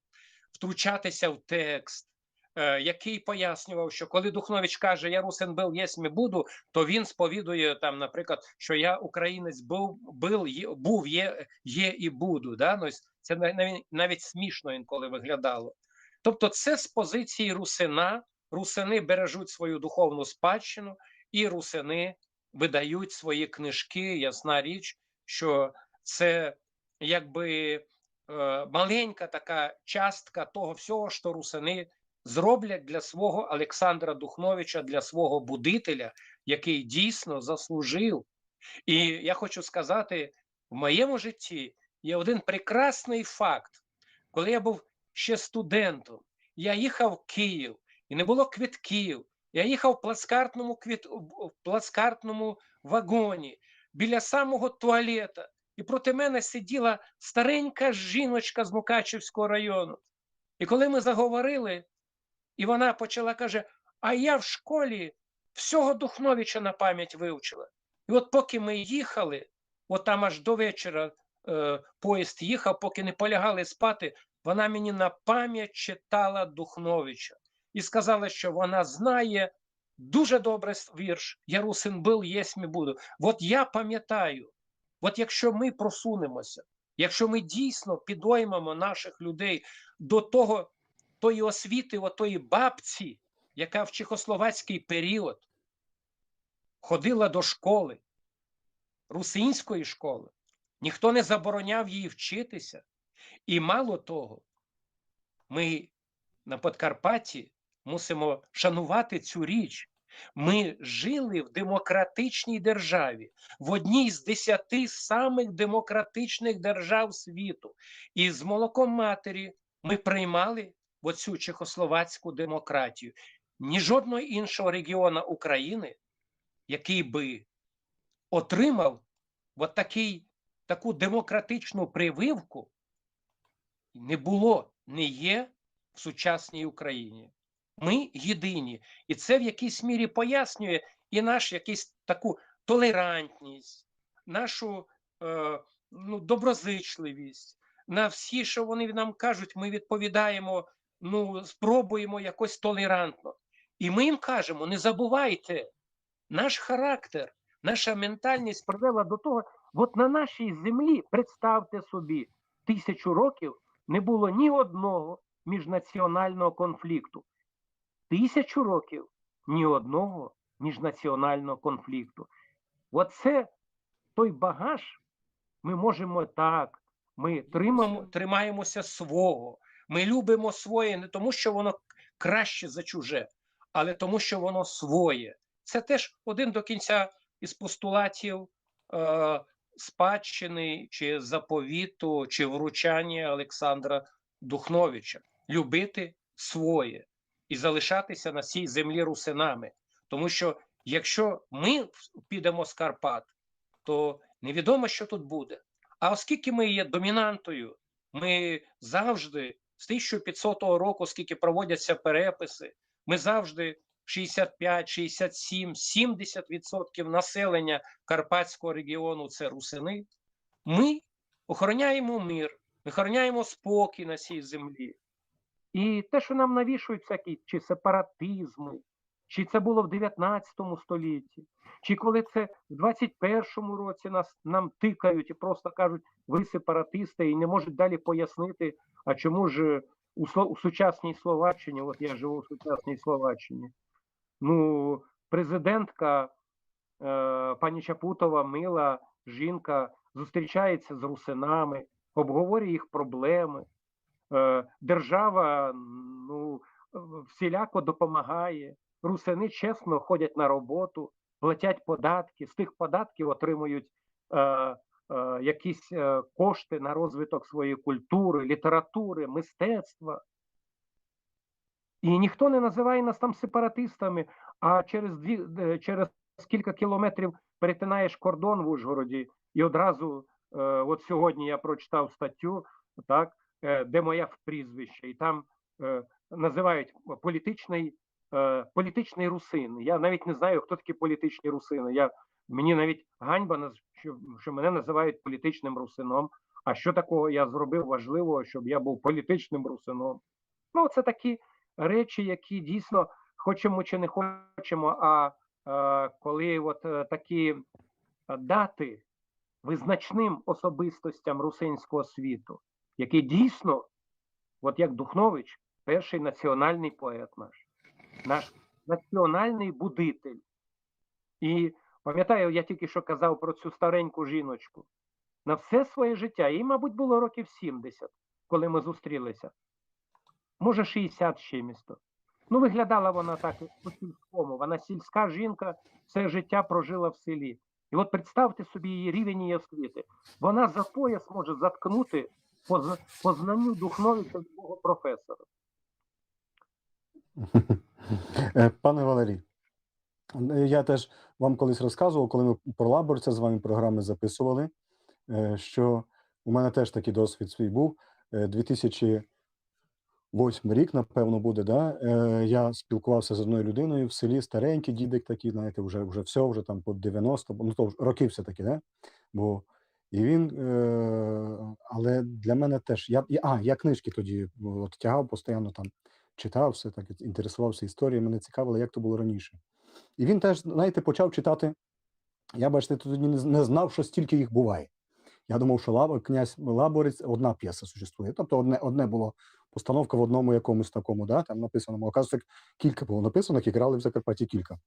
втручатися в текст, е, який пояснював, що коли Духнович каже: «Я русин был, єсмь і буду», то він сповідує там, наприклад, що «я українець был, был, є, був, є, є і буду». Да? Ну, ось це на- навіть, навіть смішно інколи виглядало. Тобто це з позиції русина, русини бережуть свою духовну спадщину, і русини видають свої книжки. Ясна річ, що це якби е, маленька така частка того всього, що русини зроблять для свого Олександра Духновича, для свого будителя, який дійсно заслужив. І я хочу сказати, в моєму житті є один прекрасний факт. Коли я був ще студентом, я їхав в Київ, і не було квитків. Я їхав в плацкартному, квит... в плацкартному вагоні, біля самого туалета. І проти мене сиділа старенька жіночка з Мукачівського району. І коли ми заговорили, і вона почала, каже: «А я в школі всього Духновича на пам'ять вивчила». І от поки ми їхали, от там аж до вечора е, поїзд їхав, поки не полягали спати, вона мені на пам'ять читала Духновича. І сказала, що вона знає дуже добре с- вірш «Я русин был, єсмь і буду». От я пам'ятаю, от якщо ми просунемося, якщо ми дійсно підоймемо наших людей до того, тої освіти, отої бабці, яка в чехословацький період ходила до школи, русинської школи, ніхто не забороняв їй вчитися. І мало того, ми на Подкарпатті мусимо шанувати цю річ. Ми жили в демократичній державі, в одній з десяти самих демократичних держав світу. І з молоком матері ми приймали оцю чехословацьку демократію. Ні жодного іншого регіону України, який би отримав от такий таку демократичну прививку не було, не є в сучасній Україні. Ми єдині. І це в якійсь мірі пояснює і наш якийсь таку толерантність, нашу е, ну, доброзичливість. На всі, що вони нам кажуть, ми відповідаємо, ну, спробуємо якось толерантно. І ми їм кажемо: не забувайте, наш характер, наша ментальність привела до того, от на нашій землі, представте собі, тисячу років не було ні одного міжнаціонального конфлікту. Тисячу років ні одного міжнаціонального конфлікту. Оце той багаж, ми можемо так, ми тримаємо, тримаємося свого, ми любимо своє не тому, що воно краще за чуже, але тому, що воно своє. Це теж один до кінця із постулатів е, спадщини чи заповіту, чи вручання Олександра Духновича. Любити своє і залишатися на цій землі русинами. Тому що якщо ми підемо з Карпат, то невідомо, що тут буде. А оскільки ми є домінантою, ми завжди з тисяча п'ятсотого року, скільки проводяться переписи, ми завжди шістдесят п'ять, шістдесят сім, сімдесят відсотків населення Карпатського регіону — це русини. Ми охороняємо мир, ми охороняємо спокій на цій землі. І те, що нам навішують всякі чи сепаратизми, чи це було в дев'ятнадцятому столітті, чи коли це в двадцять першому році нас, нам тикають і просто кажуть: ви сепаратисти, і не можуть далі пояснити, а чому ж у, Сло- у сучасній Словаччині, от я живу в сучасній Словаччині, ну, президентка е, пані Чапутова, мила жінка, зустрічається з русинами, обговорює їх проблеми. Е, держава, ну, всіляко допомагає. Русини чесно ходять на роботу, платять податки, з тих податків отримують е, е, якісь е, кошти на розвиток своєї культури, літератури, мистецтва. І ніхто не називає нас там сепаратистами, а через дві, е, через кілька кілометрів перетинаєш кордон в Ужгороді, і одразу, е, от сьогодні я прочитав статтю, так, е, де моє прізвище, і там е, називають політичний, е, політичний русин. Я навіть не знаю, хто такі політичні русини. Я, мені навіть ганьба, наз- що, що мене називають політичним русином. А що такого я зробив важливого, щоб я був політичним русином? Ну, це такі речі, які дійсно, хочемо чи не хочемо, а е, коли от е, такі е, дати визначним особистостям русинського світу, який дійсно, от як Духнович, перший національний поет наш, наш національний будитель. І пам'ятаю, я тільки що казав про цю стареньку жіночку. На все своє життя, їй, мабуть, було років сімдесят, коли ми зустрілися. Може, шістдесят з чимось. Ну, виглядала вона так по сільському. Вона сільська жінка, все життя прожила в селі. І от представте собі її рівень її освіти. Вона за пояс може заткнути по, з- по знанню Духновича любого професора. Е, Пане Валерій, е, я теж вам колись розказував, коли ми про Лаборця з вами програми записували, е, що у мене теж такий досвід свій був. Е, дві тисячі восьмий рік, напевно, буде, да? Е, Я спілкувався з одною людиною в селі, старенький дідик такий, знаєте, вже, вже все, вже там по дев'яносто, ну то ж роки все-таки, да? Бо і він, е, але для мене теж, я, я, а, я книжки тоді от, тягав, постійно там читав все, так інтересувався історією, мене цікавило, як то було раніше. І він теж, знаєте, почав читати. Я, бачите, тоді не, не знав, що стільки їх буває. Я думав, що Лаб, князь Лаборець — одна п'єса существує. Тобто одне, одне було постановка в одному якомусь такому, да, там написаному. Оказується, кілька було написано, як грали в Закарпатті кілька.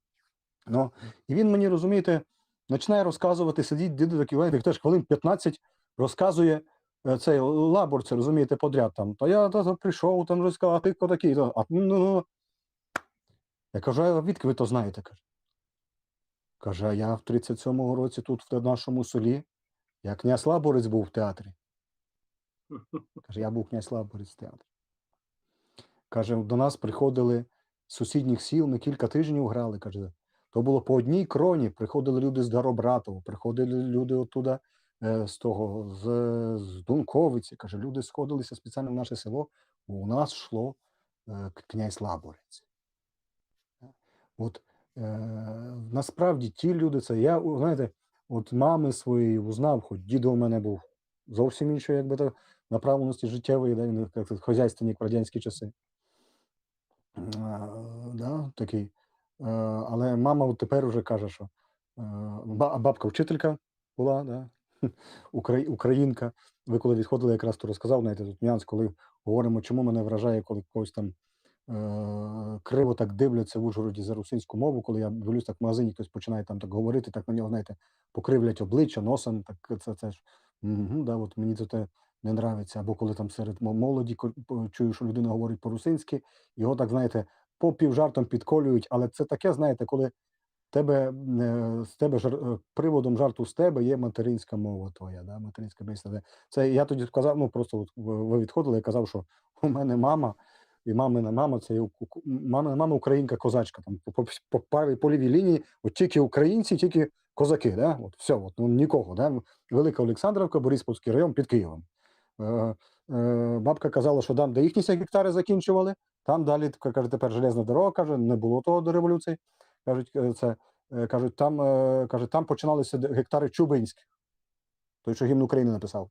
Ну, і він мені, розумієте, починає розказувати, сидить діду такий, знаєте, теж хвилин п'ятнадцять розказує е, цей Лаборця, розумієте, подряд там. Та я та, та прийшов, там розказав, а ти хто такий? Та, а, ну, ну. Я кажу: а відки ви то знаєте? Каже. Каже: а я в тридцять сьомому році тут, в нашому селі, я князь Лаборець був в театрі. Каже: я був князь Лаборець в театрі. Каже: до нас приходили з сусідніх сіл, ми кілька тижнів грали. Каже, то було по одній кроні. Приходили люди з Даробратова, приходили люди оттуда, е, з того, з, з Дунковиці, каже, люди сходилися спеціально в наше село, бо у нас йшло е, к- князь Лаборець. От е, насправді ті люди, це я, у- знаєте, от мами своєї узнав, хоч дідо у мене був зовсім іншої, якби то направленості життєвої, да, він, як це, хозяйственник в радянські часи. Е, да, такий. Е, але мама от тепер уже каже, що е, ба- бабка вчителька була, да, Украї- українка. Ви коли відходили, якраз то розказав, знаєте, тут нюанс, коли говоримо, чому мене вражає, коли когось там е, криво так дивляться в Ужгороді за русинську мову, коли я дивлюсь, так в магазині хтось починає там так говорити, так на нього, знаєте, покривлять обличчя, носом, так це, це ж, угу, да, от мені це не нравиться. Або коли там серед мо- молоді ко- по- чую, що людина говорить по-русинськи, його так, знаєте, по півжартом підколюють, але це таке, знаєте, коли тебе, е, з тебе жар- е, приводом жарту з тебе є материнська мова твоя, да, материнська бесіда. Це я тоді казав, ну просто от ви ви відходили, я казав, що у мене мама, і мамина мама, це є у- у- мамина мама українка козачка, там по, по, по правій полівій лінії, от тільки українці, тільки козаки, да? От все, от, ну, нікого. Да? Велика Олександрівка, Бориспільський район під Києвом. Е, е, бабка казала, що там, де їхні ся гектари закінчували, там далі, к- каже, тепер железна дорога, каже, не було того до революції. Кажуть, е, це, е, кажуть, там, е, каже, там починалися д- гектари чубинських. Той, що гімн України написав.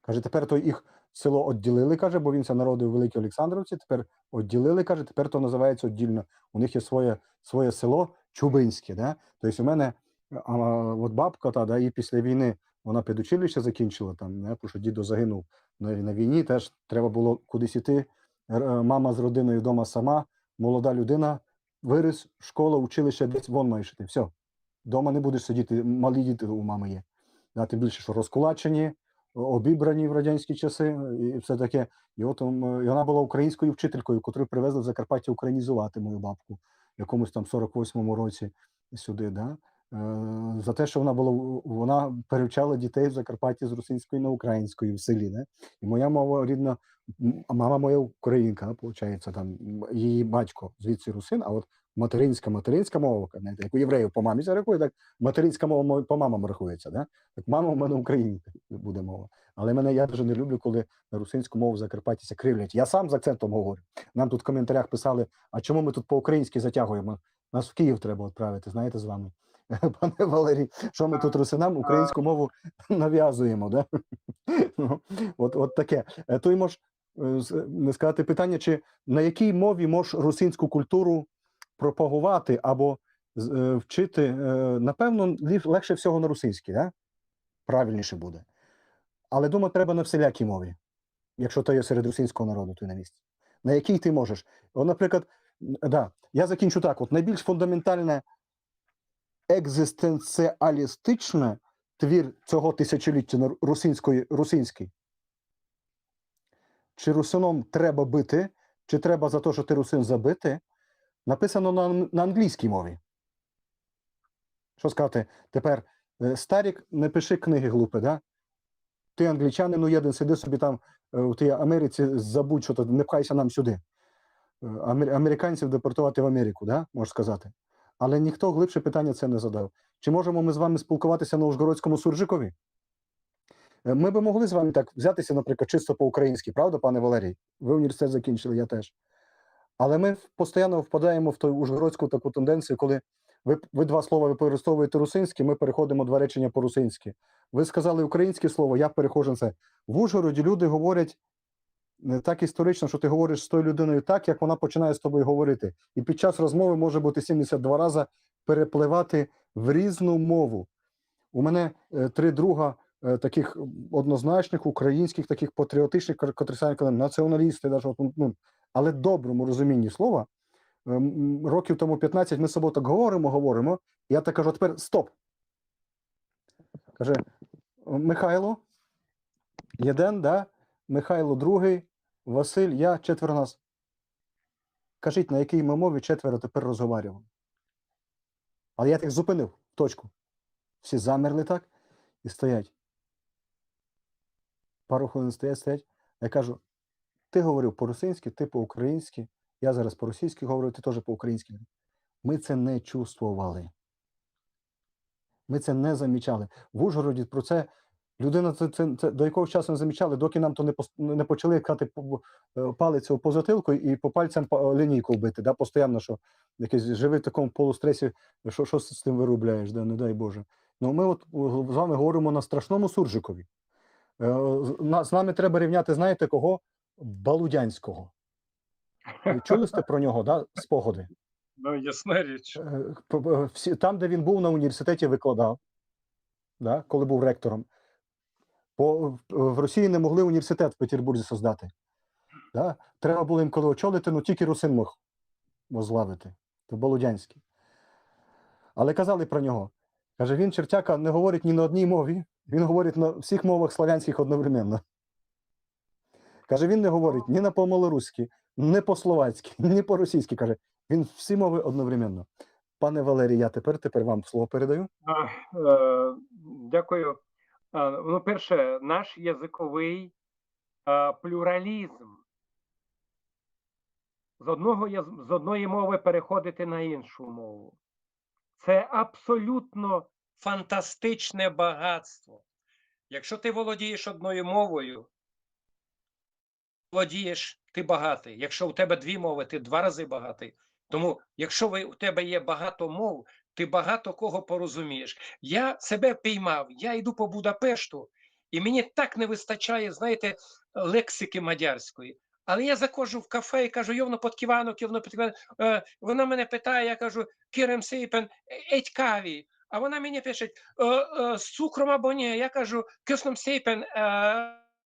Каже, тепер то їх село відділили, каже, бо він ся народив у Великій Олександрівці, тепер відділили, каже, тепер то називається віддільно. У них є своє, своє село Чубинське. Да? Тобто у мене а, от бабка та, да, і після війни вона педучилище закінчила, там, не, тому що дідо загинув на, на війні, теж треба було кудись іти. Р- Мама з родиною вдома сама, молода людина, виріс, школа, училище, десь вон маєш іти. Все. Дома не будеш сидіти, малі діти у мами є. Да, тим більше, що розкулачені, обібрані в радянські часи і все таке. І от м, і вона була українською вчителькою, котру привезли в Закарпаття українізувати мою бабку в якомусь там сорок восьмому році сюди. Да? Е, За те, що вона була, вона перевчала дітей в Закарпатті з русинської на української в селі. Да? І моя мова рідна, м, мама моя українка, виходить, там м, її батько звідси русин, а от материнська, материнська мова, знаєте, як у євреїв по мамі це рахує, так материнська мова мо- по мамам рахується, да? Так мама у мене українка буде мова. Але мене я дуже не люблю, коли на русинську мову в Закарпатті ся кривлять. Я сам з акцентом говорю. Нам тут в коментарях писали, а чому ми тут по-українськи затягуємо? Нас в Київ треба відправити, знаєте, з вами. Пане Валерій, що ми тут русинам українську мову нав'язуємо, да? Ну, от, от таке. Е, Той мож е, з- не сказати питання, чи на якій мові мож русинську культуру пропагувати або з- е, вчити, е, напевно, лі- легше всього на русинській, да? Правильніше буде. Але думати треба на всілякій мові, якщо то є серед русинського народу, то на місці. На якій ти можеш. От, наприклад, м, да, я закінчу так: от найбільш фундаментальне екзистенціалістичне твір цього тисячоліття на ру- русинської, русинський. Чи русином треба бити, чи треба за те, що ти русин, забити, написано на, ан- на англійській мові. Що сказати тепер? Е, Старік, не пиши книги глупі, да? Ти англічанин, ну єден, сиди собі там е, у тій Америці, забудь, що ти, не пхайся нам сюди. Е, амер- Американців депортувати в Америку, да? Можеш сказати. Але ніхто глибше питання це не задав. Чи можемо ми з вами спілкуватися на ужгородському суржикові? Е, Ми би могли з вами так взятися, наприклад, чисто по-українськи, правда, пане Валерій? Ви університет закінчили, я теж. Але ми в- постійно впадаємо в ту ужгородську таку тенденцію, коли ви, ви два слова використовуєте русинські, ми переходимо два речення по-русинськи. Ви сказали українське слово, я переходжу на це. В Ужгороді люди говорять не так історично, що ти говориш з тою людиною так, як вона починає з тобою говорити. І під час розмови може бути сімдесят два рази перепливати в різну мову. У мене е, три друга е, таких однозначних українських, таких патріотичних, кор- котрі самі казали, націоналісти, даже, от, ну, але в доброму розумінні слова. Е, м, Років тому п'ятнадцять ми з собою так говоримо, говоримо. Я так кажу: «А тепер стоп». Каже: «Михайло, єден, да? Михайло другий, Василь, я, четверо нас. Кажіть, на якій ми мові четверо тепер розговарювали?» Але я так зупинив в точку. Всі замерли так і стоять. Пару хвилин стоять, стоять. Я кажу: «Ти говорив по-русинськи, ти по-українськи, я зараз по-російськи говорю, ти теж по-українськи». Ми це не чувствовали. Ми це не замічали. В Ужгороді про це людина це, це, це до якогось часу не замічали, доки нам то не пос- не почали, як казати, по- е, палицю по затилку і по пальцям па- лінійкою бити, да, постійно, що якийсь живий в такому полустресі, що, що з тим виробляєш, да, не дай Боже. Ну, ми от е, з вами говоримо на страшному суржикові. Е, з- на- З нами треба рівняти, знаєте, кого? Балудянського. Ви чули сте про нього, да? Спогади? Ну, ясна річ. Е, п- п- всі- Там, де він був на університеті, викладав, да, коли був ректором, по, в- в Росії не могли університет в Петербурзі создати. Да? Треба було їм коли очолити, ну тільки русин мог возглавити. То Балудянський. Але казали про нього. Каже, він, чертяка, не говорить ні на одній мові, він говорить на всіх мовах славянських одновременно. Каже, він не говорить ні на по-малоруськи, ні по-словацьки, ні по-російськи. Каже, він всі мови одновременно. Пане Валерій, я тепер, тепер вам слово передаю. А, е, Дякую. А, ну, перше, наш язиковий а, плюралізм. З одного яз- з одної мови переходити на іншу мову. Це абсолютно фантастичне багатство. Якщо ти володієш одною мовою, володієш, ти багатий. Якщо у тебе дві мови, ти два рази багатий. Тому, якщо ви, у тебе є багато мов, ти багато кого порозумієш. Я себе піймав, я йду по Будапешту, і мені так не вистачає, знаєте, лексики мадярської. Але я заходжу в кафе і кажу: йовно під ківанок, йовно під ківанок. Е, вона мене питає, я кажу: «Kérem szépen, egy kávé». А вона мені пише: е, е, «З цукром або ні?» Я кажу: «Köszönöm szépen, е,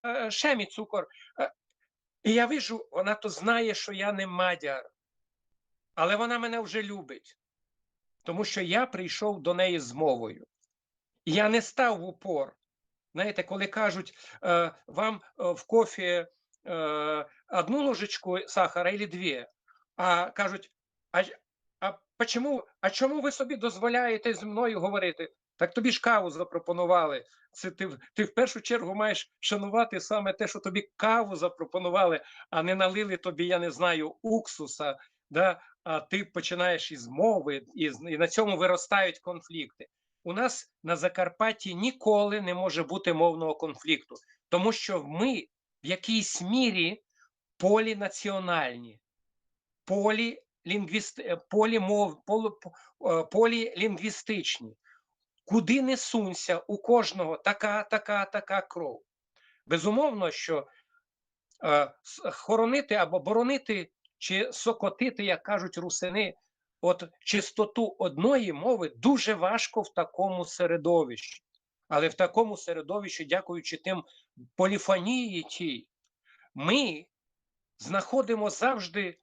е, semmi cukor». Е, І я вижу, вона то знає, що я не мадяр, але вона мене вже любить, тому що я прийшов до неї з мовою. І я не став в упор. Знаєте, коли кажуть, е, вам е, в кофе е, одну ложечку сахара або дві, а кажуть: «А, а, почему, а чому ви собі дозволяєте зі мною говорити?» Так тобі ж каву запропонували. Це ти, в- ти в першу чергу маєш шанувати саме те, що тобі каву запропонували, а не налили тобі, я не знаю, уксуса. Да? А ти починаєш із мови, і, з- і на цьому виростають конфлікти. У нас на Закарпатті ніколи не може бути мовного конфлікту, тому що ми в якійсь мірі полінаціональні, полілінгвіст... е, полімов... пол... п- е, полілінгвістичні. Куди не сунься, у кожного така, така, така кров. Безумовно, що е, с- хоронити або боронити чи сокотити, як кажуть русини, от чистоту одної мови дуже важко в такому середовищі. Але в такому середовищі, дякуючи тим поліфонії тій, ми знаходимо завжди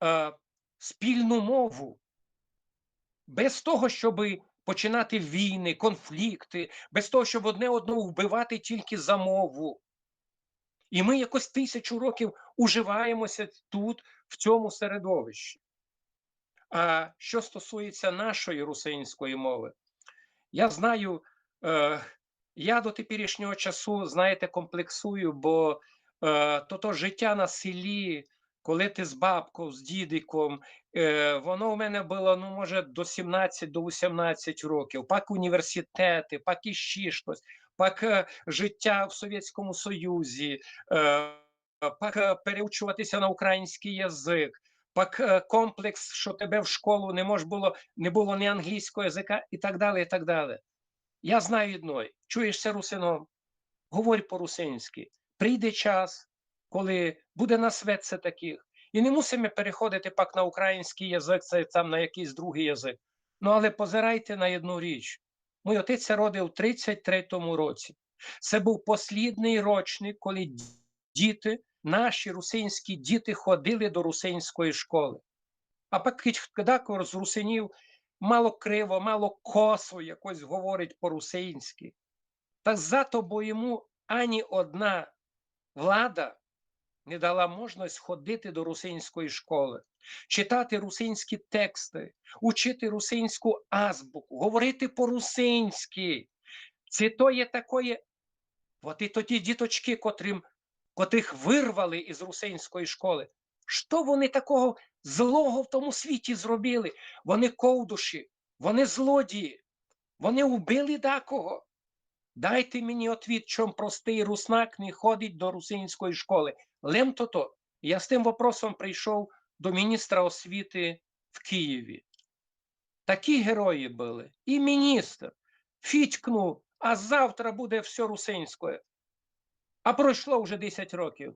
е, спільну мову. Без того, щоб починати війни, конфлікти, без того, щоб одне одного вбивати тільки за мову. І ми якось тисячу років уживаємося тут, в цьому середовищі. А що стосується нашої русинської мови, я знаю, е, я до теперішнього часу, знаєте, комплексую, бо е, то, то життя на селі, коли ти з бабкою, з дідиком, е, воно у мене було, ну, може, до сімнадцять, до вісімнадцять років, пак університети, пак іщи штось, пак е, життя в Совєтському Союзі, е, пак е, переучуватися на український язик, пак е, комплекс, що тебе в школу не мож було, не було ні англійського язика і так далі, і так далі. Я знаю одно: чуєш ся русином, говорь по-русинськи. Прийде час, коли буде нас веце таких. І не мусиме переходити пак на український язик, це там на якийсь другий язик. Ну, але позирайте на одну річ. Мій отець ся родив у тридцять третьому році. Це був послідний рочник, коли діти, наші русинські діти ходили до русинської школи. А пак кидь деколи з русинів мало криво, мало косо якось говорить по-русинськи. Та зато, бо йому ані одна влада не дала можливість ходити до русинської школи, читати русинські тексти, учити русинську азбуку, говорити по-русинськи. Це то є такоє. От і тоді діточки, котрим, котрих вирвали із русинської школи, що вони такого злого в тому світі зробили? Вони ковдуші, вони злодії. Вони вбили дакого? Дайте мені отвіт, чом простый руснак не ходить до русинської школы. Лем тото. Я з тым вопросом прийшов до міністра освіты в Києві. Такі герої были. І міністр фітькнув, а завтра буде всьо русинськоє. А пройшло вже десять років.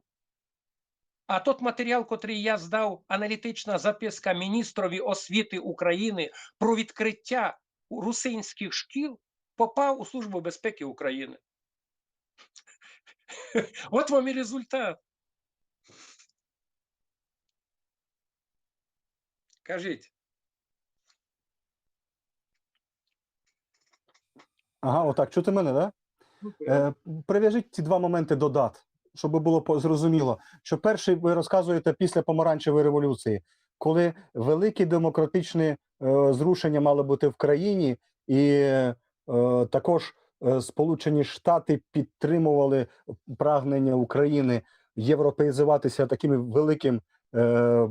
А тот матеріал, котрый я здав, аналітична записка міністрові освіты Україны про відкрытя русинськых шкіл, попав у Службу безпекы Україны. От вам і результат. Кажіть. Ага, отак. Чути мене, да? Е, прив'яжіть ці два моменти до дат, щоб було по- зрозуміло, що перший ви розказуєте після помаранчевої революції, коли великі демократичні е, зрушення мали бути в країні, і е, також е, Сполучені Штати підтримували прагнення України європеїзуватися таким великим е,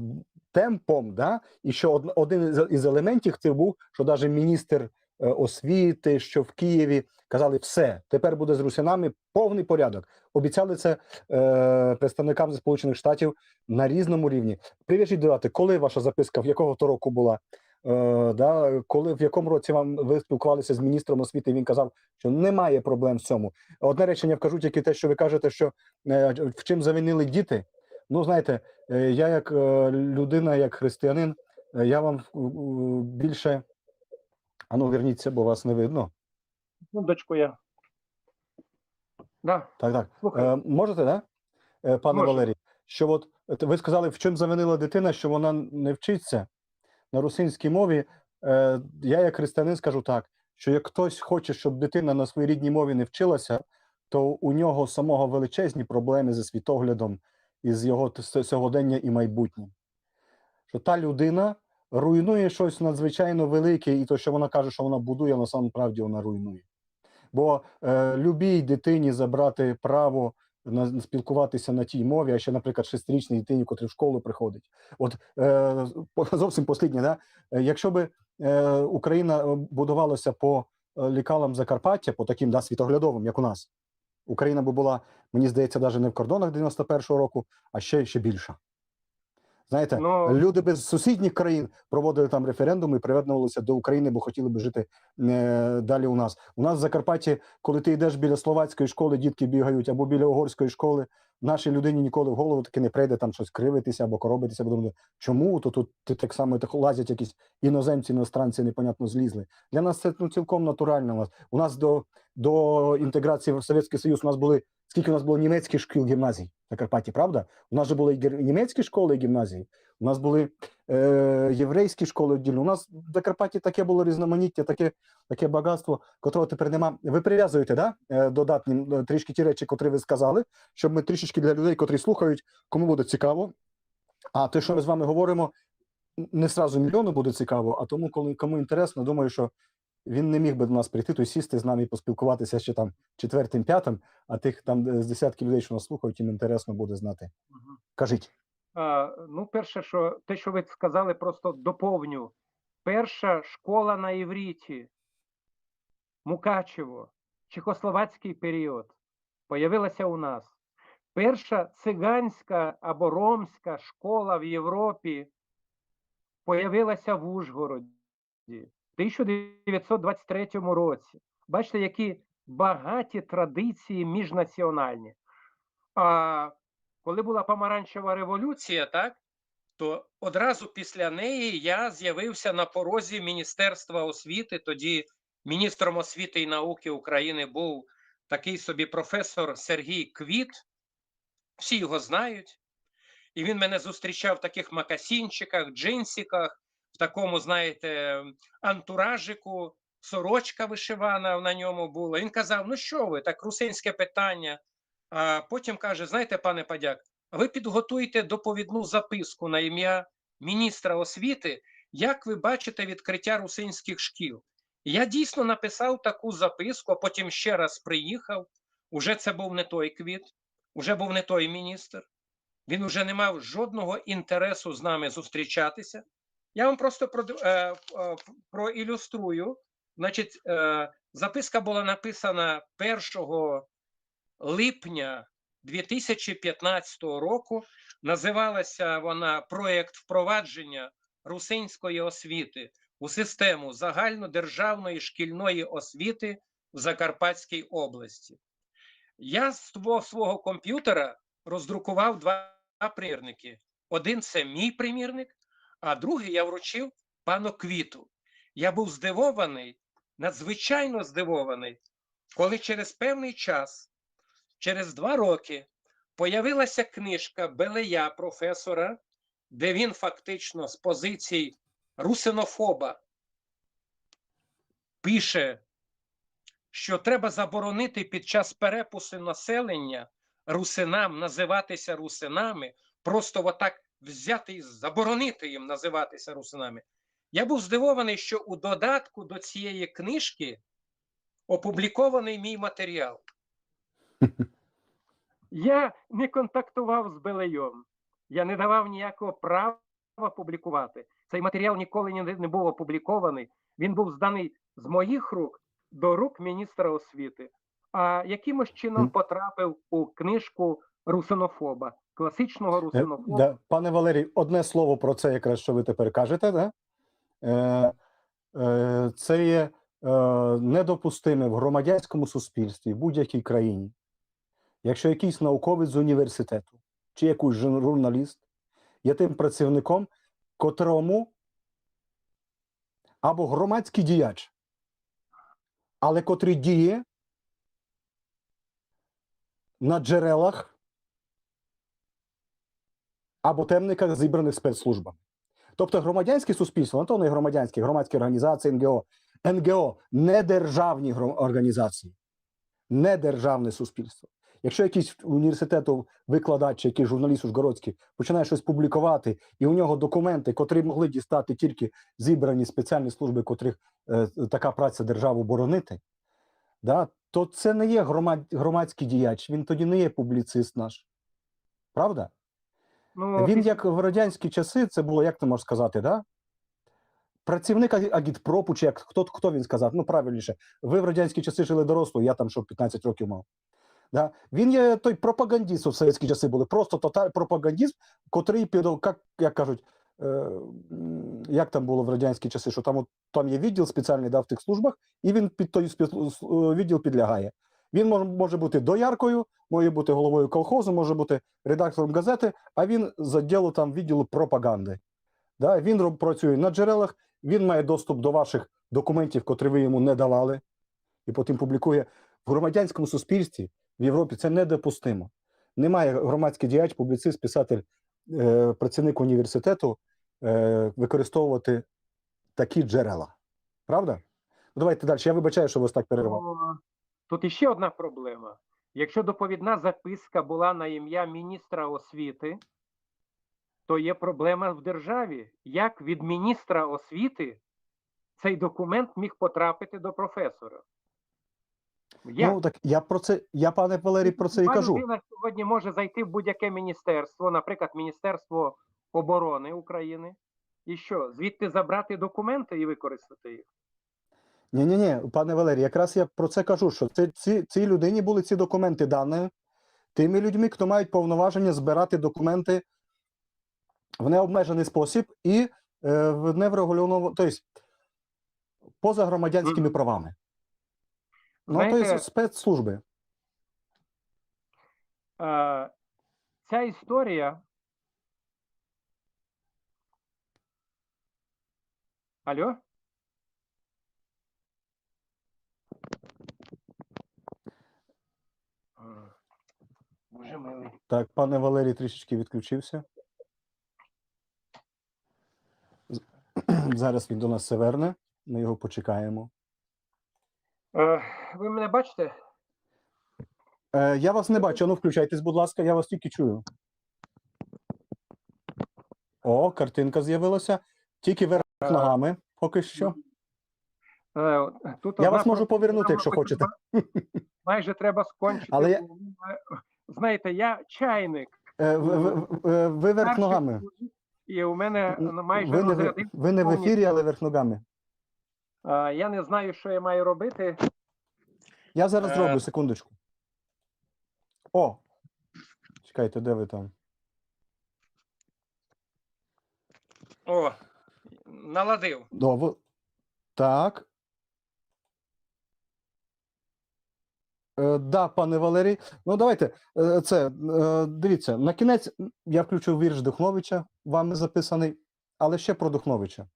темпом, да? І що од- один із, із елементів цих був, що навіть міністр е, освіти, що в Києві, казали: все, тепер буде з русинами повний порядок. Обіцяли це е, представникам зі Сполучених Штатів на різному рівні. Прив'яжіть до дати, коли ваша записка, в якого то року була, е, да, коли, в якому році вам ви спілкувалися з міністром освіти, він казав, що немає проблем в цьому. Одне речення вкажу тільки те, що ви кажете, що е, в чим завинили діти. Ну, знаєте, е, я як е, людина, як християнин, е, я вам е, більше. Ану, верніться, бо вас не видно. Секундочку, я. Да. Так, так. Слухаю. Е, можете, да? Е, пане Можу. Валерій, що от, от ви сказали, в чим завинила дитина, що вона не вчиться на русинській мові. Е, я, як християнин, скажу так, що як хтось хоче, щоб дитина на своїй рідній мові не вчилася, то у нього самого величезні проблеми зі світоглядом і з його т- с- сьогодення і майбутнім. Що та людина руйнує щось надзвичайно велике, і то, що вона каже, що вона будує, насамправді вона руйнує. Бо е, любій дитині забрати право на, спілкуватися на тій мові, а ще, наприклад, шестирічній дитині, котрі в школу приходить. От е, по- зовсім посліднє, да? Е, якщо би е, Україна е, будувалася по е, лікалам Закарпаття, по таким, да, світоглядовим, як у нас, Україна би була, мені здається, навіть не в кордонах дев'яносто першого року, а ще, ще більша. Знаєте, Ну, люди би з сусідніх країн проводили там референдуми і приєднувалися до України, бо хотіли би жити е, далі у нас. У нас в Закарпатті, коли ти йдеш біля словацької школи, дітки бігають, або біля угорської школи, нашій людині ніколи в голову таки не прийде там щось кривитися або коробитися, бо думає, чому то тут ти так само так лазять якісь іноземці, іностранці непонятно злізли. Для нас це, ну, цілком натурально. У нас, у нас до, до інтеграції в Совєтський Союз у нас були, скільки у нас було німецьких шкіл, гімназій в Закарпатті, правда? У нас же були і гер- німецькі школи і гімназії, у нас були е, єврейські школи віддільно. У нас в Закарпатті таке було різноманіття, таке, таке багатство, котрого тепер нема. Ви прив'язуєте, да? Е, додатні е, трішки ті речі, котрі ви сказали, щоб ми трішечки для людей, котрі слухають, кому буде цікаво. А те, що ми з вами говоримо, не сразу мільйону буде цікаво, а тому, коли кому інтересно, думаю, що він не міг би до нас прийти, то сісти з нами і поспілкуватися ще там четвертим, п'ятим, а тих там е, з десятки людей, що нас слухають, їм інтересно буде знати. Мгм. Кажіть. А, ну, перше, що те, що ви сказали, просто доповню. Перша школа на івріті, Мукачево, чехословацький період, появилася у нас. Перша циганська або ромська школа в Європі появилася в Ужгороді в тисяча дев'ятсот двадцять третьому році. Бачите, які багаті традиції міжнаціональні. А коли була помаранчева революція, так, то одразу після неї я з'явився на порозі Міністерства освіти. Тоді міністром освіти і науки України був такий собі професор Сергій Квіт. Всі його знають. І він мене зустрічав в таких макасінчиках, джинсиках, в такому, знаєте, антуражику, сорочка вишивана на ньому була. Він казав: «Ну що ви, так русинське питання». А потім каже: «Знаєте, пане Падяк, а ви підготуйте доповідну записку на ім'я міністра освіти, як ви бачите відкриття русинських шкіл». Я дійсно написав таку записку, а потім ще раз приїхав. Уже це був не той Квіт, уже був не той міністр. Він уже не мав жодного інтересу з нами зустрічатися. Я вам просто про, е, е, проілюструю, Значить, е, записка була написана першого липня дві тисячі п'ятнадцятого року. Називалася вона «Проєкт впровадження русинської освіти у систему загальнодержавної шкільної освіти в Закарпатській області». Я з тво-, свого комп'ютера роздрукував два примірники. Один — це мій примірник, а другий я вручив пану Квіту. Я був здивований, надзвичайно здивований, коли через певний час, через два роки, появилася книжка Белея, професора, де він фактично з позицій русинофоба пише, що треба заборонити під час перепису населення русинам називатися русинами, просто отак взяти і заборонити їм називатися русинами. Я був здивований, що у додатку до цієї книжки опублікований мій матеріал. Я не контактував з Белейом, я не давав ніякого права публікувати. Цей матеріал ніколи не, не був опублікований. Він був зданий з моїх рук до рук міністра освіти, а якимось чином потрапив у книжку русинофоба, класичного русинофоба. Е, да, пане Валерій, одне слово про це якраз, що ви тепер кажете, да? Е, е, це є е, недопустиме в громадянському суспільстві, в будь-якій країні, якщо якийсь науковець з університету чи якийсь жур- журналіст є тим працівником, котрому або громадський діяч, але котрий діє на джерелах або темниках, зібраних спецслужбами. Тобто громадянське суспільство, на то не громадянські, громадські організації, НГО. НГО — недержавні гром- організації, недержавне суспільство. Якщо якийсь університету викладач чи якийсь журналіст ужгородський починає щось публікувати, і у нього документи, котрі могли дістати тільки зібрані спеціальні служби, котрих е, така праця державу боронити, да, то це не є громад, громадський діяч, він тоді не є публіцист наш. Правда? Ну, Він, як в радянські часи, це було, як ти можеш сказати, да? Працівник агі- агітпропу, чи як хто, хто він сказав, ну, правильніше, ви в радянські часи жили доросло, я там що, п'ятнадцять років мав. Да? Він є той пропагандист, у совєтські часи були, просто тоталь пропагандист, котрий під, як, як кажуть, е, м, як там було в радянські часи, що там, от, там є відділ спеціальний, да, в тих службах, і він під той спецслу- с- е, відділ підлягає. Він може, може бути дояркою, може бути головою колхозу, може бути редактором газети, а він з відділу, там, відділу пропаганди. Да? Він роб- працює на джерелах, він має доступ до ваших документів, котрі ви йому не давали, і потім публікує. В громадянському суспільстві в Європі це недопустимо. Не має громадський діяч, публіцист, писатель, е, працівник університету е, використовувати такі джерела. Правда? Ну, давайте далі. Я вибачаю, що вас так перервав. Ну, тут іще одна проблема. Якщо доповідна записка була на ім'я міністра освіти, то є проблема в державі. Як від міністра освіти цей документ міг потрапити до професора? Як? Ну, так я про це, я, пане Валерій, про це і Люба кажу. Людина сьогодні може зайти в будь-яке міністерство, наприклад, Міністерство оборони України, і що, звідти забрати документи і використати їх? Ні, ні, ні, пане Валерій, якраз я про це кажу, що це, ці, цій людині були ці документи дані тими людьми, хто мають повноваження збирати документи в необмежений спосіб і е, в неврегульованому, тобто поза громадянськими правами. Ну, Знаєте, тобто спецслужби. Е, ця історія. Алло? Е, Боже милий. Так, пане Валерій трішечки відключився. З- Зараз він до нас все верне, ми його почекаємо. Е, Ви мене бачите? Е, я вас не бачу, ну включайтесь, будь ласка, я вас тільки чую. О, картинка з'явилася. Тільки верх Е. Ногами поки що. Е, Тут Я одна вас можу проблема, повернути, якщо майже хочете. треба- Майже треба скончити. Але я- бо, е, Знаєте, я чайник. Е, ви, ви, ви, ви верх Перший ногами. І у мене, ну, майже Ви не, в- розрядився ви не в повністю. Ефірі, але верх ногами. А, я не знаю, що я маю робити. Я зараз Е. зроблю, секундочку. О! Чекайте, де ви там? О, наладив. Добре. Так. Е, да, пане Валерій. Ну, давайте. Е, це, е, дивіться, на кінець я включив вірш Духновича, вами записаний, але ще про Духновича.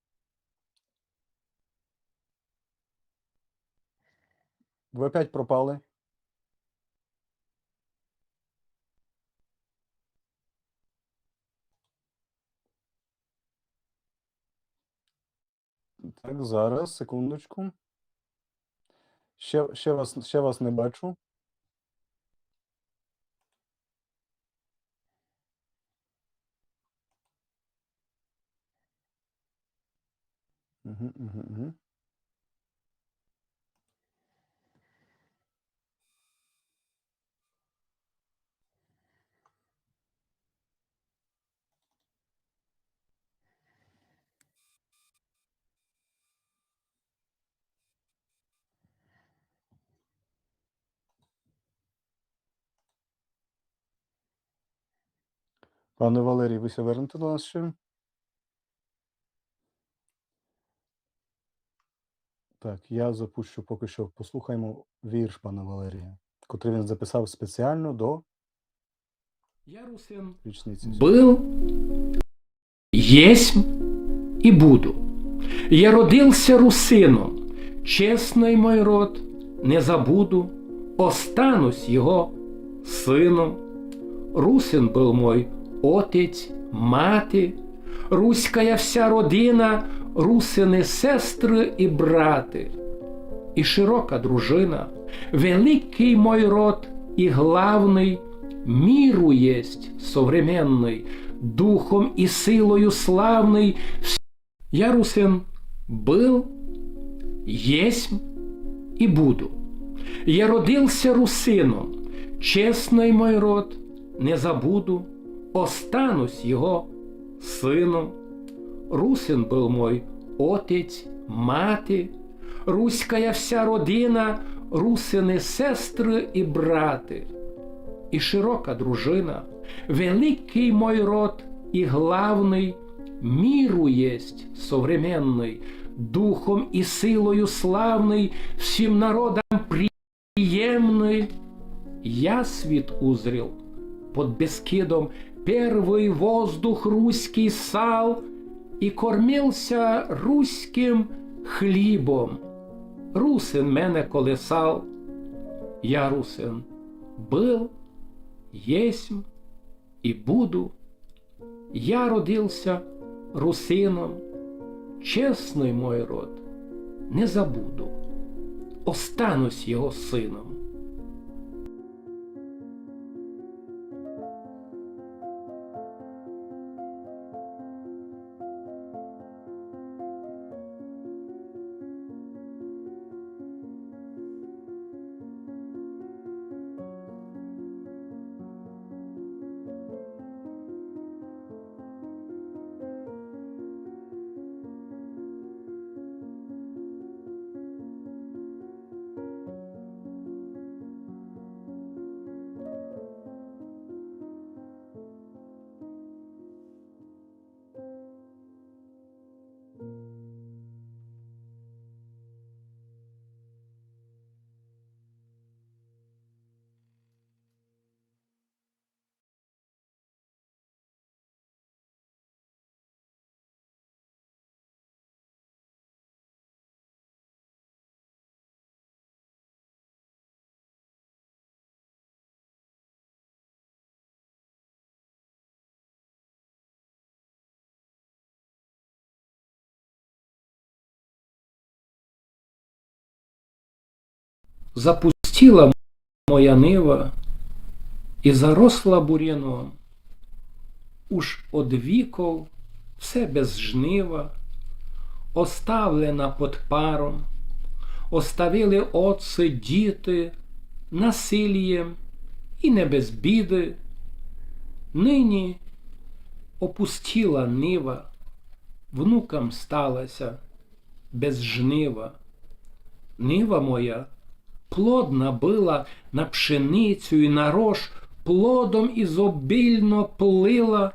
Ви опять пропали. Так, зараз, секундочку. Ще, ще вас, ще вас не бачу. Угу, угу, угу. Пане Валерій, ви ся вернете до нас ще? Так, я запущу поки що, послухаємо вірш пана Валерія, котрий він записав спеціально до Я русин річниці. Был, єсмь и буду. Я родился русином, честный мой род, не забуду, останусь його сыном. Русин был мой отець, мати, руськая вся родина, русины сестры и браты. И широка дружина, великый мой род и главный, миру єсть современный, духом и силою славный. Я русин был, єсмь и буду. Я родился русином, честный мой род, не забуду, останусь його сыном. Русин был мой отець, мати, руськая вся родина, русины сестры и браты. И широка дружина, великый мой род и главный, миру єсть современный, духом и силою славный, всім народам приємный. Я світ узрел под Бескидом, первый воздух руський сал, и кормился руським хлібом. Русин мене колесал. Я русин был, єсмь и буду. Я родился русином, честный мой род, не забуду, останусь його сыном. Запустіла моя нива и заросла буряном. Уж од віков все без жнива, оставлена под паром, оставили отцы, діти, насилієм и не без біды. Нині опустіла нива, внукам сталася без жнива. Нива моя плодна была, на пшеницю и на рож плодом изобильно плыла,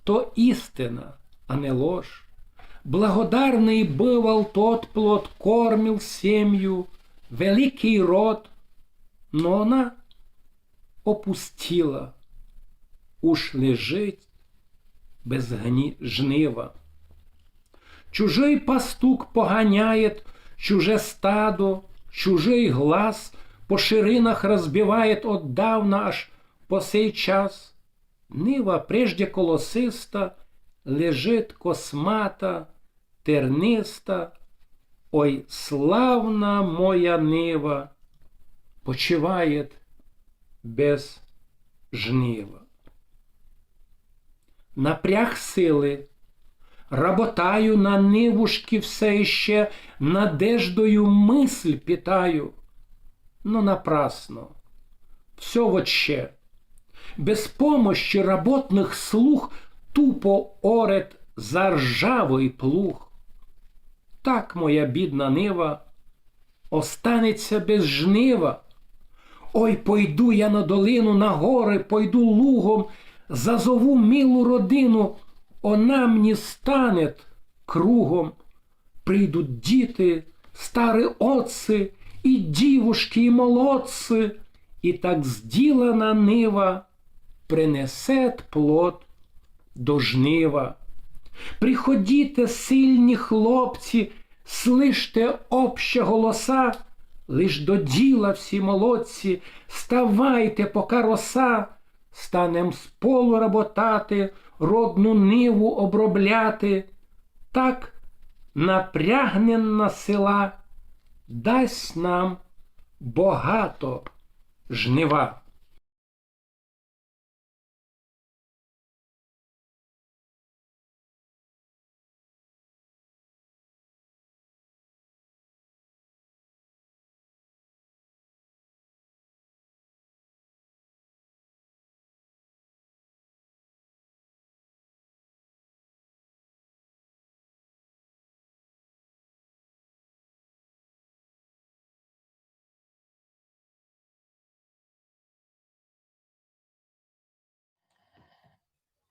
то истина, а не лож. Благодарный бывал тот плод, кормил семью, великий род, но она опустила, уж лежить без гни-, жнива. Чужый пастух поганяет чуже стадо, чужый глас по ширинах разбивает отдавна аж по сей час. Нива, прежде колосиста, лежит космата, терниста. Ой, славна моя нива, почивает без жнива. Напряг силы, работаю на нивушки всё ище, надеждою мысль питаю, но напрасно. Всё вообще. Без помощи работных слуг тупо орет заржавый плуг. Так моя бідна нива останеться без жнива. Ой, пойду я на долину, на горы, пойду лугом, зазову милу родину, она мені станет кругом. Прийдуть діти, старі отці, і дівушки, і молодці, і так зділана нива принесет плод до жнива. Приходіте, сильні хлопці, слыште общі голоса, лиш до діла всі молодці, ставайте, пока роса, станем з полу работати, родну ниву обробляти. Так напрягнена сила дасть нам богато жнива.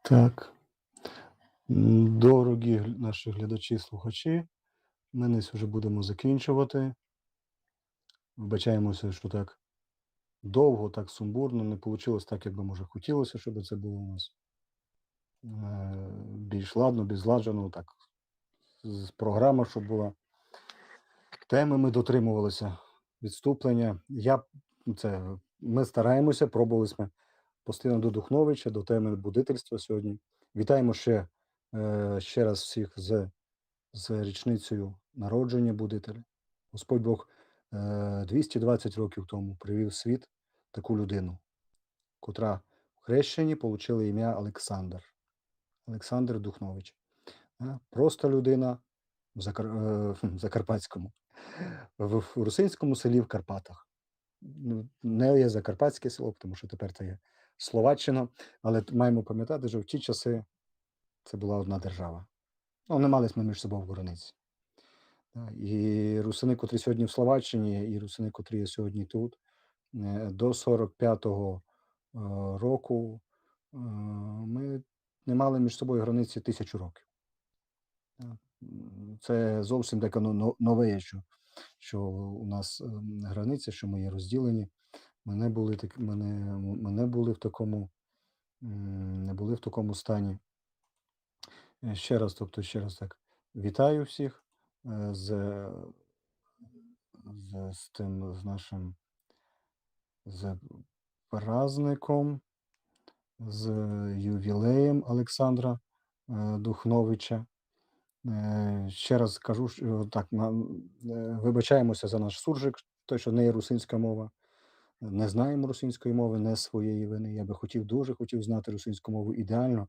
Так. М, дорогі гл-, наші глядачі, слухачі, ми десь уже будемо закінчувати. Вибачаємося, що так довго, так сумбурно, не получилось так, як би, може, хотілося, щоб це було у нас, е, більш ладно, більш зладжено, так, з-, програма, щоб була. Теми ми дотримувалися, відступлення. Я, це, ми стараємося, пробували ми постійно до Духновича, до теми будительства сьогодні. Вітаємо ще, е, ще раз всіх з, з річницею народження будителя. Господь Бог, е, двісті двадцять років тому привів в світ таку людину, котра в хрещенні получила ім'я Олександр. Олександр Духнович. Е, проста людина в Закар-, е, в Закарпатському, в, в русинському селі в Карпатах. Ну, не є закарпатське село, тому що тепер це є Словаччина, але т-, маємо пам'ятати, що в ті часи це була одна держава. Ну, не мали ми між собою границь. Е, і русини, котрі сьогодні в Словаччині, і русини, котрі є сьогодні тут, е, до сорок п'ятого, е, року, е, ми не мали між собою границі тисячу років. Е, м, це зовсім таке но-, но-, нове, що, що у нас, ем, границя, що ми є розділені. Ми не були так, ми не, ми не були в такому, м, не були в такому стані. Е, ще раз, тобто, ще раз так, вітаю всіх, е, з, з, з тим, з нашим, з праздником, з ювілеєм Олександра, е, Духновича. Е, ще раз кажу, що так, на, е, вибачаємося за наш суржик, той, що не є русинська мова. Не знаємо русинської мови, не з своєї вини. Я би хотів, дуже хотів знати русинську мову ідеально.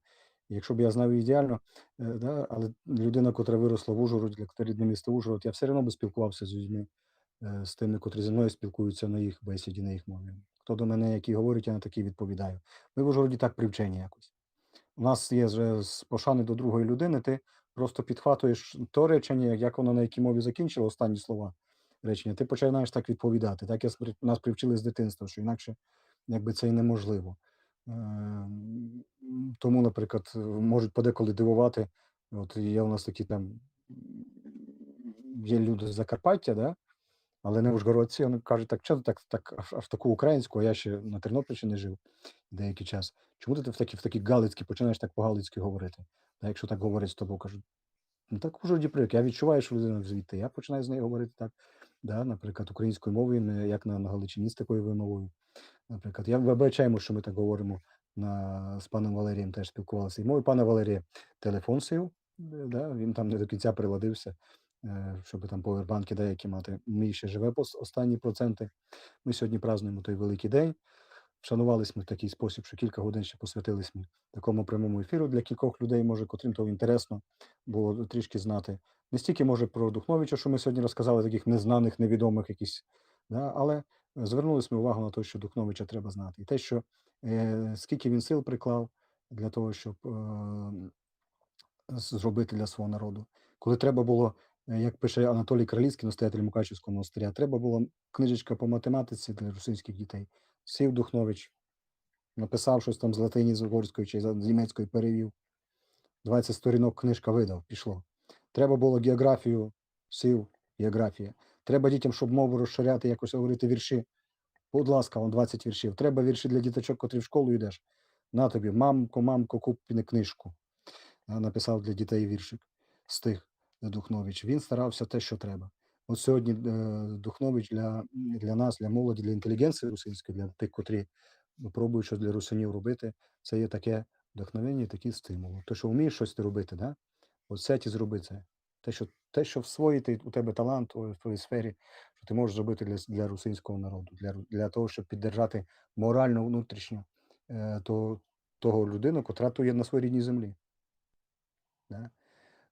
Якщо б я знав ідеально, е, да, але людина, котра виросла в Ужгороді, котра рідне місто Ужгород, я все одно би спілкувався з людьми, е, з тими, котрі зі мною спілкуються на їх бесіді, на їх мові. Хто до мене які говорить, я на такі відповідаю. Ми в Ужгороді так привчені якось. У нас є вже з пошани до другої людини, ти просто підхватуєш то речення, як воно на якій мові закінчило останні слова речення, ти починаєш так відповідати. Так я спри- нас привчили з дитинства, що інакше якби це і неможливо. Е, м, Тому, наприклад, можуть подеколи дивувати. От є у нас такі там є люди з Закарпаття, да? Але не ужгородці, вони кажуть, так чого ти так, так аж, аж таку українську, а я ще на Тернопільщині жив деякий час. Чому ти в такі, в такі галицькі починаєш так по-галицьки говорити? Да, якщо так говорять з тобою, кажуть, ну так в Ужгороді привик. Я відчуваю, що людина звідти. Я починаю з нею говорити так, да, наприклад, українською мовою, не як на, на Галичині з такою вимовою. Наприклад, я вибачаємо, що ми так говоримо на, з паном Валерієм теж спілкувалися. І мовою пана Валерія телефон сів, е, да, він там не до кінця приладився, е, щоб там повербанки деякі мати. Мій ще живе по с- останні проценти. Ми сьогодні празднуємо той великий день. Вшанували ми в такий спосіб, що кілька годин ще посвятили ми такому прямому ефіру для кількох людей, може, котрим то інтересно було трішки знати. Не стільки, може, про Духновича, що ми сьогодні розказали, таких незнаних, невідомих якісь, да, але звернули ми увагу на те, що Духновича треба знати. І те, що е, скільки він сил приклав для того, щоб е, з- зробити для свого народу. Коли треба було, е, як пише Анатолій Кралицький, настоятель Мукачівського монастиря, треба було книжечка по математиці для русинських дітей. Сів Духнович, написав щось там з латині, з угорської чи з німецької перевів. двадцять сторінок книжка видав, пішло. Треба було географію, сів, географія. Треба дітям, щоб мову розширяти, якось говорити вірші. Будь ласка, вон двадцять віршів. Треба вірші для діточок, котрі в школу йдеш. На тобі, мамко, мамко, куп мені книжку. А, написав для дітей віршик, стих Духнович. Він старався те, що треба. От сьогодні е, Духнович для, для нас, для молоді, для інтелігенції русинської, для тих, котрі пробують щось для русинів робити, це є таке вдохновення, такі стимули. То, що вмієш щось робити, да? От сядь і зроби це. Те, що, те, що всвоїти у тебе талант у твоїй сфері, що ти можеш зробити для, для русинського народу, для, ру- для того, щоб піддержати морально внутрішньо е, то, того людину, котра то є на своїй рідній землі. Да?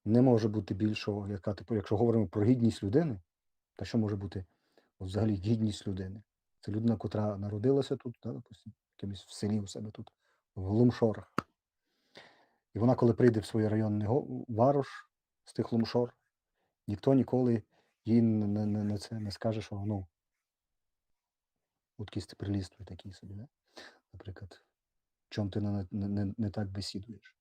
Не може бути більшого, яка, типу, якщо говоримо про гідність людини, та що може бути от взагалі гідність людини? Це людина, котра народилася тут, да, допустим, якимось в селі у себе тут, в Лумшорах. І вона, коли прийде в свій районний го- варош з тих Лумшор, ніхто ніколи їй не, не, не, не, це, не скаже, що ну, от кісь ти приліс твій такий собі, да? Наприклад, чом ти не, не, не, не так бесідуєш?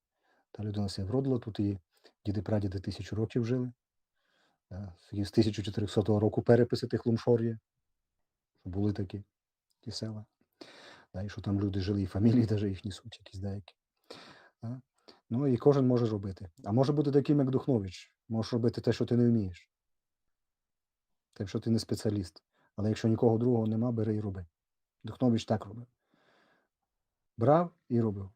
Та людина ся вродила тут, і діди-прадіди тисячу років жили. Да? І з тисяча чотирьохсотого року переписи тих Лумшор є, що були такі ті села. Да, і що там люди жили, і фамілії даже їхні суть якісь деякі. Да? Ну і кожен може робити. А може бути таким, як Духнович. Можеш робити те, що ти не вмієш. Те, що ти не спеціаліст. Але якщо нікого другого нема, бери і роби. Духнович так робив. Брав і робив.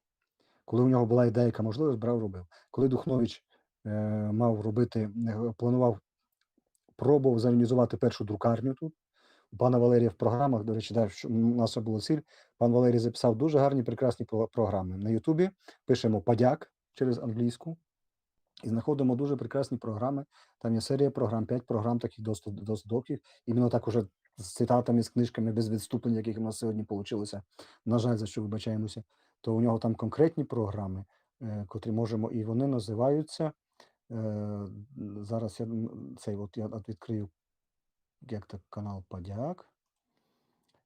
Коли у нього була ідея, яка можливість, брав, робив. Коли Духнович е, мав робити, е, планував, пробував зорганізувати першу друкарню тут. У пана Валерія в програмах, до речі, да, що у нас це була ціль. Пан Валерій записав дуже гарні, прекрасні про- програми. На Ютубі пишемо «Падяк» через англійську. І знаходимо дуже прекрасні програми. Там є серія програм, п'ять програм, таких досить, досить довгих. Іменно так уже з цитатами, з книжками, без відступлень, яких у нас сьогодні вийшло. На жаль, за що вибачаємося. То у нього там конкретні програми, е, котрі можемо, і вони називаються. Е, зараз я м, цей, от я от відкрию, як так, канал Падяк.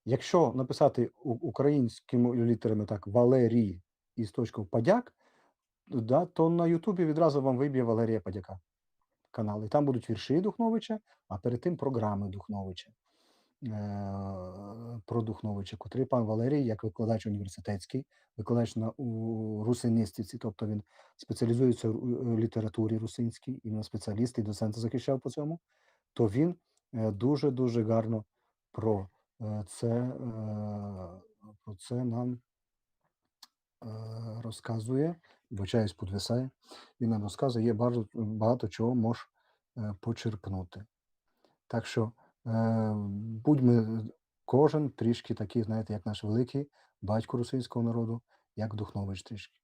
Якщо написати у- українськими літерами так Валерій із точкою Падяк, да, то на Ютубі відразу вам виб'є Валерія Падяка канал. І там будуть вірші Духновича, а перед тим програми Духновича. Е, Про Духновича, котрий пан Валерій, як викладач університетський, викладач на у русиністиці, тобто він спеціалізується у е, літературі русинській, іменно спеціаліст і доцент захищав по цьому, то він е, дуже-дуже гарно про е, це, е, про це нам е, розказує, вибачаюсь, підвисає. Він нам розказує, є багато, багато чого мож е, почерпнути. Так що е, будьмо кожен трішки такий, знаєте, як наш великий батько русинського народу, як Духнович трішки.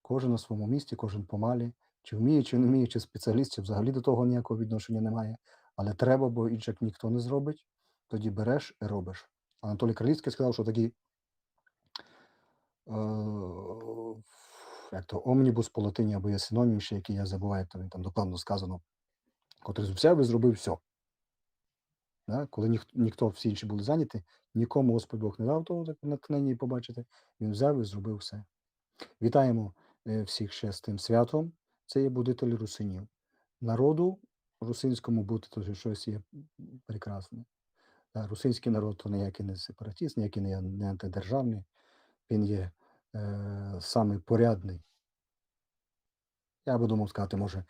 Кожен на своєму місці, кожен помалі. Чи вміє, чи не вміє, чи спеціаліст, чи взагалі до того ніякого відношення немає. Але треба, бо іншак ніхто не зробить. Тоді береш і робиш. Анатолій Кралицький сказав, що такі е, як то, омнібус по латині, або є синонім ще, який я забуваю, як то він там докладно сказано, котрый взяв і зробив всьо. Да? Коли ніх-, ніхто, всі інші були зайняті, нікому Господь Бог не дав того так натхнення побачити, він взяв і зробив все. Вітаємо, е, всіх ще з тим святом. Це є будитель русинів. Народу русинському бути то щось є прекрасне. Да, русинський народ то ніякий не сепаратист, ніякий не, не антидержавний. Він є, е, самий порядний. Я би думав сказати, може,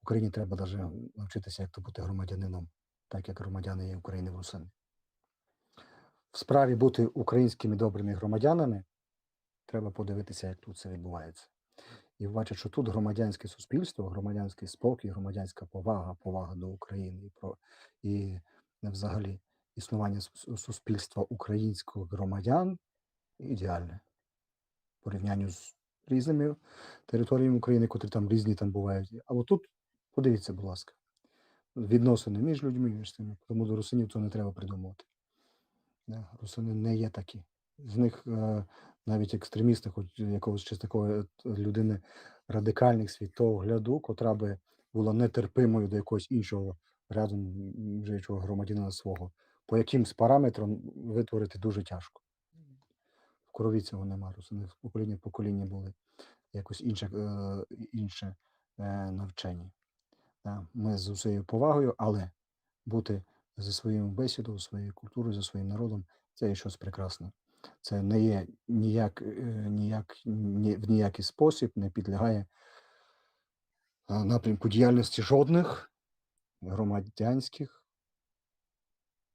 Україні треба даже навчитися, як то бути громадянином, так як громадяни є України в Русини. В справі бути українськими добрими громадянами треба подивитися, як тут це відбувається. І бачать, що тут громадянське суспільство, громадянський спокій, громадянська повага, повага до України і про, і взагалі існування су-, суспільства українських громадян ідеальне в порівнянні з різними територіями України, котрі там різні там бувають. А от тут, подивіться, будь ласка, відносини між людьми, між цими. Тому до русинів це не треба придумувати. Да, русини не є такі. З них, е, навіть екстремісти, хоч якогось чи такої, е, людини радикальних світогляду, котра би була нетерпимою до якогось іншого рядом жиючого громадянина свого, по якимсь параметрам витворити дуже тяжко. В крові цього нема, русини з покоління в покоління були якось інше, е, інше, е, навчені. Да, ми з усією повагою, але бути зі своєю бесідою, своєю культурою, зі своїм народом, це є щось прекрасне. Це не є ніяк, е, ніяк, ні, в ніякий спосіб не підлягає, е, напрямку діяльності жодних громадянських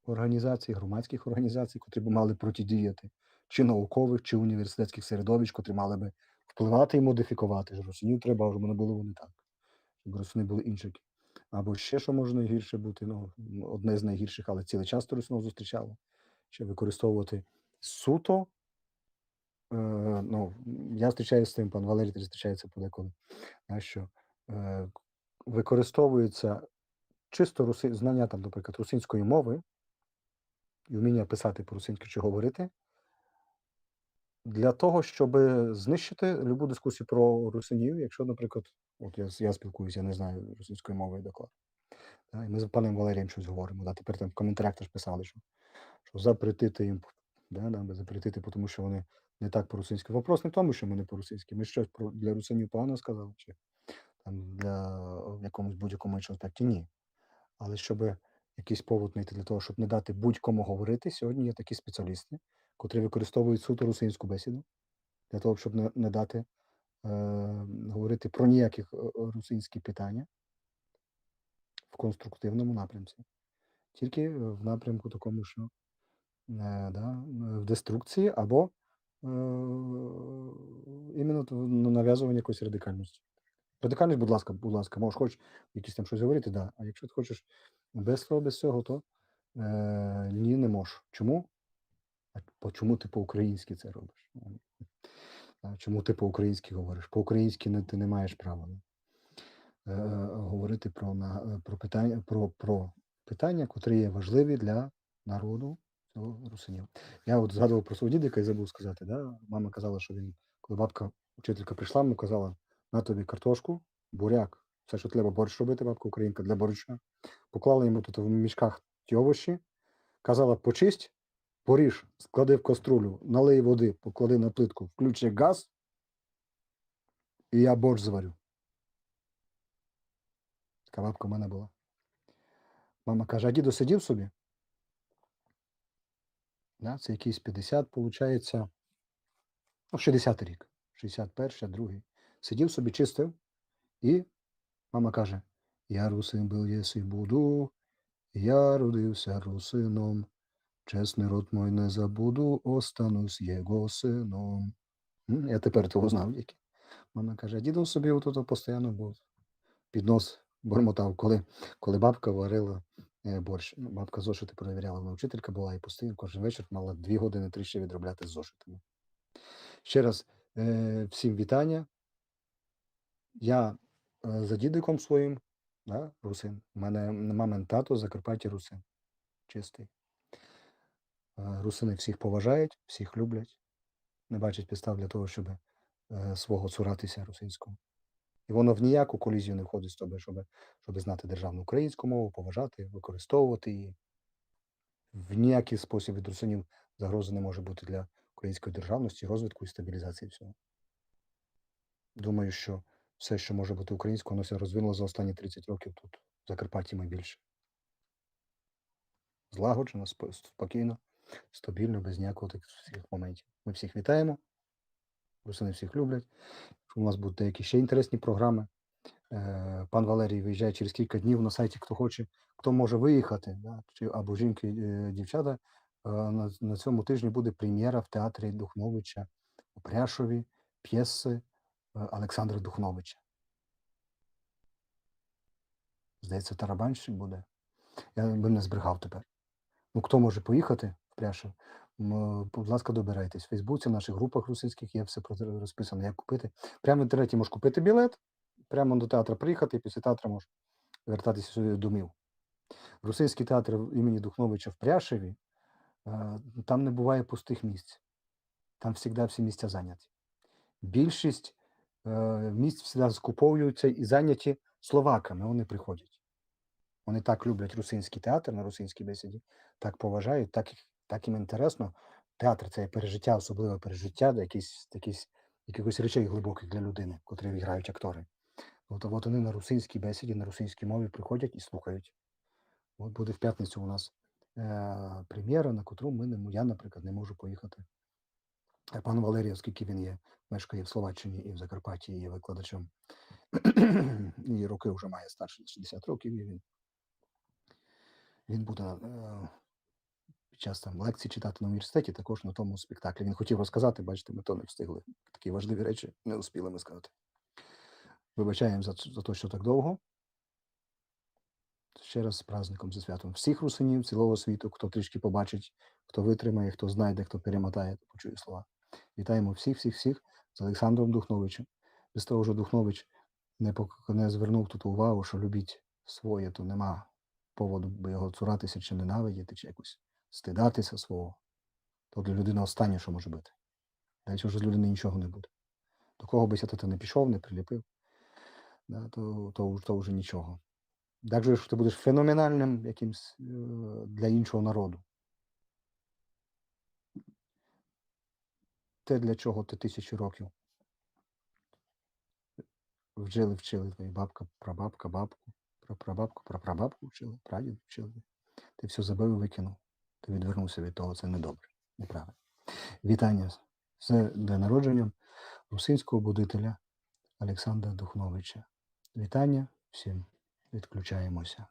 організацій, громадських організацій, котрі б мали протидіяти, чи наукових, чи університетських середовищ, котрі мали би впливати і модифікувати. Ж русинів треба, щоб не було вони так. Щоб русини були іншаки. Або ще що може найгірше бути, ну, одне з найгірших, але цілий час то русинов зустрічало, ще використовувати суто, е, ну, я зустрічаюся з тим, пан Валерій теж зустрічається подеколи, а що, е, використовується чисто руси-, знання, там, наприклад, русинської мови і вміння писати по-русинськи чи говорити для того, щоб знищити любу дискусію про русинів, якщо, наприклад, от я, я спілкуюся, я не знаю русинської мови докладно. Да, і ми з паном Валерієм щось говоримо. Да, тепер там в коментарях теж писали, що, що запретити їм, да, да, запретити, тому що вони не так по-русинськи. Вопрос не в тому, що ми не по-русинськи. Ми щось про, для русинів погано сказали, чи там для, в якомусь будь-якому іншому аспекті, ні. Але щоб якийсь повод знайти для того, щоб не дати будь-кому говорити, сьогодні є такі спеціалісти, котрі використовують суто русинську бесіду для того, щоб не, не дати, е, говорити про ніякі, е, русинські питання в конструктивному напрямці. Тільки в напрямку такому, що, е, да, в деструкції або, е, іменно в, ну, нав'язуванні якоїсь радикальності. Радикальність, будь ласка, будь ласка, можеш хоч якісь там щось говорити, да. А якщо ти хочеш без того, без цього, то, е, ні, не можеш. Чому? А по-, чому ти по-українськи це робиш? А чому ти по-українськи говориш? По-українськи не, ти не маєш права, ну, е, говорити про, на, про питання, про, про питання, котрі є важливі для народу цього русинів. Я от згадував про свого дідика і забув сказати, да? Мама казала, що він, коли бабка, учителька прийшла, йому казала: «На тобі картошку, буряк, все, що треба, борщ робити, бабка українка, для борща». Поклала йому тут в мішках ті овочі, казала: «Почисть, поріж, склади в каструлю, налий води, поклади на плитку, включи газ, і я борщ зварю». Така бабка в мене була. Мама каже: «А дідо сидів собі?» Да, це якийсь пятдесят, получається, ну, шістдесятий рік, шістдесят перший, другий. Сидів собі, чистив, і мама каже: «Я русин был, єсть і буду, я родився русином, чесный род мой не забуду, останусь його сыном». М, я тепер то узнав тільки. Мама каже: «Дідо собі отут постійно був, під нос бормотав, коли, коли бабка варила, е, борщ». Ну, бабка зошити перевіряла, вона вчителька була і постійно кожен вечір мала дві години, три ще відробляти з зошитами. Ще раз, е, всім вітання. Я, е, за дідиком своїм, да, русин. У мене мамин тато з Закарпаття, русин. Чистий. Е, русини всіх поважають, всіх люблять. Не бачать підстав для того, щоб е, свого цуратися русинського. І воно в ніяку колізію не входить з тобою, щоб, щоб знати державну українську мову, поважати, використовувати її. В ніякий спосіб від русинів загрози не може бути для української державності, розвитку і стабілізації всього. Думаю, що все, що може бути українського, воно ся розвинуло за останні тридцять років тут, в Закарпатті, май більше. Злагоджено, сп- спокійно, стабільно, без ніякого таких всіх моментів. Ми всіх вітаємо. Русини всіх люблять. У нас будуть деякі ще інтересні програми. Е, Пан Валерій виїжджає через кілька днів на сайті, хто хоче, хто може виїхати, да, чи, або жінки, е, дівчата. Е, На, на цьому тижні буде прем'єра в театрі Духновича у Пряшові п'єси, е, Олександра Духновича. Здається, тарабанщик буде. Я би не збрехав тепер. Ну, хто може поїхати в Пряшів? М, Будь ласка, добирайтесь. В Фейсбуці, в наших групах русинських є все про- розписано, як купити. Прямо в інтернеті можеш купити білет, прямо до театру приїхати, і після театру можеш вертатися сюди домів. Русинський театр імені Духновича в Пряшеві, е, там не буває пустих місць. Там завжди всі місця зайняті. Більшість е, місць завжди скуповуються і зайняті словаками, вони приходять. Вони так люблять русинський театр на русинській бесіді, так поважають, так, їх, так їм інтересно. Театр — це є пережиття, особливе пережиття, де якісь, якісь, якихось речей глибоких для людини, котрі грають актори. От, от вони на русинській бесіді, на русинській мові приходять і слухають. От буде в п'ятницю у нас е, прем'єра, на котру ми не, м- я, наприклад, не можу поїхати. Е, Пан Валерій, оскільки він є, мешкає в Словаччині і в Закарпатті, і є викладачем, і роки вже має старше шістдесят років, і він, він буде е, під час там лекцій читати на університеті, також на тому спектаклі. Він хотів розказати, бачите, ми то не встигли. Такі важливі речі не успіли ми сказати. Вибачаємо за, ц- за те, що так довго. Ще раз з праздником, зі святом всіх русинів цілого світу, хто трішки побачить, хто витримає, хто знайде, хто перемотає, то почує слова. Вітаємо всіх, всіх, всіх з Олександром Духновичем. Без того, що Духнович не, пок- не звернув тут увагу, що любіть своє, то нема поводу, би його цуратися чи ненавидіти, чи якось стидатися свого. То для людини останнє, що може бути. Далі вже з людини нічого не буде. До кого би ся ти не пішов, не приліпив, да, то, то, уж- то вже нічого. Навіть якщо ти будеш феноменальним якимсь е, для іншого народу. Те, для чого ти тисячі років вчили, вчили твої бабка, прабабка, бабку, прапрабабку, прапрабабку вчили, прадід вчили. Ти все забив і викинув. Ти відвернувся від того, це недобре, неправильно. Вітання з днем народження русинського будителя Олександра Духновича. Вітання всім. Відключаємося.